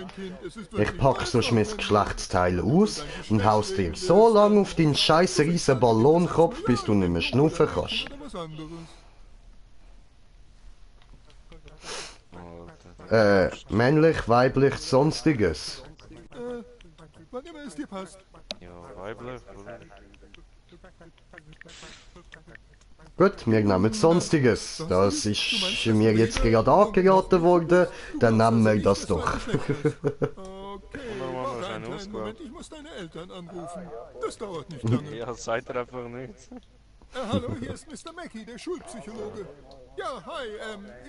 B: Ich pack sonst mein Geschlechtsteil aus und haus dir so lange auf deinen scheiß riesen Ballonkopf, bis du nicht mehr schnaufen kannst. Männlich, weiblich, sonstiges.
O: Wann immer es dir passt.
A: Ja, weiblich, oder?
B: Gut, wir nehmen sonstiges. Das ist mir jetzt gerade angeraten worden, dann nehmen wir das doch.
O: Moment, ich muss deine Eltern anrufen. Das dauert nicht lange.
A: Ja, seid ihr einfach nicht.
J: Hallo, hier ist Mr. Mackey, der Schulpsychologe. Ja, hi,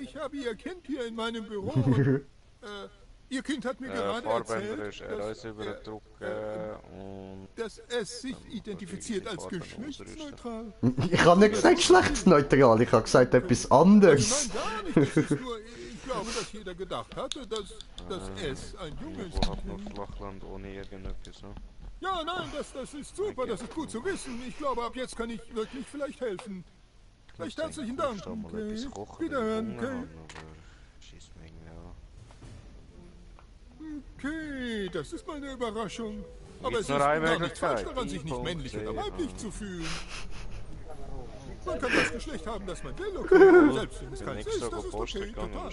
J: ich habe Ihr Kind hier in meinem Büro. Und, Ihr Kind hat mir gerade erzählt, dass es sich identifiziert als geschlechtsneutral.
B: Ich habe nicht gesagt geschlechtsneutral, ich habe gesagt etwas anderes.
J: Gar nicht, das ist nur, ich glaube, dass jeder gedacht hatte, dass es ein Junge ist.
A: Flachland ohne irgendetwas, ne?
J: Ja, nein, das ist super, das ist gut zu wissen. Ich glaube, ab jetzt kann ich wirklich vielleicht helfen. Recht herzlichen Dank, okay. Wiederhören, okay. Okay, das ist mal eine Überraschung. Aber es ist gar nicht falsch daran, sich nicht männlich oder weiblich zu fühlen. Man kann das Geschlecht haben, das man will, okay. Selbst wenn es keins ist, das ist okay, total.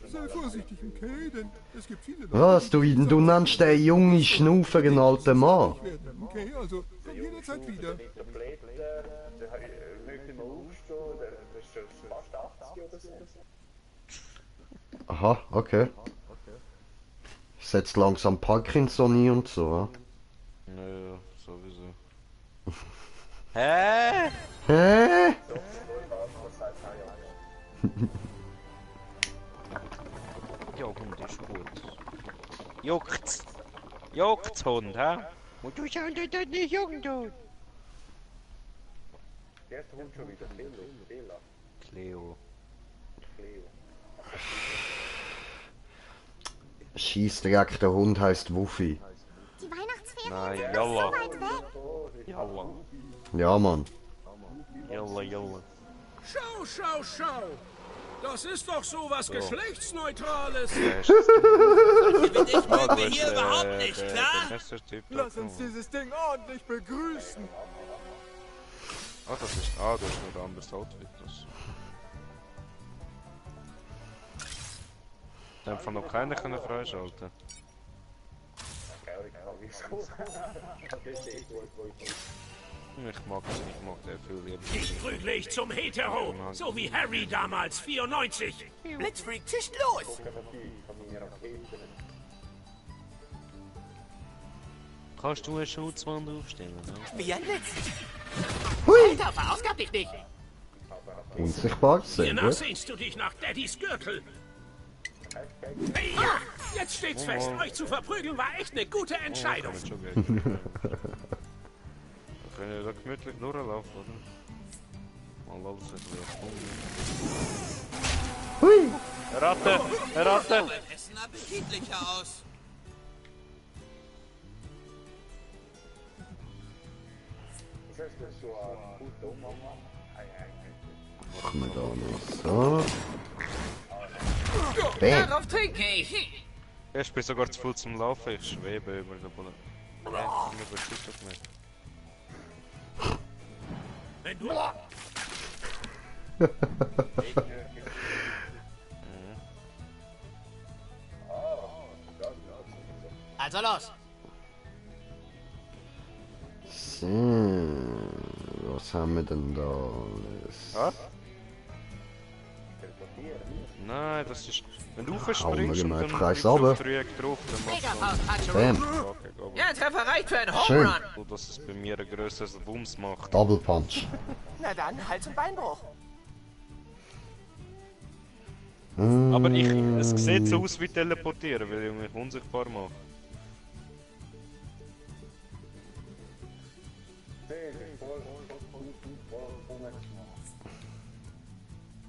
J: Sei vorsichtig, okay, denn es gibt viele Leute...
B: Was, du nennst den junge Schnaufer einen alten Mann?
J: Okay, also, komm jederzeit wieder.
B: Aha, okay. Setzt langsam Parkinson und so,
A: ja, sowieso. Hä?
B: Hä?
A: Ja, Hund ist gut. Juckt's? Juckt's, Hund, hä? Und du schaust dort nicht jucken, du!
V: Der ist der Hund schon wieder.
A: Cleo.
B: Scheissdreck, der Hund heißt Wuffi.
U: Die Weihnachtsferien
A: Nein,
U: sind
A: Jalla.
U: noch so weit weg.
A: Jalla.
B: Ja, Mann.
A: Jalla, jalla.
R: Schau, schau, schau! Das ist doch sowas Geschlechtsneutrales!
P: Ich mögen hier überhaupt nicht, klar?
J: Lass uns dieses Ding ordentlich begrüßen.
A: Ach, das ist... Ah, das ist nur ein anderes Outfit. Ich habe noch keiner können freischalten. Ich mag den viel lieber.
R: Ich prügle ich zum Hetero, so wie Harry damals, 94.
P: Blitzfreak, zischt los!
A: Kannst du eine Schutzwand aufstellen? Ne?
P: Wie ein Blitz!
I: Alter, verausgab dich nicht!
B: Unsichtbar, sehr
R: Hiernach
B: gut.
R: sehnst du dich nach Daddys Gürtel. Ja, jetzt steht's fest. Euch zu verprügeln war echt eine gute Entscheidung.
A: Wir können ja da gemütlich durchlaufen, oder? Mal alles ein bisschen.
B: Hui!
A: Ratte! Ratte!
P: Beim Essen appetitlicher aus.
B: Machen wir da noch so. Bam.
Q: Darauf trinke ich.
A: Ich bin sogar zu viel zum Laufen, ich schwebe über den Boden. Nein, ich überzeugt das nicht.
R: Wenn du...
I: Also los!
B: So, was haben wir denn da alles?
A: Was? Nein, das ist... Wenn du
B: Hauen
A: verspringst
B: wir
A: und
B: mal
A: dann
B: Preis
A: bleibst du
B: runter.
A: auf Dreieck drauf, dann machst du...
B: Bam.
Q: Ja, Treffer reicht für einen
B: Schön.
Q: Home Run.
A: So, dass es bei mir ein grösseres Bums macht.
B: Double Punch.
S: Na dann, Hals- und Beinbruch.
A: Aber es sieht so aus wie teleportieren, weil ich mich unsichtbar mache.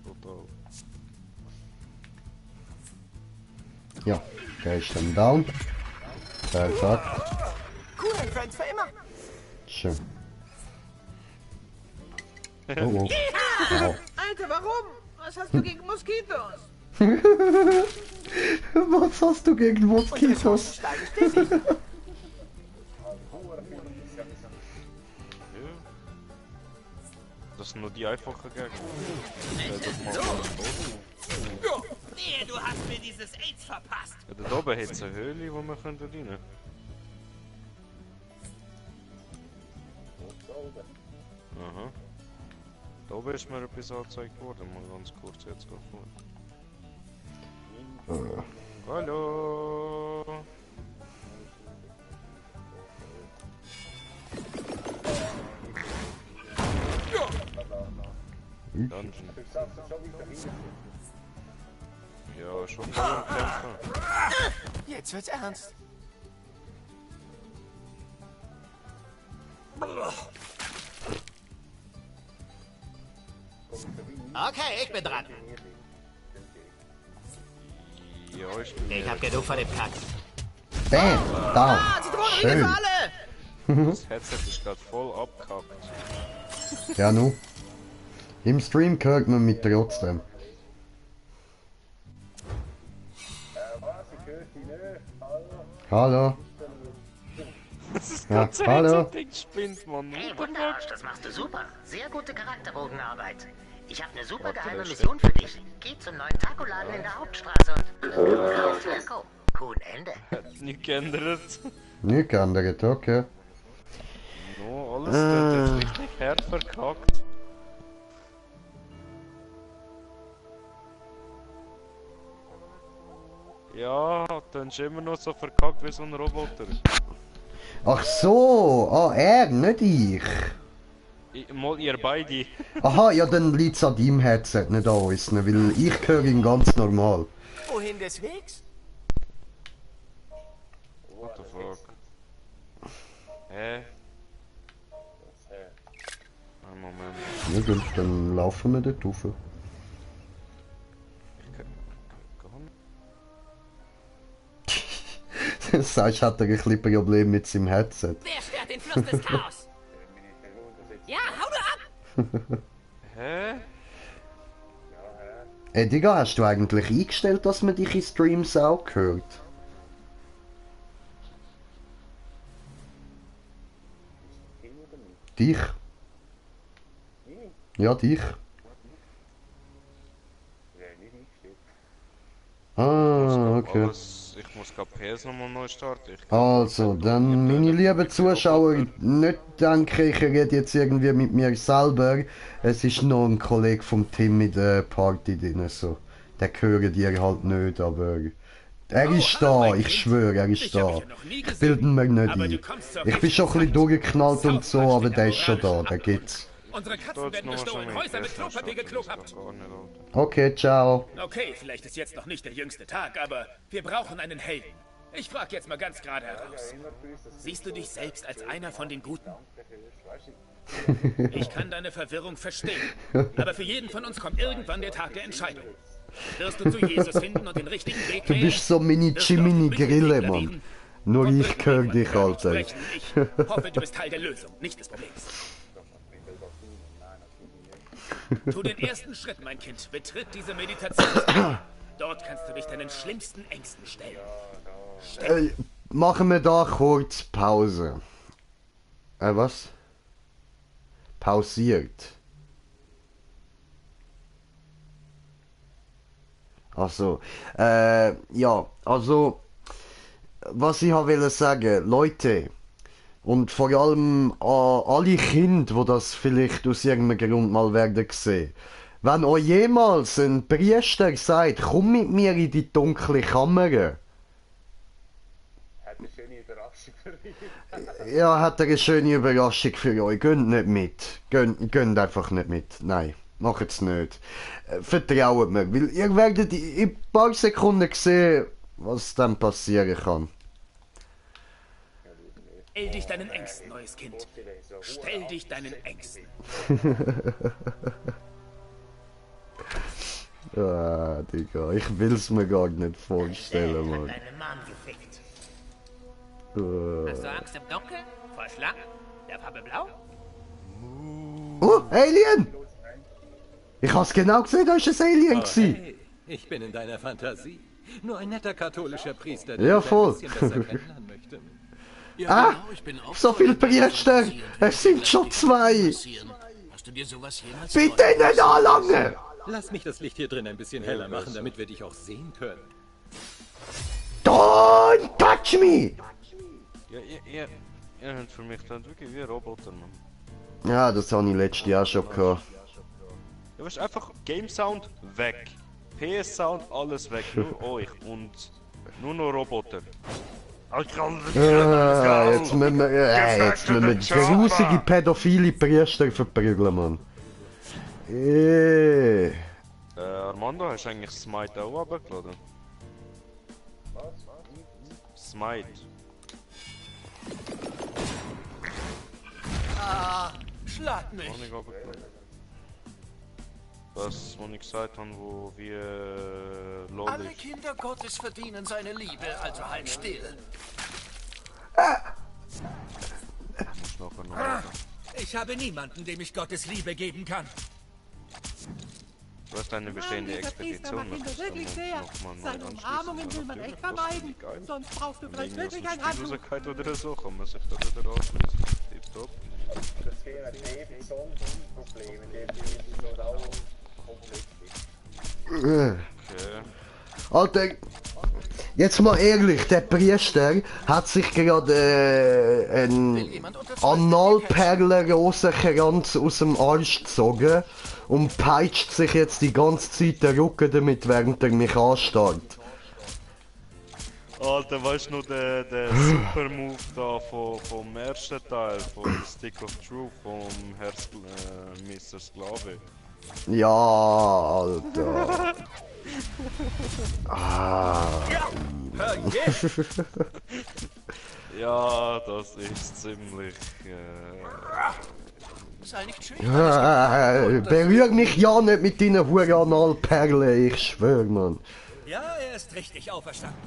A: Total.
B: Ja, der ist dann down. Perfekt.
S: Cool, and Friends für immer.
B: Schön. Oh, oh. Wow.
M: Alter, warum? Was hast du gegen Moskitos?
B: Was hast du gegen Moskitos?
A: Das sind nur die einfachen Gegner.
P: Nee, du hast mir dieses AIDS verpasst.
A: Ja, da oben hat es eine Höhle, wo wir rein können. Aha. Da oben ist mir etwas angezeigt worden, mal ganz kurz jetzt gucken. Hallo! Dungeon. Ja, schon voll am Kämpfen.
S: Jetzt wird's ernst.
I: Okay, ich bin dran.
A: Ja, ich
I: hab genug von dem Kack.
B: Bam! Da! Schön!
A: Das Headset ist gerade voll abgekackt.
B: Ja, nu. Im Stream hört man mich trotzdem. Hallo?
C: Das ist
B: ja, hallo?
C: Hey, Wunderarsch, das machst du super. Sehr gute Charakterbogenarbeit. Ich habe eine super geheime Mission für dich. Geh zum neuen Taco-Laden in der Hauptstraße und kauf Taco. Cool, Ende.
A: Hat nicht geändert.
B: Nicht geändert, okay.
A: No, alles wird jetzt richtig hart verkackt. Ja, dann ist immer noch so verkackt wie so ein Roboter.
B: Ach so! Ah, er, nicht ich!
A: Mal ihr beide.
B: Aha, ja, dann liegt's an deinem Headset, nicht an uns, ne, weil ich höre ihn ganz normal.
S: Wohin des Wegs?
A: What the fuck? Hä? Ein Moment.
B: Ja gut, dann laufen wir dort rauf. Sagst, hat er ein bisschen Problem mit seinem Headset.
U: Wer stört den Fluss des Chaos? Ja, hau du ab!
A: Hä?
B: Ey, Digga, hast du eigentlich eingestellt, dass man dich in Streams auch hört? Dich? Ja, dich. Ah, okay.
A: Ich muss gerade PS nochmal neu starten.
B: Also, dann, meine lieben Zuschauer, nicht denken, ich rede jetzt irgendwie mit mir selber. Es ist noch ein Kollege vom Tim in der Party drin, so. Den hören die halt nicht, aber... Er ist da, ich schwöre, er ist da. Ich bilde mir nicht ein. Ich bin schon ein bisschen durchgeknallt und so, aber der ist schon da, der geht's.
F: Unsere Katzen werden gestohlen, Häuser mit Klopapier gekloppt.
B: Okay, ciao.
F: Okay, vielleicht ist jetzt noch nicht der jüngste Tag, aber wir brauchen einen Helden. Ich frag jetzt mal ganz gerade heraus. Siehst du dich selbst als einer von den Guten? Ich kann deine Verwirrung verstehen, aber für jeden von uns kommt irgendwann der Tag der Entscheidung. Wirst du zu Jesus finden und den richtigen Weg
B: Du bist so Mini Grille, Mann. Nur ich höre dich, Alter.
F: Ich hoffe, du bist Teil der Lösung, nicht des Problems. Tu den ersten Schritt, mein Kind. Betritt diese Meditation. Dort kannst du dich deinen schlimmsten Ängsten stellen.
B: Machen wir da kurz Pause. Was? Pausiert. Also, ja, also, was ich wollte sagen, Leute, und vor allem an alle Kinder, die das vielleicht aus irgendeinem Grund mal werden sehen. Wenn euch jemals ein Priester sagt, komm mit mir in die dunkle Kammer. Hat eine schöne Überraschung für euch. Ja, hat eine schöne Überraschung für euch. Geht nicht mit. Geht einfach nicht mit. Nein, macht's nicht. Vertraut mir, weil ihr werdet in ein paar Sekunden sehen, was dann passieren kann.
F: Stell dich deinen Ängsten, neues Kind. Stell dich deinen Ängsten.
B: Ah, Digga, ich will's mir gar nicht vorstellen, Mann.
Q: Hast du Angst im Dunkeln? Vor Schlangen? Der Farbe blau?
B: Oh, Alien! Ich hab's genau gesehen, da ist ein Alien gewesen.
L: Hey, ich bin in deiner Fantasie. Nur ein netter katholischer Priester,
B: der
L: dich ein bisschen besser kennenlernen möchte.
B: Ja, genau, so viele Priester! Es sind schon 2!
L: Hast du dir sowas jemals
B: bitte nicht anlangen!
L: Lass mich das Licht hier drin ein bisschen heller machen, damit wir dich auch sehen können.
B: Don't touch me!
A: Ja, ihr habt für mich dann wirklich wie Roboter, Mann.
B: Ja, das habe ich letztes Jahr schon gehabt.
A: Ja, weißt, einfach Game Sound weg. PS Sound alles weg, nur euch und nur noch Roboter.
B: Jetzt müssen wir grusige pädophile Priester verprügeln, Mann.
A: Armando, hast du eigentlich Smite auch runtergeladen? Smite.
D: Ah, schlag mich.
A: Das, was ich gesagt habe, wo wir LOL
D: Alle Kinder Gottes verdienen seine Liebe, also halt still. Ich habe niemanden, dem ich Gottes Liebe geben kann.
A: Du hast eine bestehende Expedition noch.
G: Wirklich sehr. Seine Umarmungen will man echt vermeiden. Sonst brauchst du vielleicht wirklich ein Handtuch.
A: Oder so, kann man sich da wieder ausschließen. Tipptopp.
V: Das wäre ein so ein Problem, in dem wir auch komplett
B: Alter, jetzt mal ehrlich, der Priester hat sich gerade einen Analperlenrosenkranz aus dem Arsch gezogen und peitscht sich jetzt die ganze Zeit den Rücken damit, während er mich anstarrt.
A: Alter, weißt du noch den Super Move da vom ersten Teil, von Stick of Truth, vom Herr Mr. Sklave?
B: Ja, Alter.
A: Ja, das ist ziemlich...
D: Sei nicht schön.
B: Berühr mich ja nicht mit deinen Hurenalperlen, ich schwör, Mann.
D: Ja, er ist richtig auferstanden.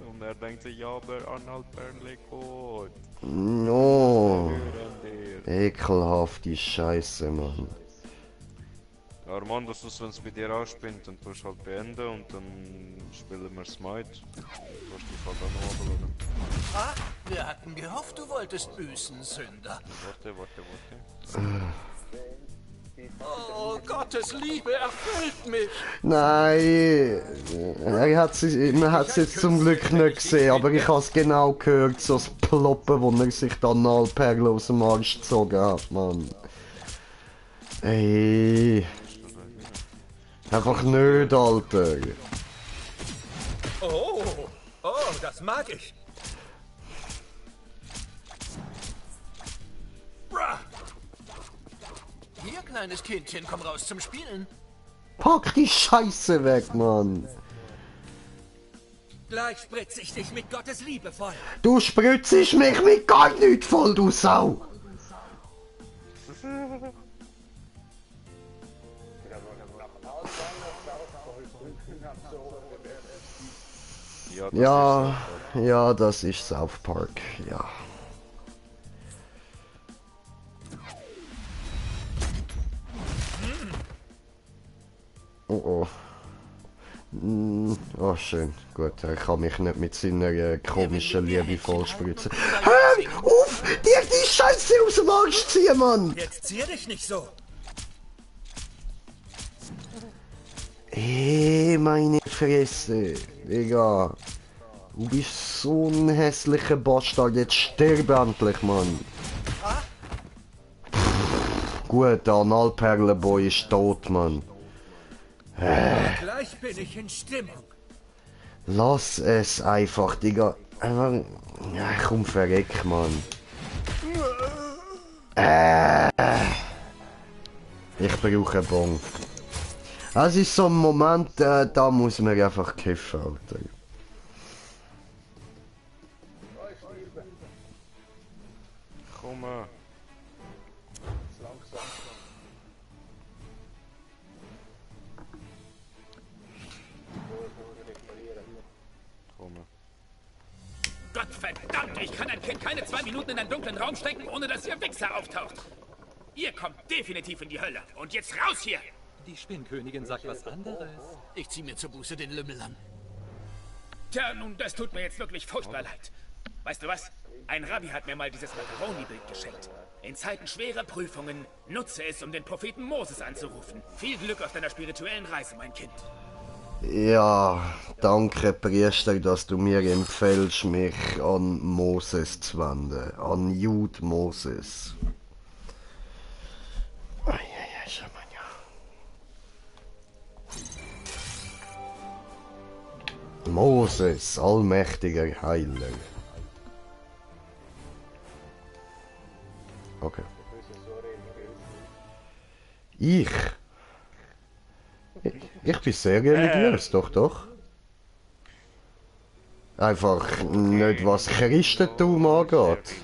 A: Und er denkt sich, ja, aber Analperle gut.
B: No. Ekelhafte Scheiße, Mann.
A: Armando, wenn es bei dir anspinnt, dann tust du halt beenden und dann spielen wir Smite. Du hast dich halt auch noch runterladen.
D: Ah, wir hatten gehofft, du wolltest büßen, Sünder.
A: Warte.
D: Oh, Gottes Liebe erfüllt mich!
B: Nein, man hat es jetzt zum Glück nicht gesehen, aber ich habe es genau gehört, so das Ploppen, wo er sich die Analperle aus dem Arsch gezogen hat, Mann. Ey. Einfach nicht, Alter.
D: Oh, das mag ich. Bruh. Hier, kleines Kindchen, komm raus zum Spielen.
B: Pack die Scheiße weg, Mann.
D: Gleich spritze ich dich mit Gottes Liebe voll.
B: Du spritzst mich mit gar nichts voll, du Sau. Ja, das ist South Park, ja. Oh. Oh, schön. Gut, er kann mich nicht mit seiner komischen Liebe vollspritzen. Hör auf! Dir die Scheiße aus dem Arsch ziehen, Mann!
D: Jetzt zieh dich nicht so!
B: Meine Fresse, Digga. Du bist so ein hässlicher Bastard, jetzt stirb endlich, Mann. Gut, der Analperlenboy ist tot, Mann.
D: Gleich bin ich in Stimmung.
B: Lass es einfach, Digga. Ja, komm, verreck, Mann. Ich brauche einen Bon. Es ist so ein Moment, da muss man einfach kiffen, Alter.
A: Komm.
F: Gottverdammt, ich kann ein Kind keine 2 Minuten in einen dunklen Raum stecken, ohne dass ihr Wichser auftaucht. Ihr kommt definitiv in die Hölle. Und jetzt raus hier!
L: Die Spinnkönigin sagt was anderes.
D: Ich zieh mir zur Buße den Lümmel an.
F: Tja, nun, das tut mir jetzt wirklich furchtbar leid. Weißt du was? Ein Rabbi hat mir mal dieses Macaroni-Bild geschenkt. In Zeiten schwerer Prüfungen nutze es, um den Propheten Moses anzurufen. Viel Glück auf deiner spirituellen Reise, mein Kind.
B: Ja, danke Priester, dass du mir empfiehlst, mich an Moses zu wenden. An Jude Moses. Moses, allmächtiger Heiler. Okay. Ich? Ich bin sehr religiös, doch. Einfach nicht was Christentum angeht.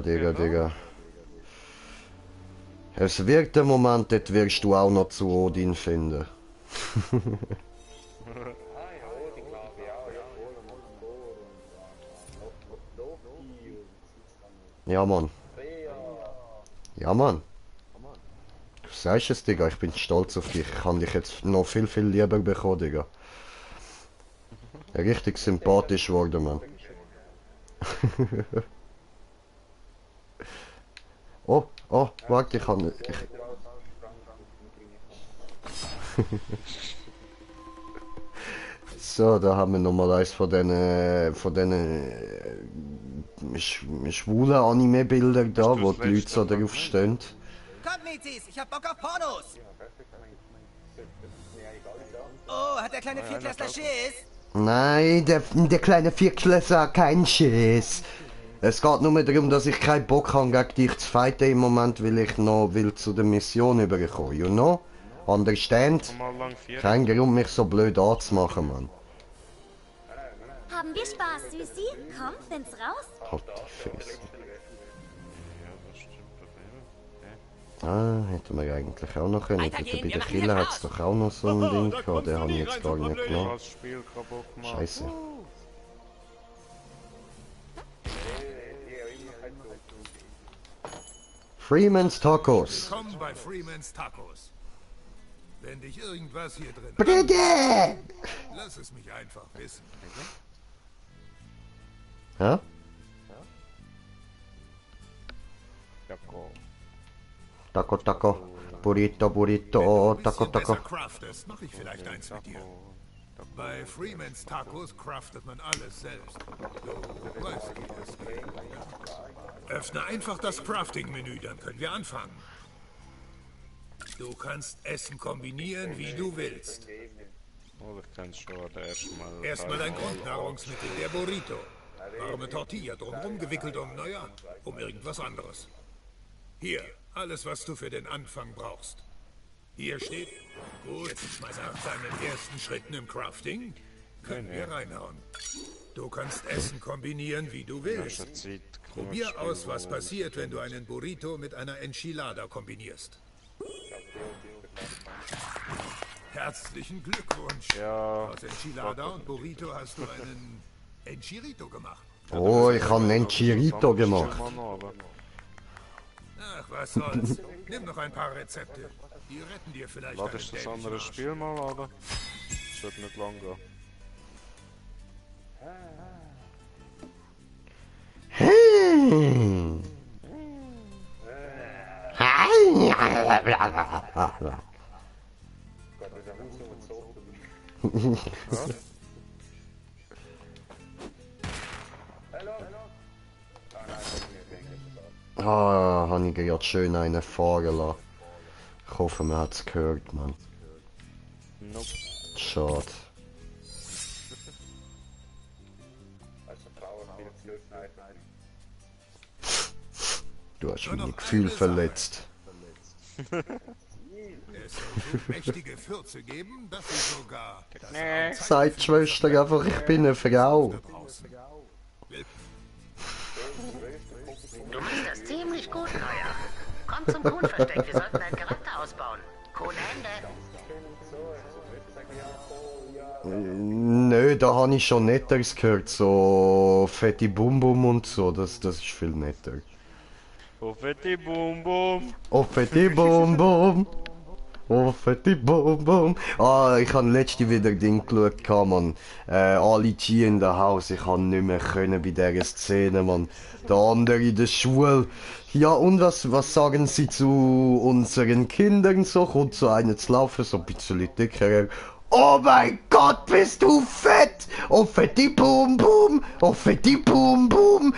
B: Digga. Es wird der Moment, dort wirst du auch noch zu Odin finden. Ja, Mann. Ja, Mann. Du sagst es, Digga, ich bin stolz auf dich. Ich kann dich jetzt noch viel lieber bekommen, Digga. Richtig sympathisch geworden, Mann. Oh, warte, ich kann... So, da haben wir nochmal eins von diesen schwulen Anime-Bildern da, wo die Leute so drauf stehen.
P: Kommt, Mizis, ich hab Bock auf Pornos! Oh, hat der kleine Viertklässler Schiss?
B: Nein, der kleine Viertklässler hat keinen Schiss. Es geht nur darum, dass ich keinen Bock habe, gegen dich zu fighten im Moment, weil ich noch zu der Mission überkommen, you know? Understand? Kein Grund, mich so blöd anzumachen, Mann.
U: Haben wir Spaß, Süßi? Komm, find's raus.
B: Halt die Fresse. Ah, hätten wir eigentlich auch noch können. Bei der Killer hat es doch auch noch so ein Ding gehabt, den habe ich jetzt gar nicht genommen. Scheiße. Freeman's Tacos.
J: Willkommen bei Freeman's Tacos. Wenn dich irgendwas hier drin...
B: Bitte!
J: Lass es mich einfach wissen.
B: Hä? Taco. Burrito. Taco.
J: Craftest, mach ich vielleicht eins mit dir. Bei Freeman's Tacos craftet man alles selbst. Du weißt, wie es geht. Öffne einfach das Crafting-Menü, dann können wir anfangen. Du kannst Essen kombinieren, wie du willst. Erstmal ein Grundnahrungsmittel, der Burrito. Warme Tortilla drumherum gewickelt naja, um irgendwas anderes. Hier, alles, was du für den Anfang brauchst. Hier steht, gut, nach deinen ersten Schritten im Crafting können wir reinhauen. Du kannst Essen kombinieren, wie du willst. Probier aus, was passiert, wenn du einen Burrito mit einer Enchilada kombinierst. Herzlichen Glückwunsch. Aus Enchilada und Burrito hast du einen Enchirito gemacht.
B: Oh, ich habe einen Enchirito gemacht.
J: Ach, was soll's. Nimm noch ein paar Rezepte. Die retten dir vielleicht
A: Lade ich das andere Spiel mal, oder? Das wird nicht lang gehen.
B: Ah, habe ich gerade schön einen fahren lassen. Ich hoffe, man hat es gehört, Mann.
A: Nope.
B: Schade. Du hast meine Gefühle verletzt.
J: Es soll so mächtige Fürze geben, dass sie sogar...
B: Sagt Schwester einfach, ich bin eine Frau.
C: Du machst das ziemlich gut, Neuer. Komm zum Kuhnversteck, wir sollten deinen Charakter ausbauen. Kuhnhände.
B: Nö, da habe ich schon Netteres gehört, so fette Bum Bum und so, das ist viel netter.
A: Oh fette Bum Bum.
B: Oh fette Bum Bum. Oh fette Bum Bum. Ah, ich habe letzte wieder Ding geschaut, man. Ali G in der Haus, ich kann nicht mehr können bei dieser Szene, man. Der andere in der Schule. Ja, und was sagen Sie zu unseren Kindern? So kommt so einer zu laufen, so ein bisschen dicker. Oh mein Gott, bist du fett! Oh fette Bum Bum! Oh fette Bum Bum!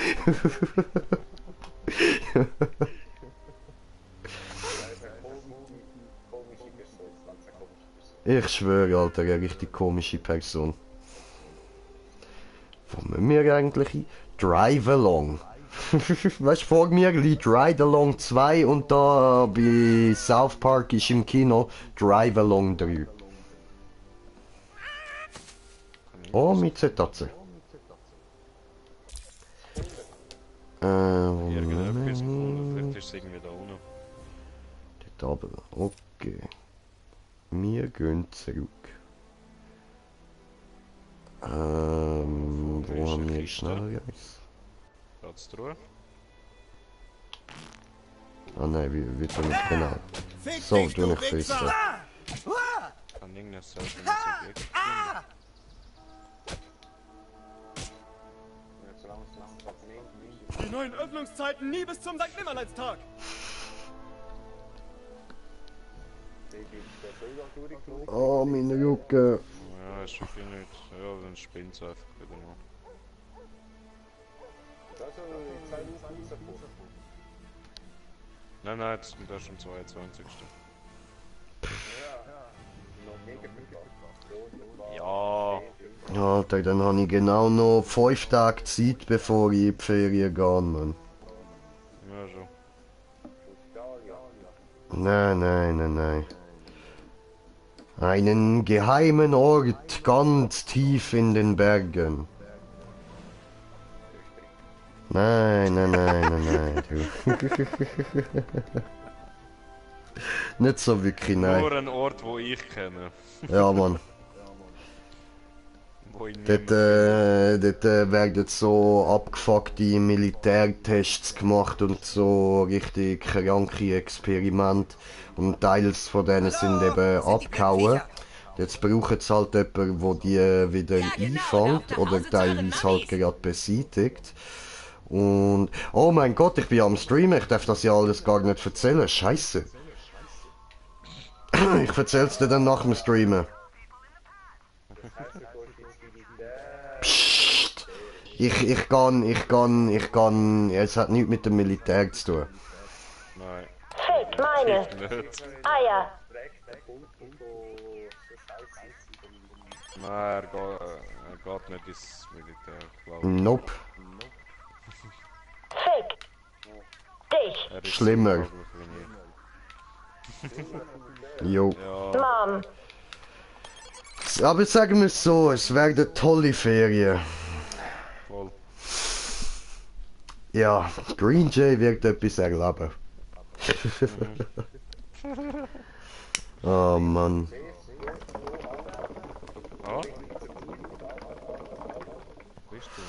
B: Ich schwöre, Alter, eine richtig komische Person. Wo müssen wir eigentlich hin? Drive Along. Weißt du, vor mir liegt Ride Along 2 und da bei South Park ist im Kino Drive Along 3. Oh, mit Zetatze.
A: Irgendetwas gefunden, vielleicht ist es irgendwie da unten.
B: Dort oben, okay. Wir gehen zurück. Wo haben wir schnell eins?
A: Geht's durch?
B: Ah nein, wie tun wir genau? So, du nicht fest.
A: Kann irgendein seltenes Objekt finden.
K: Die neuen Öffnungszeiten nie bis zum St. Nimmerleinstag.
B: Oh, meine Rücken.
A: Ja, ist wirklich nicht. Ja, dann spinnt es einfach wieder mal. Nein, nein, das ist schon 22. Ja.
B: Alter, dann habe ich genau noch 5 Tage Zeit, bevor ich in die Ferien gehe, Mann.
A: Ja, schon.
B: Nein. Einen geheimen Ort ganz tief in den Bergen. Nein. Du. Nicht so wirklich, nein.
A: Nur ein Ort, wo ich kenne.
B: Ja, Mann. Dort werden so abgefuckte Militärtests gemacht und so richtig kranke Experimente. Und Teils von denen sind eben abgehauen. Jetzt brauchen sie halt jemanden, der die wieder einfängt oder teilweise halt gerade beseitigt. Und... Oh mein Gott, ich bin am Streamen, ich darf das ja alles gar nicht erzählen. Scheiße. Ich erzähl's dir dann nach dem Streamen. Psst. Ich kann, es hat nichts mit dem Militär zu tun.
A: Nein.
U: Fick meine Eier.
A: Nein, er geht nicht ins Militär, glaube ich.
B: Nope.
U: Fick dich.
B: Schlimmer. Jo.
U: Ja. Mom.
B: Aber sagen wir es so, es werden tolle Ferien.
A: Voll.
B: Ja, Green Jay wird etwas erleben. Oh Mann.
A: Ah? Wo bist du?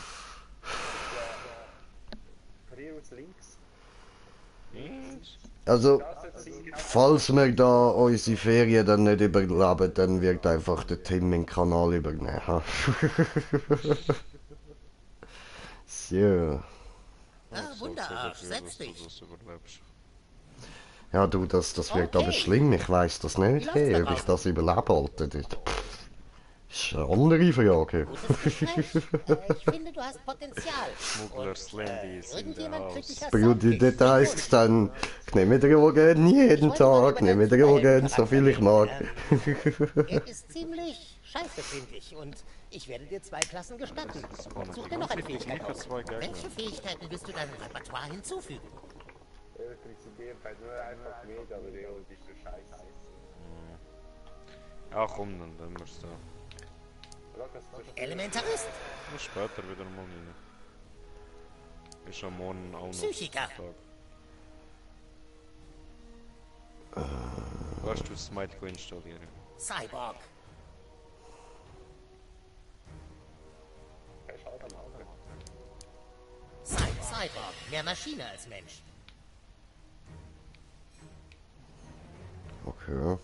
B: Also, falls wir da unsere Ferien dann nicht überleben, dann wird einfach der Tim den Kanal übernehmen. So.
C: Ah, Wunderarsch, setz dich.
B: Ja du, das wird aber schlimm, ich weiß das nicht, hey, ob ich das überlebe, Alter. Das ist eine andere Frage.
C: Ich finde, du hast Potenzial.
B: Brudi, das heisst dann, ich nehme Drogen jeden Tag, nehme Drogen, so viel ich mag.
C: Er ist ziemlich scheiße, finde ich, und ich werde dir 2 Klassen gestatten. Such dir noch eine Fähigkeit aus. Welche Fähigkeiten willst du deinem Repertoire hinzufügen?
V: Elektrizität halt nur einfach mit, aber der ist so scheiße.
A: Ja, komm, dann nehmen wir es da.
C: Elementarist.
A: Und später wieder mal rein. Ist ja morgen auch noch
C: Psychiker.
A: Tag. Weißt du, Smite installieren?
C: Cyborg. Cyborg. Mehr Maschine als Mensch.
B: Okay.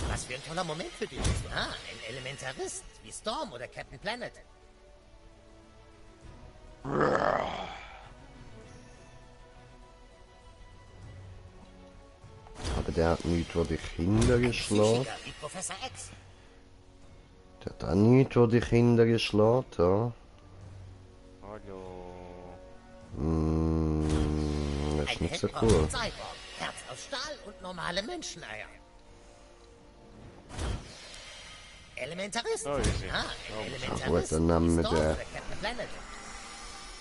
C: Was für ein toller Moment für dich. Ah, ein Elementarist, wie Storm oder Captain Planet.
B: Aber der hat nichts, wo dich hintergeschlagen.
C: Wie Professor X.
B: Der hat auch nichts, wo dich hintergeschlagen, ja. Das ist nicht so cool.
C: Cyborg, Herz aus Stahl und normale Menscheneier. Elementarist.
A: Oh, easy.
B: Gut, dann nehmen wir den.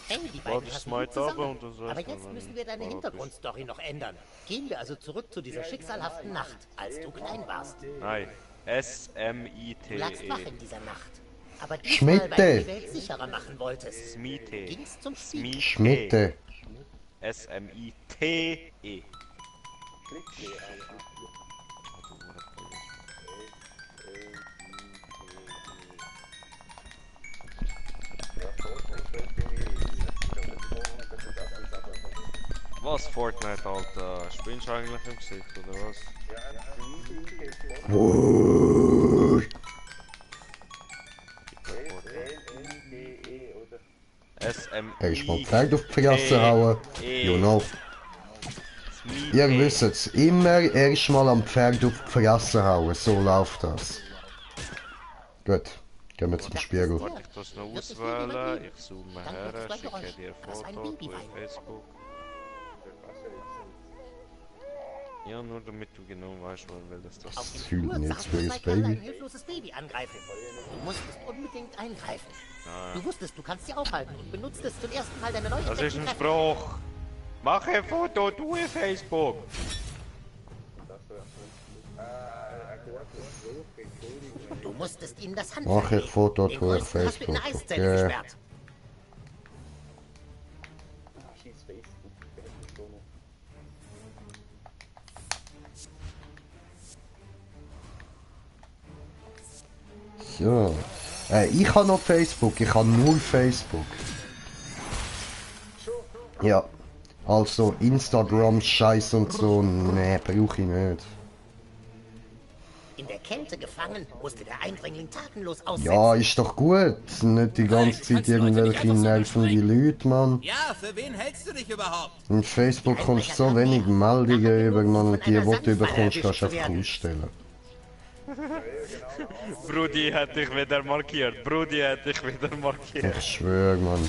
C: Hey, die beiden passen gut zusammen. Aber jetzt müssen wir deine Hintergrundstory noch ändern. Gehen wir also zurück zu dieser schicksalhaften Nacht, als du klein warst.
A: Nein, S-M-I-T-E.
C: Du lagst wach in dieser Nacht. Aber diesmal, weil du die Welt sicherer machen wolltest.
A: Smite.
C: Ging's zum Spiel.
B: Schmitte.
A: S-M-I-T-E. Was, Fortnite, Alter? Spielst du eigentlich im Gesicht, oder was?
B: Erstmal Pferd auf die Fresse hauen. You know. Ihr wisst es, immer erstmal am Pferd auf die Fresse hauen, so läuft das. Gut, gehen wir zum Spiegel.
A: Ich muss noch auswählen, ich zoome her, schicke dir ein Foto auf Facebook. Ja, nur damit du genau weißt, weil das das
C: auf dem Flur kann ein hilfloses Baby angreifen. Du musstest unbedingt eingreifen. Du wusstest, du kannst sie aufhalten und benutzt es zum ersten Mal deine neue
A: Das ist ein Spruch. Mach ein Foto, du in Facebook.
C: Du musstest ihm das
B: Handtuch Mach ich Foto, tu ich Facebook. Okay. So. Ich habe noch Facebook, ich habe nur Facebook. Ja. Also Instagram, Scheiß und so, nee, brauche ich nicht.
C: In der Kälte gefangen, musste der Eindringling tatenlos aussetzen.
B: Ja, ist doch gut. Nicht die ganze Zeit irgendwelche nervende Leute, Mann.
I: Ja, für wen hältst du dich überhaupt?
B: In Facebook kommst so wenig Meldungen über, Mann, und die du überkommst, kannst du einfach ausstellen.
A: Brudi hat dich wieder markiert. Brudi hat dich wieder markiert.
B: Ich schwöre, Mann.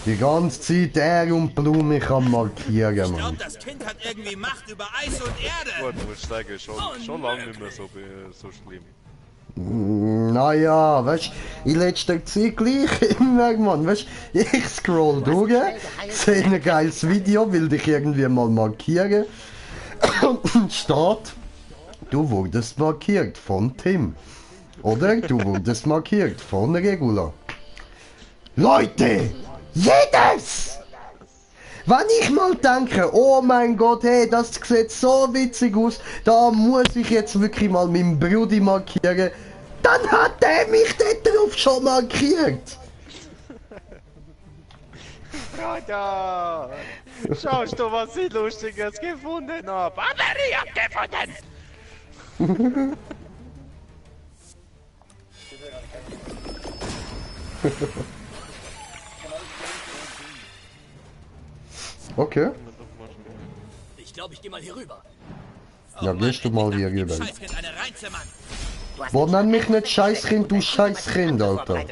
B: Die ganze Zeit er und Blume kann markieren, Mann.
I: Ich glaube, das Kind hat irgendwie Macht über Eis und Erde.
A: Gut, muss ich sagen, schon lange nicht mehr so schlimm.
B: Naja, weißt du, in letzter Zeit gleich immer, Mann. Weißt du, ich scroll durch, sehe ein geiles Video, will dich irgendwie mal markieren. Und steht, du wurdest markiert von Tim. Oder du wurdest markiert von Regula. Leute! Jedes! Wenn ich mal denke, oh mein Gott, hey, das sieht so witzig aus, da muss ich jetzt wirklich mal meinen Brudi markieren, dann hat er mich dort drauf schon markiert.
A: Bruder! Schaust du, was ich Lustiges gefunden habe? Aber ich hab gefunden!
B: Okay.
I: Ich glaube, ich gehe mal hier rüber.
B: Ja, gehst du mal hier rüber. Wo nenn mich nicht Scheißkind, du Scheißkind, Alter.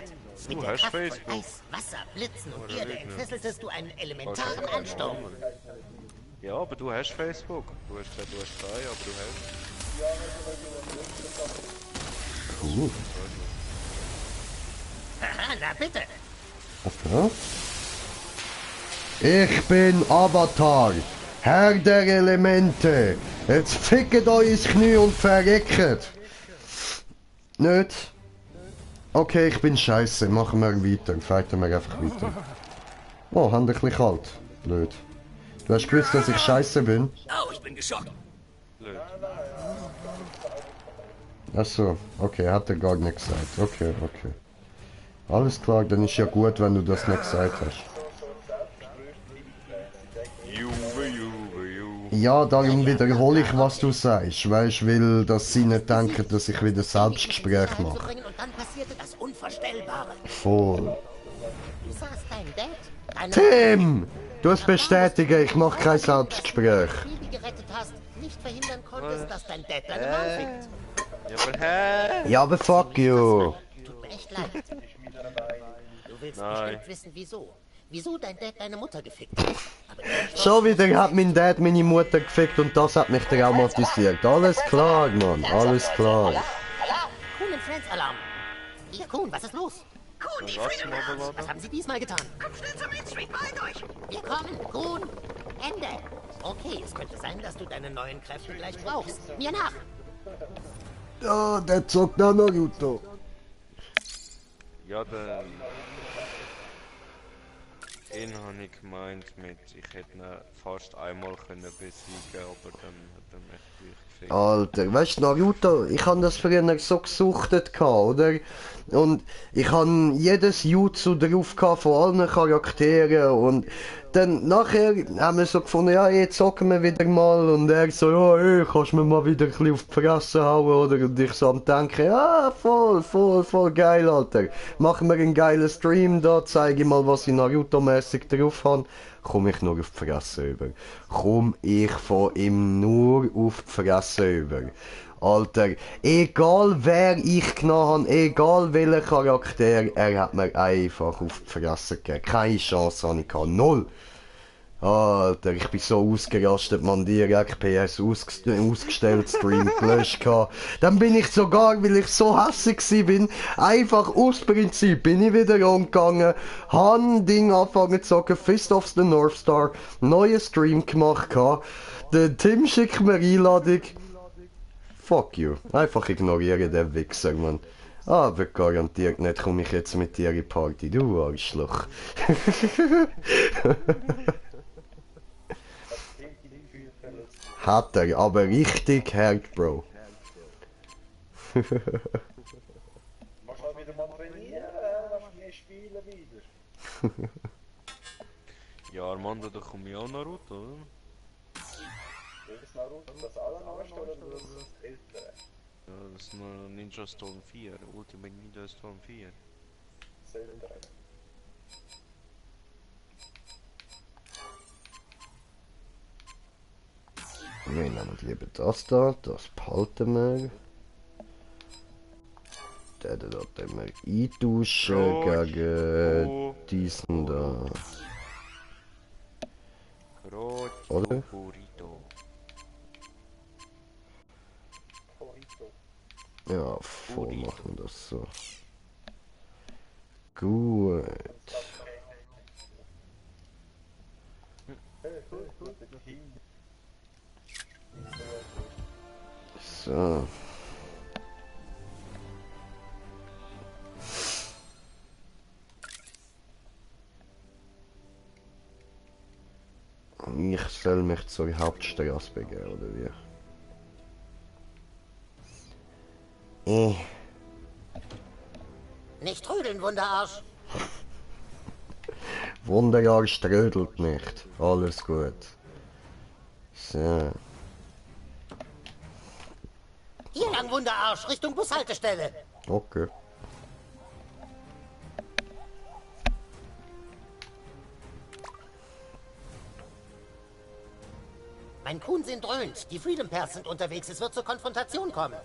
A: Du hast Facebook.
C: Eis, Wasser, Blitzen und Erde entfesseltest du einen elementaren Ansturm.
A: Ja, aber du hast Facebook. Du hast gesagt, du hast 3, aber du hast...
B: Cool.
C: Haha, na bitte.
B: Okay. Ich bin Avatar, Herr der Elemente. Jetzt fickt euch ins Knie und verreckt. Nicht? Okay, ich bin scheiße. Machen wir weiter. Fighten wir einfach weiter. Oh, haben ein bisschen kalt. Blöd. Du hast gewusst, dass ich scheiße bin?
I: Oh, ich bin geschockt.
A: Blöd.
B: Achso, okay, hat er gar nicht gesagt. Okay, okay. Alles klar, dann ist ja gut, wenn du das nicht gesagt hast. Ja, darum wiederhole ich, was du sagst, weißt, weil dass sie nicht denken, dass ich wieder Selbstgespräch mache.
C: Und dann passierte das Unvorstellbare.
B: Voll.
C: Du sahst deinen Dad,
B: Tim! Du hast bestätigen, ich mache kein Selbstgespräch.
C: die gerettet hast, nicht verhindern konntest, dass dein Dad deine Mom fickt.
A: Ja, aber hä?
B: Ja, aber fuck you.
C: Tut mir echt leid. Du willst bestimmt wissen, wieso. Wieso dein Dad deine Mutter gefickt hat.
B: Schon wieder hat mein Dad meine Mutter gefickt und das hat mich traumatisiert. Alles klar, Mann, alles klar.
C: Friends-Alarm. Ihr Kuhn, was ist los?
E: Kuhn, die Freedom Hounds.
C: Was haben Sie diesmal getan?
E: Kommt schnell zur Main Street, beeilt euch.
C: Wir kommen, Kuhn. Ende. Okay, es könnte sein, dass du deine neuen Kräfte gleich brauchst. Mir nach.
B: Ja, der zockt auch Naruto.
A: Ja, dann... Den habe ich gemeint mit, ich hätte ihn fast einmal können besiegen, aber dann hat er mich durchgefickt.
B: Alter, weißt du, Naruto, ich habe das früher so gesuchtet, oder? Und ich habe jedes Jutsu drauf von allen Charakteren und dann nachher haben wir so gefunden, ja, jetzt zocken wir wieder mal und er so, ja, kannst du mir mal wieder ein bisschen auf die Fresse hauen, oder? Und ich so am denken, ja, voll geil, Alter. Machen wir einen geilen Stream da, zeige ich mal, was ich Naruto-mäßig drauf habe. Komm ich nur auf die Fresse über. Komm ich von ihm nur auf die Fresse über. Alter, egal wer ich genommen habe, egal welcher Charakter, er hat mir einfach auf die Fresse gegeben. Keine Chance habe ich gehabt. Null. Alter, ich bin so ausgerastet, man, direkt PS ausgestellt, Stream gelöscht gehabt. Dann bin ich sogar, weil ich so hässig bin, einfach aus Prinzip bin ich wieder umgegangen, han Ding angefangen zu zocken, Fist of the North Star, neuen Stream gemacht gehabt. Der Tim schickt mir Einladung. Fuck you. Einfach ignorieren den Wichser, man. Aber garantiert nicht komme ich jetzt mit dir in die Party, du Arschloch. Hat er, aber richtig hart, Bro.
V: Machst du halt wieder mal trainieren, machst mehr spielen wieder.
A: Ja, Armando, da komme ich auch Naruto, oder?
V: Das Naruto, das allerneueste oder das ältere?
A: Ja, das ist nur Ninja Storm 4, Ultimate Ninja Storm 4.
V: Das ältere.
B: Wir nehmen lieber das da, das behalten wir. Den da tun wir eintauschen gegen diesen da. Oder? Ja, voll machen wir das so. Gut. So. Ich soll mich zur Hauptstraße begeben, oder wie?
C: Nicht trödeln, Wunderarsch.
B: Wunderarsch trödelt nicht. Alles gut. So.
C: Hier lang, Wunderarsch, Richtung Bushaltestelle.
B: Okay.
C: Mein Kuhnsinn dröhnt. Die Freedom Pairs sind unterwegs. Es wird zur Konfrontation kommen.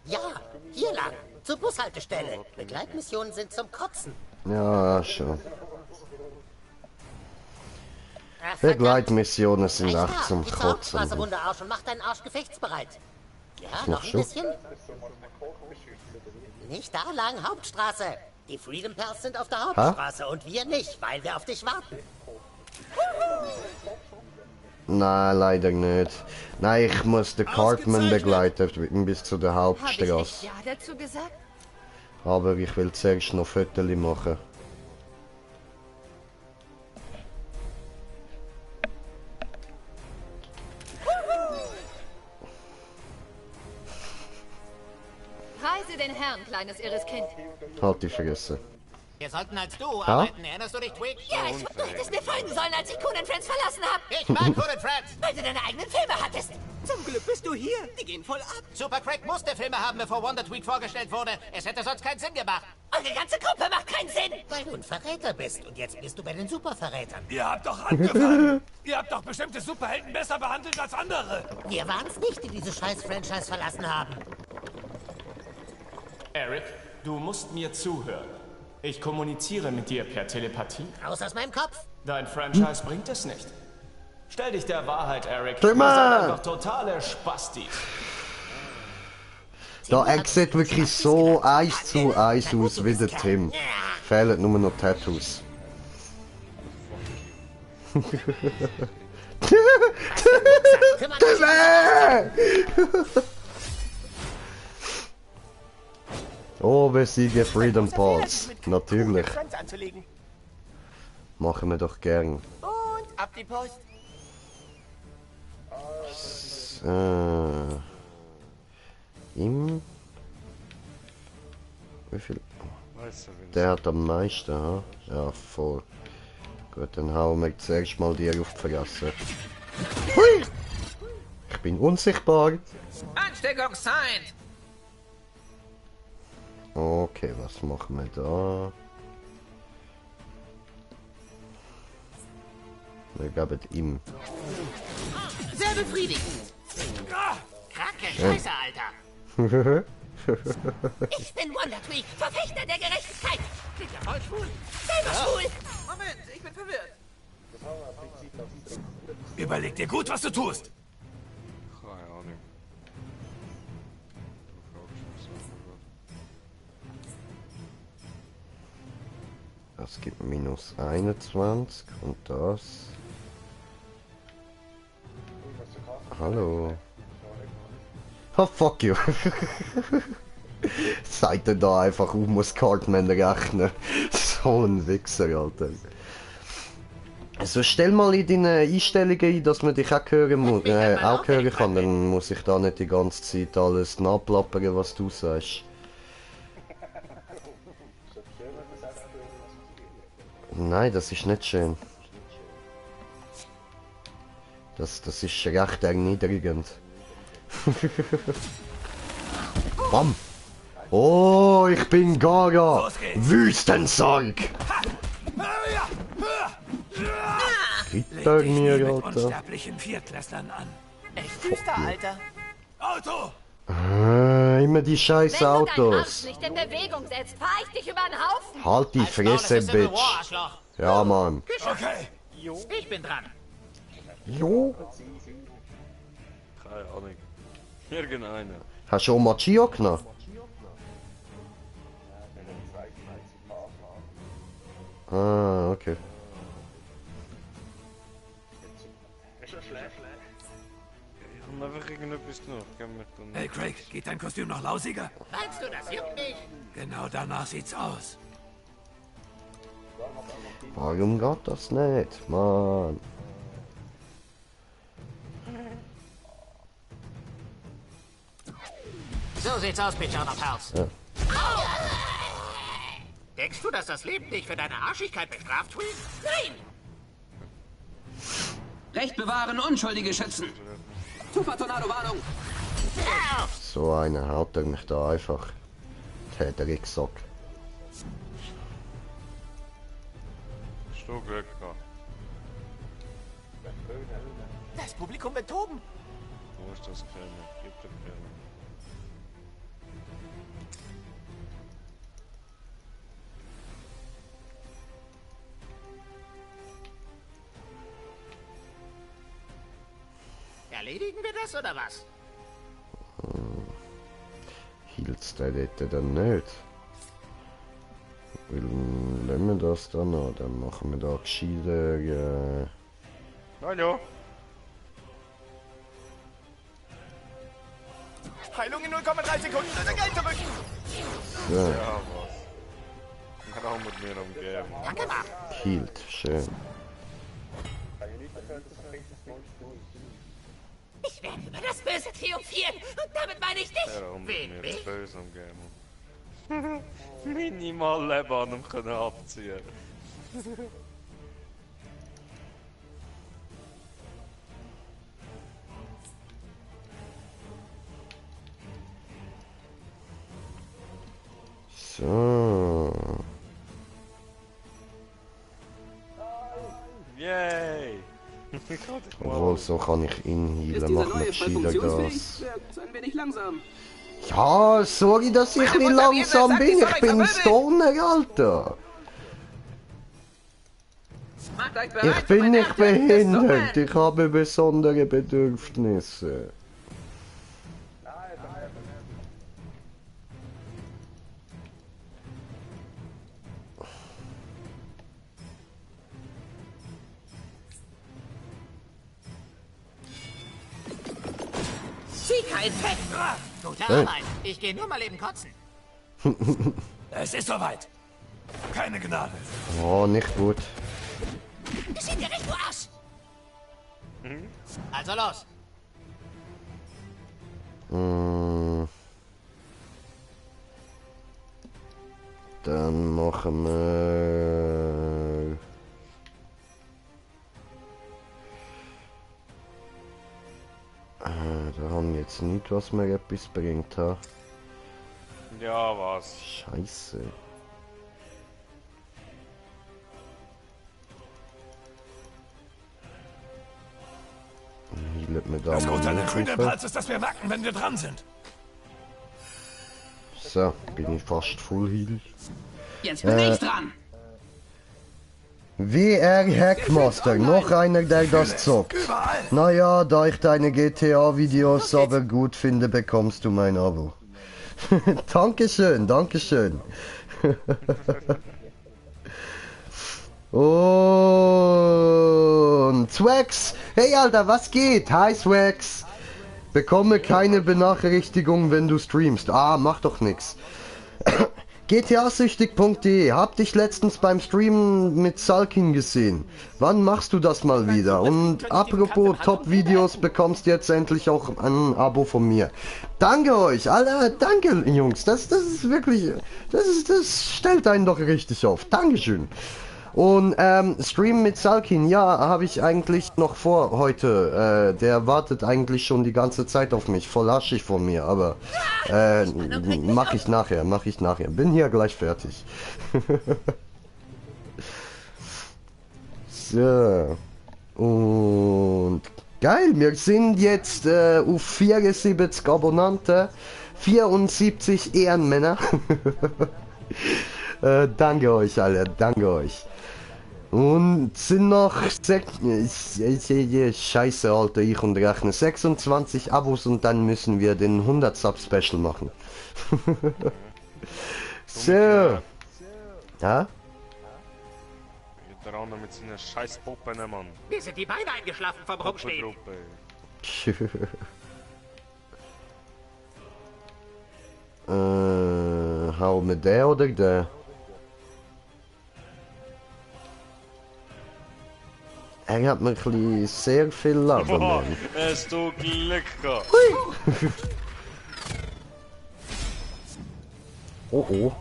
C: Ja, hier lang. Zur Bushaltestelle. Begleitmissionen sind zum Kotzen.
B: Ja, schon.
C: Ach,
B: Begleitmissionen sind
C: Gleich
B: echt zum
C: die
B: Kotzen.
C: Hauptstraße, Wunderarsch, und mach deinen Arsch gefechtsbereit. Ja, noch ein bisschen. Nicht da lang, Hauptstraße. Die Freedom Pairs sind auf der Hauptstraße und wir nicht, weil wir auf dich warten.
B: Nein, leider nicht. Nein, ich muss den Cartman begleiten bis zu der Hauptstraße.
U: Hab ich ja dazu gesagt?
B: Aber ich will zuerst noch Fotos machen.
U: Preise den Herrn, kleines irres Kind.
B: Halt die Fresse.
I: Wir sollten als Duo arbeiten, erinnerst du dich, Twig?
U: Ja, du hättest mir folgen sollen, als ich Coon Friends verlassen habe.
I: Ich mag Coon Friends.
U: Weil du deine eigenen Filme hattest.
D: Zum Glück bist du hier. Die gehen voll ab.
I: Super Craig musste Filme haben, bevor Wonder Tweak vorgestellt wurde. Es hätte sonst keinen Sinn gemacht.
U: Eure ganze Gruppe macht keinen Sinn.
C: Weil du ein Verräter bist und jetzt bist du bei den Superverrätern.
R: Ihr habt doch angefangen. Ihr habt doch bestimmte Superhelden besser behandelt als andere.
C: Wir waren es nicht, die diese scheiß Franchise verlassen haben.
K: Eric, du musst mir zuhören. Ich kommuniziere mit dir per Telepathie.
C: Raus aus meinem Kopf.
K: Dein Franchise bringt es nicht. Stell dich der Wahrheit, Eric.
B: Stimme!
K: Wir sind einfach totale Spastis.
B: Da, er sieht wirklich so 1:1 aus wie der Tim. Fehlen nur noch Tattoos. Oh, besiege Freedom Pulse. Natürlich. Machen wir doch gern.
P: Und ab die Post.
B: Ihm. Wie viel? Der hat am meisten, ha? Ja, voll. Gut, dann hauen wir zuerst mal die auf die Fresse. Hui! Ich bin unsichtbar.
Q: Ansteckungszeit!
B: Okay, was machen wir da? Wir geben ihm.
P: Sehr befriedigend. Kranke Scheiße, Alter. Ich bin Wonder Tree, Verfechter der Gerechtigkeit. Klingt ja voll schwul. Selber schwul.
M: Moment, ich bin verwirrt.
R: Überleg dir gut, was du tust.
A: Keine Ahnung.
B: Das gibt minus 21 und das. Hallo. Oh, fuck you. Seid ihr da einfach muss Cartman rechnen. So ein Wichser, Alter. Also stell mal in deine Einstellungen ein, dass man dich auch hören, auch hören kann. Dann muss ich da nicht die ganze Zeit alles nachplappern, was du sagst. Nein, das ist nicht schön. Das ist recht erniedrigend. Bam! Oh, ich bin Gaga! Wüstensarg! Gitter mir, Alter.
R: Unsterblichen Viertklässlern an.
P: Echt düster, Alter.
R: Auto!
B: Immer die scheiß Autos.
U: Wenn du dein Arschlicht in Bewegung setzt, fahr ich dich über den Haufen.
B: Halt die Fresse, Bitch. Ja, Mann.
I: Okay. Ich bin dran.
B: Jo.
A: Keine Ahnung. Irgendeiner.
B: Hast du Oma Chio genommen? Ah, okay.
A: Ich hab einfach irgendetwas noch.
R: Hey Craig, geht dein Kostüm noch lausiger?
P: Meinst du, das juckt nicht?
R: Genau danach sieht's aus.
B: Warum geht das nicht, Mann?
I: So sieht's aus, Pichana Pals.
B: Ja.
I: Denkst du, dass das Leben dich für deine Arschigkeit bestraft, Tweet?
P: Nein!
Q: Recht bewahren, Unschuldige schützen. Super Tornado-Warnung.
B: So einer haut er mich da einfach. Der Drecksack.
A: Hast du Glück gehabt?
P: Das Publikum wird toben.
A: Wo ist das Kleine? Gibt es Kleine?
I: Erledigen wir das oder was?
B: Hielt's der dort dann nicht? Lassen wir das dann noch, dann machen wir da gescheiter.
A: Hallo!
S: Heilung in 0,3 Sekunden, dein Geld zurück!
B: So.
A: Ja, was? Raum mit mir umgeben.
P: Danke, Mann.
B: Hielt, schön.
P: Ich werde über das Böse triumphieren und damit meine ich dich.
A: Raum mit mir das Böse umgeben. Minimal Leben an ihm können abziehen.
B: So.
A: Yay!
B: Obwohl, so kann ich ihn healen. Mach mal gescheiter Gas.
Q: Ein wenig langsam.
B: Ja, sorry, dass ich nicht langsam bin. Ich bin Stoner, Alter. Ich bin nicht behindert. Ich habe besondere Bedürfnisse.
I: Wie kein Fett. Gute
B: Hey.
I: Arbeit. Ich gehe nur mal eben kotzen.
N: Es ist soweit. Keine Gnade.
B: Oh, nicht gut.
I: Geschieht dir recht, du Arsch. Also los.
B: Dann machen wir... Da haben wir jetzt nicht, was mir etwas bringt. Ha?
A: Ja, was?
B: Scheiße.
N: Das Gute an der grünen Palz ist, dass wir merken, wenn wir dran sind.
B: So, bin ich fast Full Heal.
I: Jetzt bin ich dran.
B: WR Hackmaster, noch einer, der das zockt. Naja, da ich deine GTA-Videos aber gut finde, bekommst du mein Abo. Dankeschön, Dankeschön. Und Swax, hey Alter, was geht? Hi Swax. Bekomme keine Benachrichtigung, wenn du streamst. Ah, mach doch nix. GTA-süchtig.de, hab dich letztens beim Streamen mit Salkin gesehen. Wann machst du das mal wieder? Und apropos Top-Videos, bekommst jetzt endlich auch ein Abo von mir. Danke euch, Alter, danke Jungs, das ist wirklich, das stellt einen doch richtig auf. Dankeschön. Und Stream mit Salkin, ja, habe ich eigentlich noch vor heute. Der wartet eigentlich schon die ganze Zeit auf mich, voll arschig von mir, aber mach ich nachher. Bin hier gleich fertig. So. Und geil, wir sind jetzt auf 74 Abonnenten, 74 Ehrenmänner. Danke euch alle, danke euch. Und sind noch Scheiße, Alter, ich und rechne 26 Abos und dann müssen wir den 100 Sub Special machen. So. Ja?
A: Der andere mit seinen scheiß Puppen, Mann.
I: Mir sind die Beine eingeschlafen vom Rumstehen.
B: Hou me der oder der? Er hat mir ein sehr viel Leben, Mann.
A: Hast du Glück gehabt?
B: Oh oh.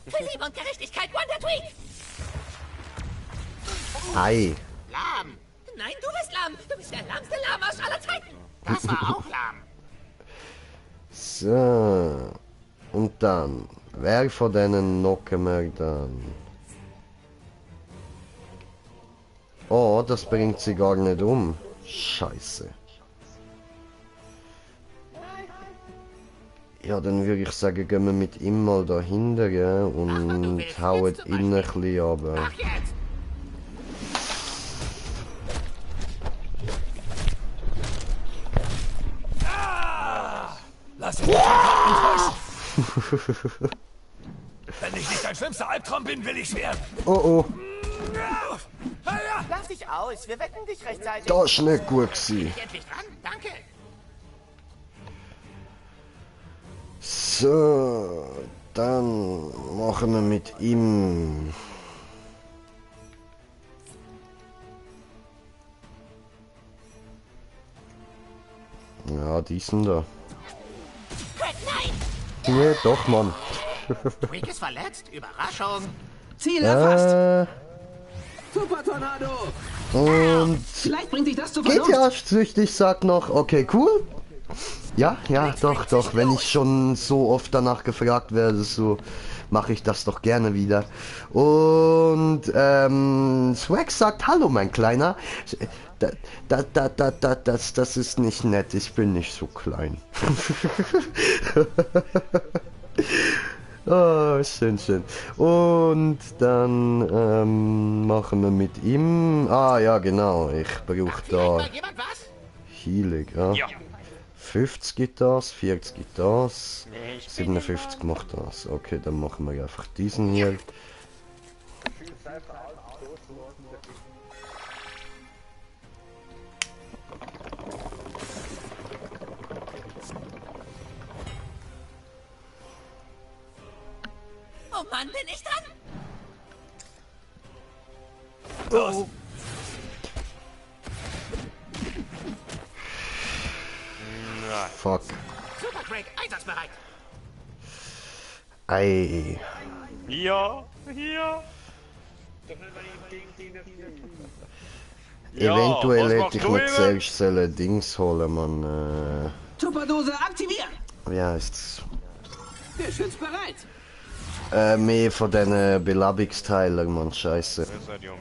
I: Für Liebe und Gerechtigkeit, Wonder Tweak!
B: Ei.
I: Lahm! Nein, du bist lahm! Du bist der lahmste Lamarsch aller Zeiten! Das war auch lahm!
B: So. Und dann. Wer von denen knocken wir dann? Oh, das bringt sie gar nicht um. Scheiße. Ja, dann würde ich sagen, gehen wir mit ihm mal dahinter, ja, und hauen ihn ein bisschen runter.
N: Lass dich nicht enttäuschen! Wenn ich nicht dein schlimmster Albtraum bin, will ich's werden!
B: Oh oh.
S: Lass dich aus, wir wecken dich rechtzeitig.
B: Das ist nicht gut gewesen.
I: Endlich dran, danke!
B: So, dann machen wir mit ihm. Ja, diesen da.
I: Nein!
B: Nee, doch, Mann.
I: Tweak ist verletzt, Überraschung!
M: Ziel erfasst!
T: Super Tornado!
B: Und
T: Vielleicht bringt dich das zu Vernunft.
B: GTA-süchtig sagt noch, okay, cool. Ja, doch, wenn ich schon so oft danach gefragt werde, so mache ich das doch gerne wieder. Und Swag sagt, hallo mein Kleiner. Das ist nicht nett, ich bin nicht so klein. Oh, schön. Und dann machen wir mit ihm. Ah ja, genau, ich brauche da Healing, ja. 50 geht das, 40 geht das, 57 macht das. Okay, dann machen wir einfach diesen hier.
P: Oh Mann, bin ich dran?
N: Los!
B: Fuck.
I: Super Craig, einsatzbereit.
B: Ei.
A: Ja, ja.
B: Eventuell hätte ich mir zuerst sollen Dings holen, man.
T: Tupperdose aktivieren!
B: Wie heißt's?
T: Geschütz bereit!
B: Mehr von diesen Belabungsteilen, man, scheiße.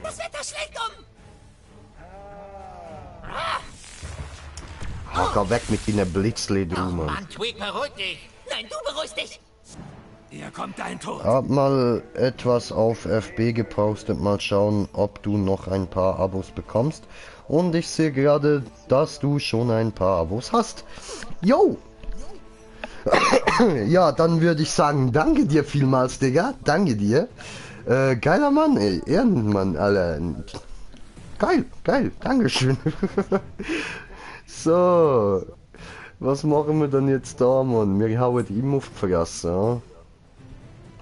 P: Das Wetter schlägt um!
B: Geh weg mit deinen Blitzli, du, Mann.
I: Mann, Tweak, beruhig dich.
P: Nein, du beruhigst dich!
N: Hier kommt dein Tod.
B: Hab mal etwas auf FB gepostet, mal schauen, ob du noch ein paar Abos bekommst. Und ich sehe gerade, dass du schon ein paar Abos hast. Yo! Ja, dann würde ich sagen, danke dir vielmals, Digga. Danke dir. Geiler Mann, ey. Ehrenmann, Alter. Geil, geil. Dankeschön. So. Was machen wir dann jetzt da, Mann? Wir hauen ihm auf die Fresse, ja?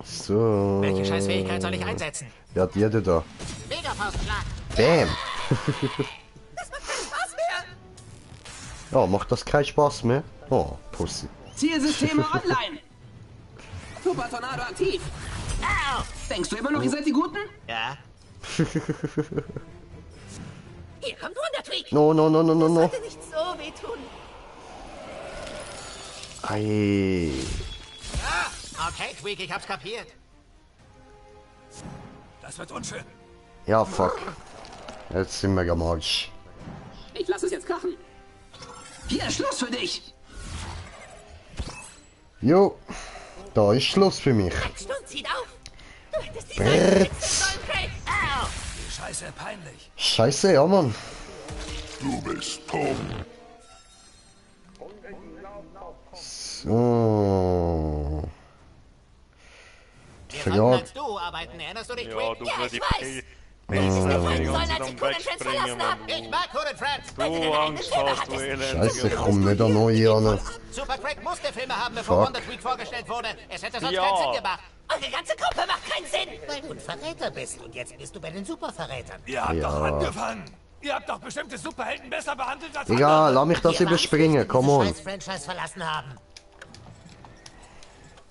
B: So.
I: Welche scheiß Fähigkeit soll ich einsetzen?
B: Ja, die da.
I: Megafaustschlag.
B: Bam.
P: Das macht keinen Spaß mehr!
B: Ja, macht das keinen Spaß mehr? Oh, Pussy.
T: Zielsysteme online! Super Tornado aktiv!
P: Au!
T: Denkst du immer noch, ihr seid die Guten?
I: Ja.
P: Hier kommt Wundertweak!
B: No.
P: Das sollte nicht so wehtun.
B: Ei.
I: Ja, okay, Tweak, ich hab's kapiert.
N: Das wird unschön.
B: Ja, fuck. Jetzt sind wir gemarsch.
T: Ich lass es jetzt krachen. Hier, Schluss für dich!
B: Jo. Da ist Schluss für mich.
P: Sturm zieht auf! Du hättest die
B: Brrrr.
P: sollen, Craig! Au!
N: Die Scheiße, peinlich.
B: Scheiße, ja, Mann.
J: Du bist tot.
B: So.
I: Wir sollten als Duo arbeiten, erinnerst du dich,
A: Ja,
I: Tweak?
A: du
P: Ja,
A: würdest
P: ich
A: die
P: weiß.
A: Wenn
P: Das ist
A: sie
P: der
A: die
P: Feind
A: ganze
P: sollen, als sie
A: Zeit
P: Cool and Friends
A: wegspringen,
P: verlassen haben.
I: Ich mag Cool and Friends.
A: du Angst hast, du elendige
B: Scheiße, komm nicht da neu an.
I: Super Craig musste Filme haben, bevor
B: Fuck.
I: Wonder Tweak vorgestellt wurde. Es hätte sonst
A: Ja.
I: keinen Sinn gemacht.
P: Eure ganze Gruppe macht keinen Sinn! Weil du ein Verräter bist und jetzt bist du bei den Superverrätern.
N: Ihr habt
B: Ja.
N: doch angefangen. Ihr habt doch bestimmte Superhelden besser behandelt als
B: Egal,
N: andere.
B: lass mich das
P: Wir waren
B: überspringen,
P: froh, dass
B: come
P: wir
B: on.
P: dieses scheiß Franchise verlassen haben.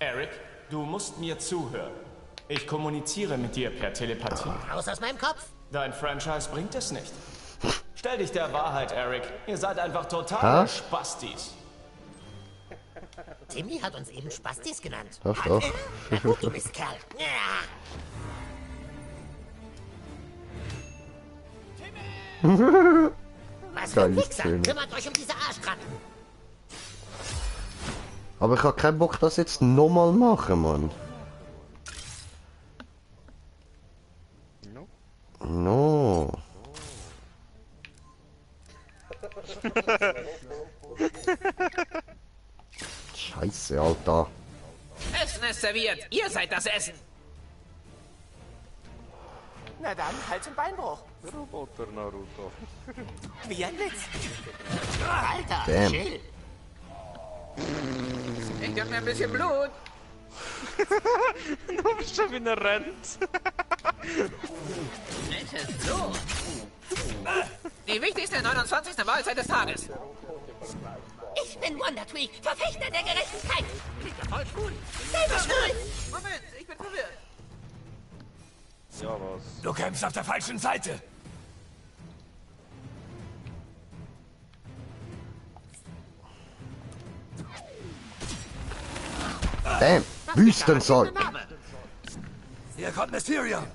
K: Eric, du musst mir zuhören. Ich kommuniziere mit dir per Telepathie.
P: Raus aus meinem Kopf!
K: Dein Franchise bringt es nicht. Stell dich der Wahrheit, Eric. Ihr seid einfach
B: Ha?
K: totale Spastis.
P: Timmy hat uns eben Spastis genannt.
B: Doch, doch.
P: Na gut, du bist Kerl. Ja. Was für ein
B: Geile
P: Wichser!
B: Szene.
P: Kümmert euch um diese Arschratten!
B: Aber ich hab keinen Bock, das jetzt nochmal machen, Mann. No. Scheiße, Alter.
Q: Essen ist serviert. Ihr seid das Essen.
S: Na dann, Hals- und Beinbruch.
A: Roboter Naruto.
S: Wie ein Blitz.
P: Alter,
B: Bam.
P: chill!
Q: Ich hab mir ein bisschen Blut.
A: Du bist schon wieder rennt.
Q: Welches so? Die wichtigste 29. Mahlzeit des Tages.
P: Ich bin Wondertweak, Verfechter der Gerechtigkeit!
I: Klingt ja voll cool.
P: Selber schuld!
Q: Moment, ich bin verwirrt.
A: Ja, was?
N: Du kämpfst auf der falschen Seite.
B: Bam. Wüstensold.
N: Hier kommt Mysterion.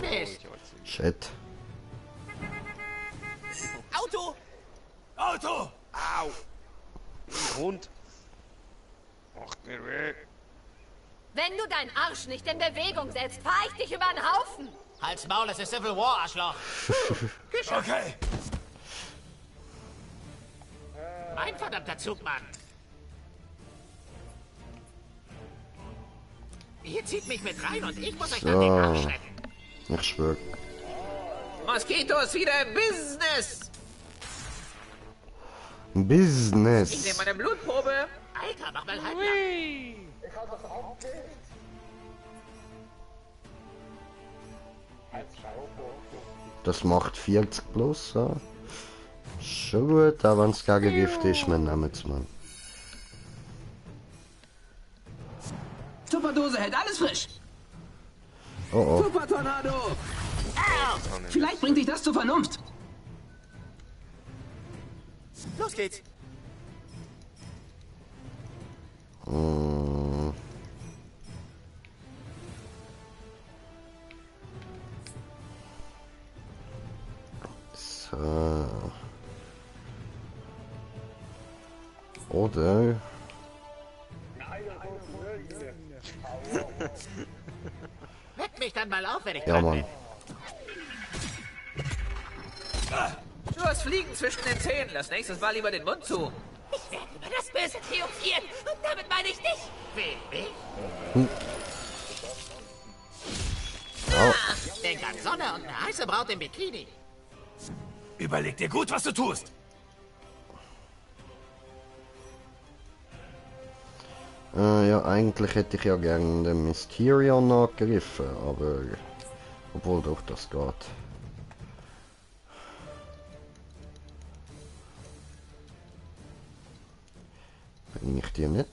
I: Mist.
B: Shit.
P: Auto!
N: Auto!
A: Au! Hund! Ach, der weh.
U: Wenn du deinen Arsch nicht in Bewegung setzt, fahr ich dich über den Haufen.
I: Halt's Maul, es ist Civil War, Arschloch.
N: Okay.
I: Ein verdammter Zugmann. Ihr zieht mich mit rein und ich muss euch dann den Arsch
B: So.
I: retten.
B: Ich schwör.
Q: Moskitos wieder im Business. Ich
B: Business.
Q: nehme meine Blutprobe.
I: Alter, mach mal halb.
V: Ich hab das abgelegt.
B: Das macht 40 plus, ja. Schon gut, auch wenn es Gegengift ist, wir nehmen es mal.
T: Tupperdose hält alles frisch.
B: Oh oh.
T: Super Tornado. Vielleicht bringt dich das zur Vernunft.
P: Los geht's.
B: So. Oder?
I: Weck mich dann mal auf, wenn ich
B: Ja,
I: dran
B: Mann.
I: bin.
Q: Du hast Fliegen zwischen den Zähnen. Lass nächstes Mal lieber den Mund zu.
P: Ich werde über das Böse triumphieren. Und damit meine ich dich.
I: Wen, mich?
B: Oh.
I: Denk an Sonne und eine heiße Braut im Bikini.
N: Überleg dir gut, was du tust.
B: Ja, eigentlich hätte ich ja gerne den Mysterion nachgegriffen, aber obwohl doch das geht. Bring ich dir nicht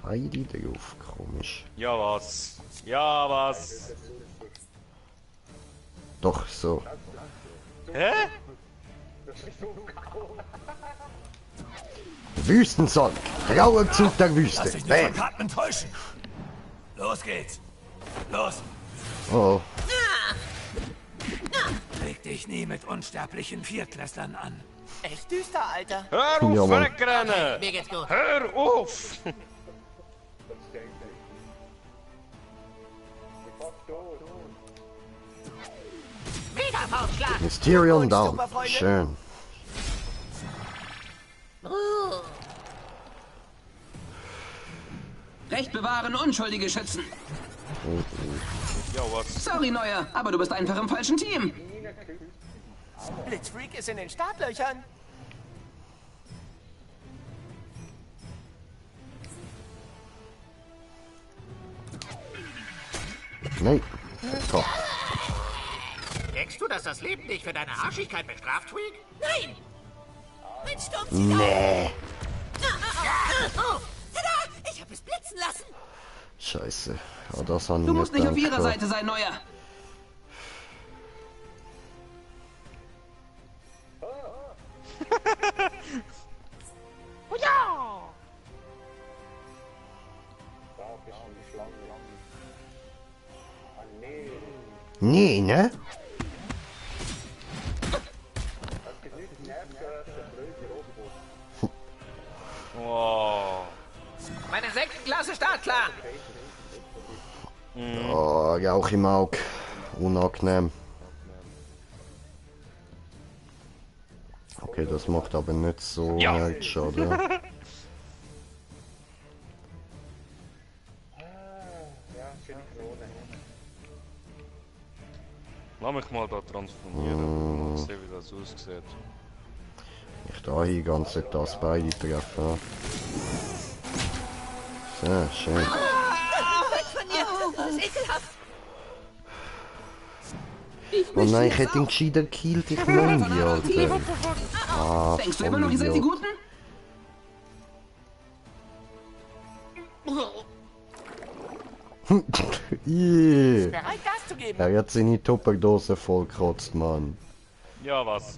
B: beide drauf? Komisch.
A: Ja was? Ja was?
B: Doch, so.
A: Hä?
B: Wüstensand! Trauerzug der
N: Lass
B: Wüste!
N: dich nicht
B: Bam!
N: von Karten enttäuschen. Los geht's. Los.
B: Oh,
N: Leg dich nie mit unsterblichen Viertklässlern an.
P: Echt düster, Alter.
A: Hör auf,
B: Ja, Mann.
A: wegrennen!
I: Mir geht's gut.
A: Hör auf!
I: Mega Faustschlag.
B: Mysterion down. Schön.
T: Recht bewahren, Unschuldige schützen.
A: Ja was?
T: Sorry, Neuer, aber du bist einfach im falschen Team.
P: Blitzfreak ist in den Startlöchern.
B: Nein. Komm.
I: Denkst du, dass das Leben dich für deine Arschigkeit bestraft, Tweak?
P: Nein! Mein Sturm zieht
B: Nee.
P: Oh, tada! Ich habe es blitzen lassen.
B: Scheiße. Ja, das habe ich
T: Du musst nicht auf ihrer
B: gedacht.
T: Seite sein, Neuer.
B: Nee, ne?
A: Oh.
Q: Mein Insektenglas ist startklar.
B: Oh, Rauch im Auge. Unangenehm. Okay, das macht aber nicht so viel Schaden.
A: Lass mich mal da transformieren. Mal sehen, wie das aussieht.
B: Ich da hier ganz das beide treffen. Sehr schön.
P: Weg von mir! Das ist ekelhaft!
B: Oh nein, ich hätte ihn gescheiter gekillt, ich meine, Alter. Ah,
T: Denkst du immer noch, ihr seid die Guten?
B: Yeah.
P: Bereit, Gas zu geben?
B: Er hat seine Tupperdose vollkotzt, Mann.
A: Ja was?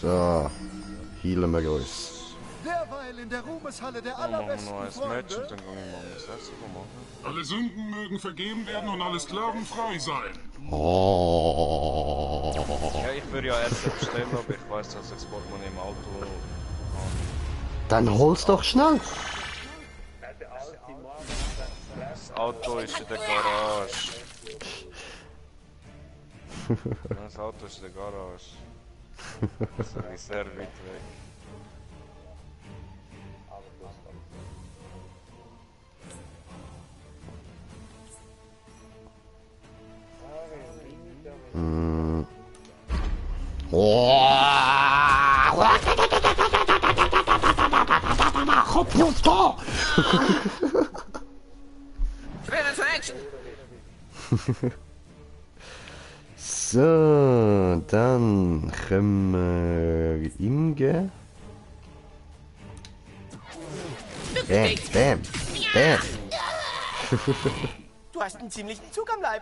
B: So, healen wir uns.
J: Derweil in der Ruhmeshalle der
A: Dann machen wir
J: allerbesten
A: noch ein Match und
J: Freunde.
A: dann gehen wir mal das erste machen.
H: Alle Sünden mögen vergeben werden und alle Sklaven frei sein.
B: Oh.
A: Ja, ich würde ja erst bestellen, aber ich weiß, dass ich das Portemonnaie im Auto habe.
B: Dann hol's doch schnell.
A: Das Auto ist in der Garage. Das Auto ist in der Garage. Das ist sehr weit weg.
B: Oh. Computer!
Q: Schwere zur Action!
B: So, dann können wir ihm gehen. Bam, bam, bam.
S: Du hast einen ziemlichen Zug am Leib.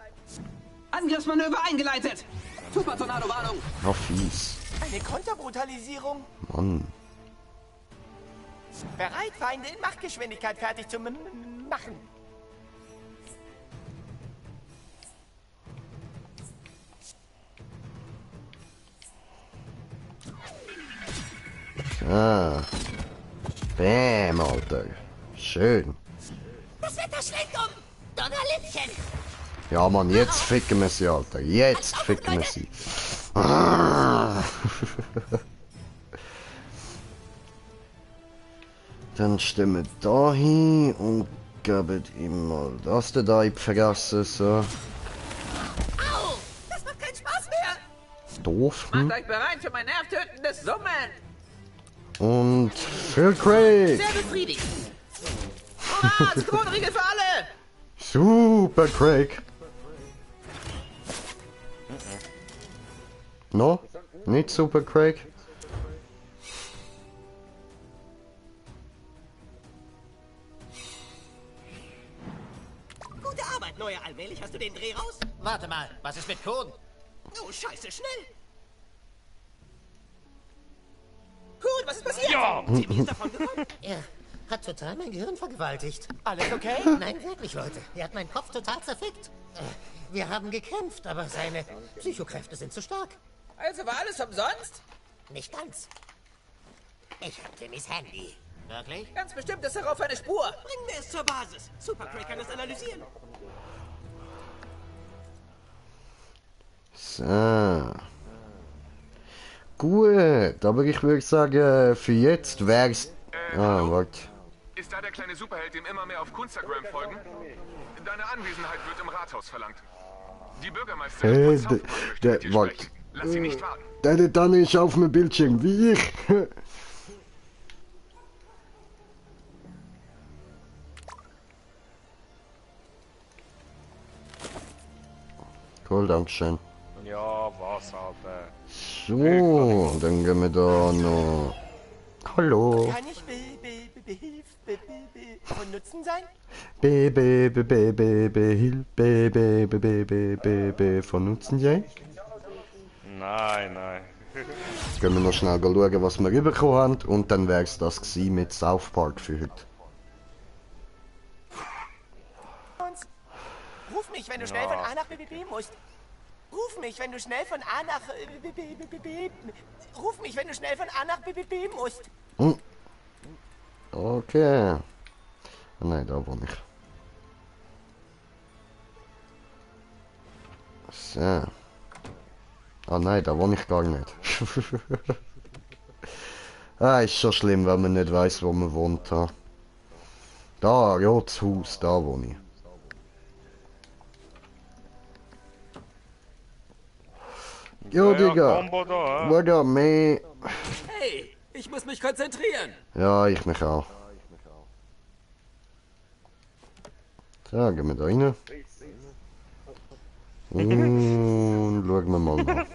T: Angriffsmanöver eingeleitet. Super Tornado-Warnung.
B: Oh, fies.
S: Eine Konterbrutalisierung.
B: Mann.
S: Bereit, Feinde in Machtgeschwindigkeit fertig zu machen.
B: Ah. Bam, Alter. Schön.
P: Das Wetter schlägt um. Donnerlittchen.
B: Ja, Mann, jetzt ficken wir sie, Alter. Jetzt ficken wir sie. Ah. Dann stimmen wir da hin und geben ihm mal das da vergessen, so.
P: Au! Das macht keinen Spaß mehr!
B: Doof,
Q: Macht euch bereit für mein nervtötendes Summen!
B: Und für Craig!
Q: Sehr befriedigend! Hurra, Zitronenriegel für alle!
B: Super Craig! No? Nicht Super Craig?
P: Gute Arbeit, Neuer. Allmählich hast du den Dreh raus.
I: Warte mal, was ist mit Kohn?
P: Oh, scheiße, schnell!
S: Cool, was ist passiert?
P: Ja! Timmy ist davon gekommen. Er hat total mein Gehirn vergewaltigt.
S: Alles okay?
P: Nein, wirklich, Leute. Er hat meinen Kopf total zerfickt. Wir haben gekämpft, aber seine Psychokräfte sind zu stark.
Q: Also war alles umsonst?
P: Nicht ganz. Ich hab Timmys Handy.
I: Wirklich?
Q: Ganz bestimmt ist darauf eine Spur.
P: Bringen wir es zur Basis. Super Craig kann es analysieren.
B: So. Gut, aber ich würde sagen, für jetzt wär's... warte.
G: Ist da der kleine Superheld, dem immer mehr auf Kunstagram folgen? Deine Anwesenheit wird im Rathaus verlangt. Die Bürgermeisterin von Southport möchte mit dir sprechen. Lass sie nicht warten.
B: Der dann ist auf dem Bildschirm, wie ich. Cool, dankeschön.
A: Ja, was, Alter.
B: So, dann gehen wir da noch... Hallo.
S: Kann ich von Nutzen sein?
B: Von Nutzen sein?
A: Nein, nein.
B: Jetzt gehen wir noch schnell schauen, was wir bekommen haben, und dann wäre es das gewesen mit South Park für heute.
S: Ruf mich, wenn du schnell von A nach B musst. Ruf mich, wenn du schnell von A nach Ruf mich, wenn du schnell von A nach B musst.
B: Hm. Okay. Nein, da wohne ich. So. Ah nein, da wohne ich gar nicht. Ist schon schlimm, wenn man nicht weiß, wo man wohnt. Da, ja, das Haus, da wohne ich. Jo, Digga. Warte, meh.
F: Hey, ich muss mich konzentrieren.
B: Ja, ich mich auch. So, gehen wir da rein. Und schauen wir mal nach.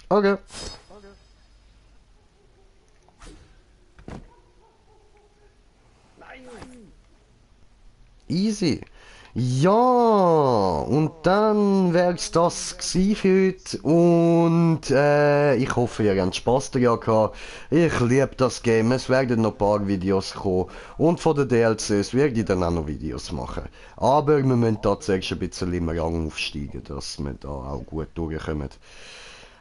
B: Okay. Easy. Ja, und dann wär's das gsi für heute. Und ich hoffe, ihr habt Spass daran gehabt. Ich liebe das Game. Es werden noch ein paar Videos kommen. Und von den DLCs werde ich dann auch noch Videos machen. Aber wir müssen tatsächlich ein bisschen im Rang aufsteigen, dass wir da auch gut durchkommen.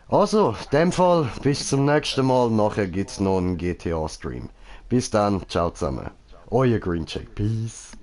B: Also, in dem Fall, bis zum nächsten Mal. Nachher gibt's noch einen GTA-Stream. Bis dann, ciao zusammen. Euer Green Check. Peace.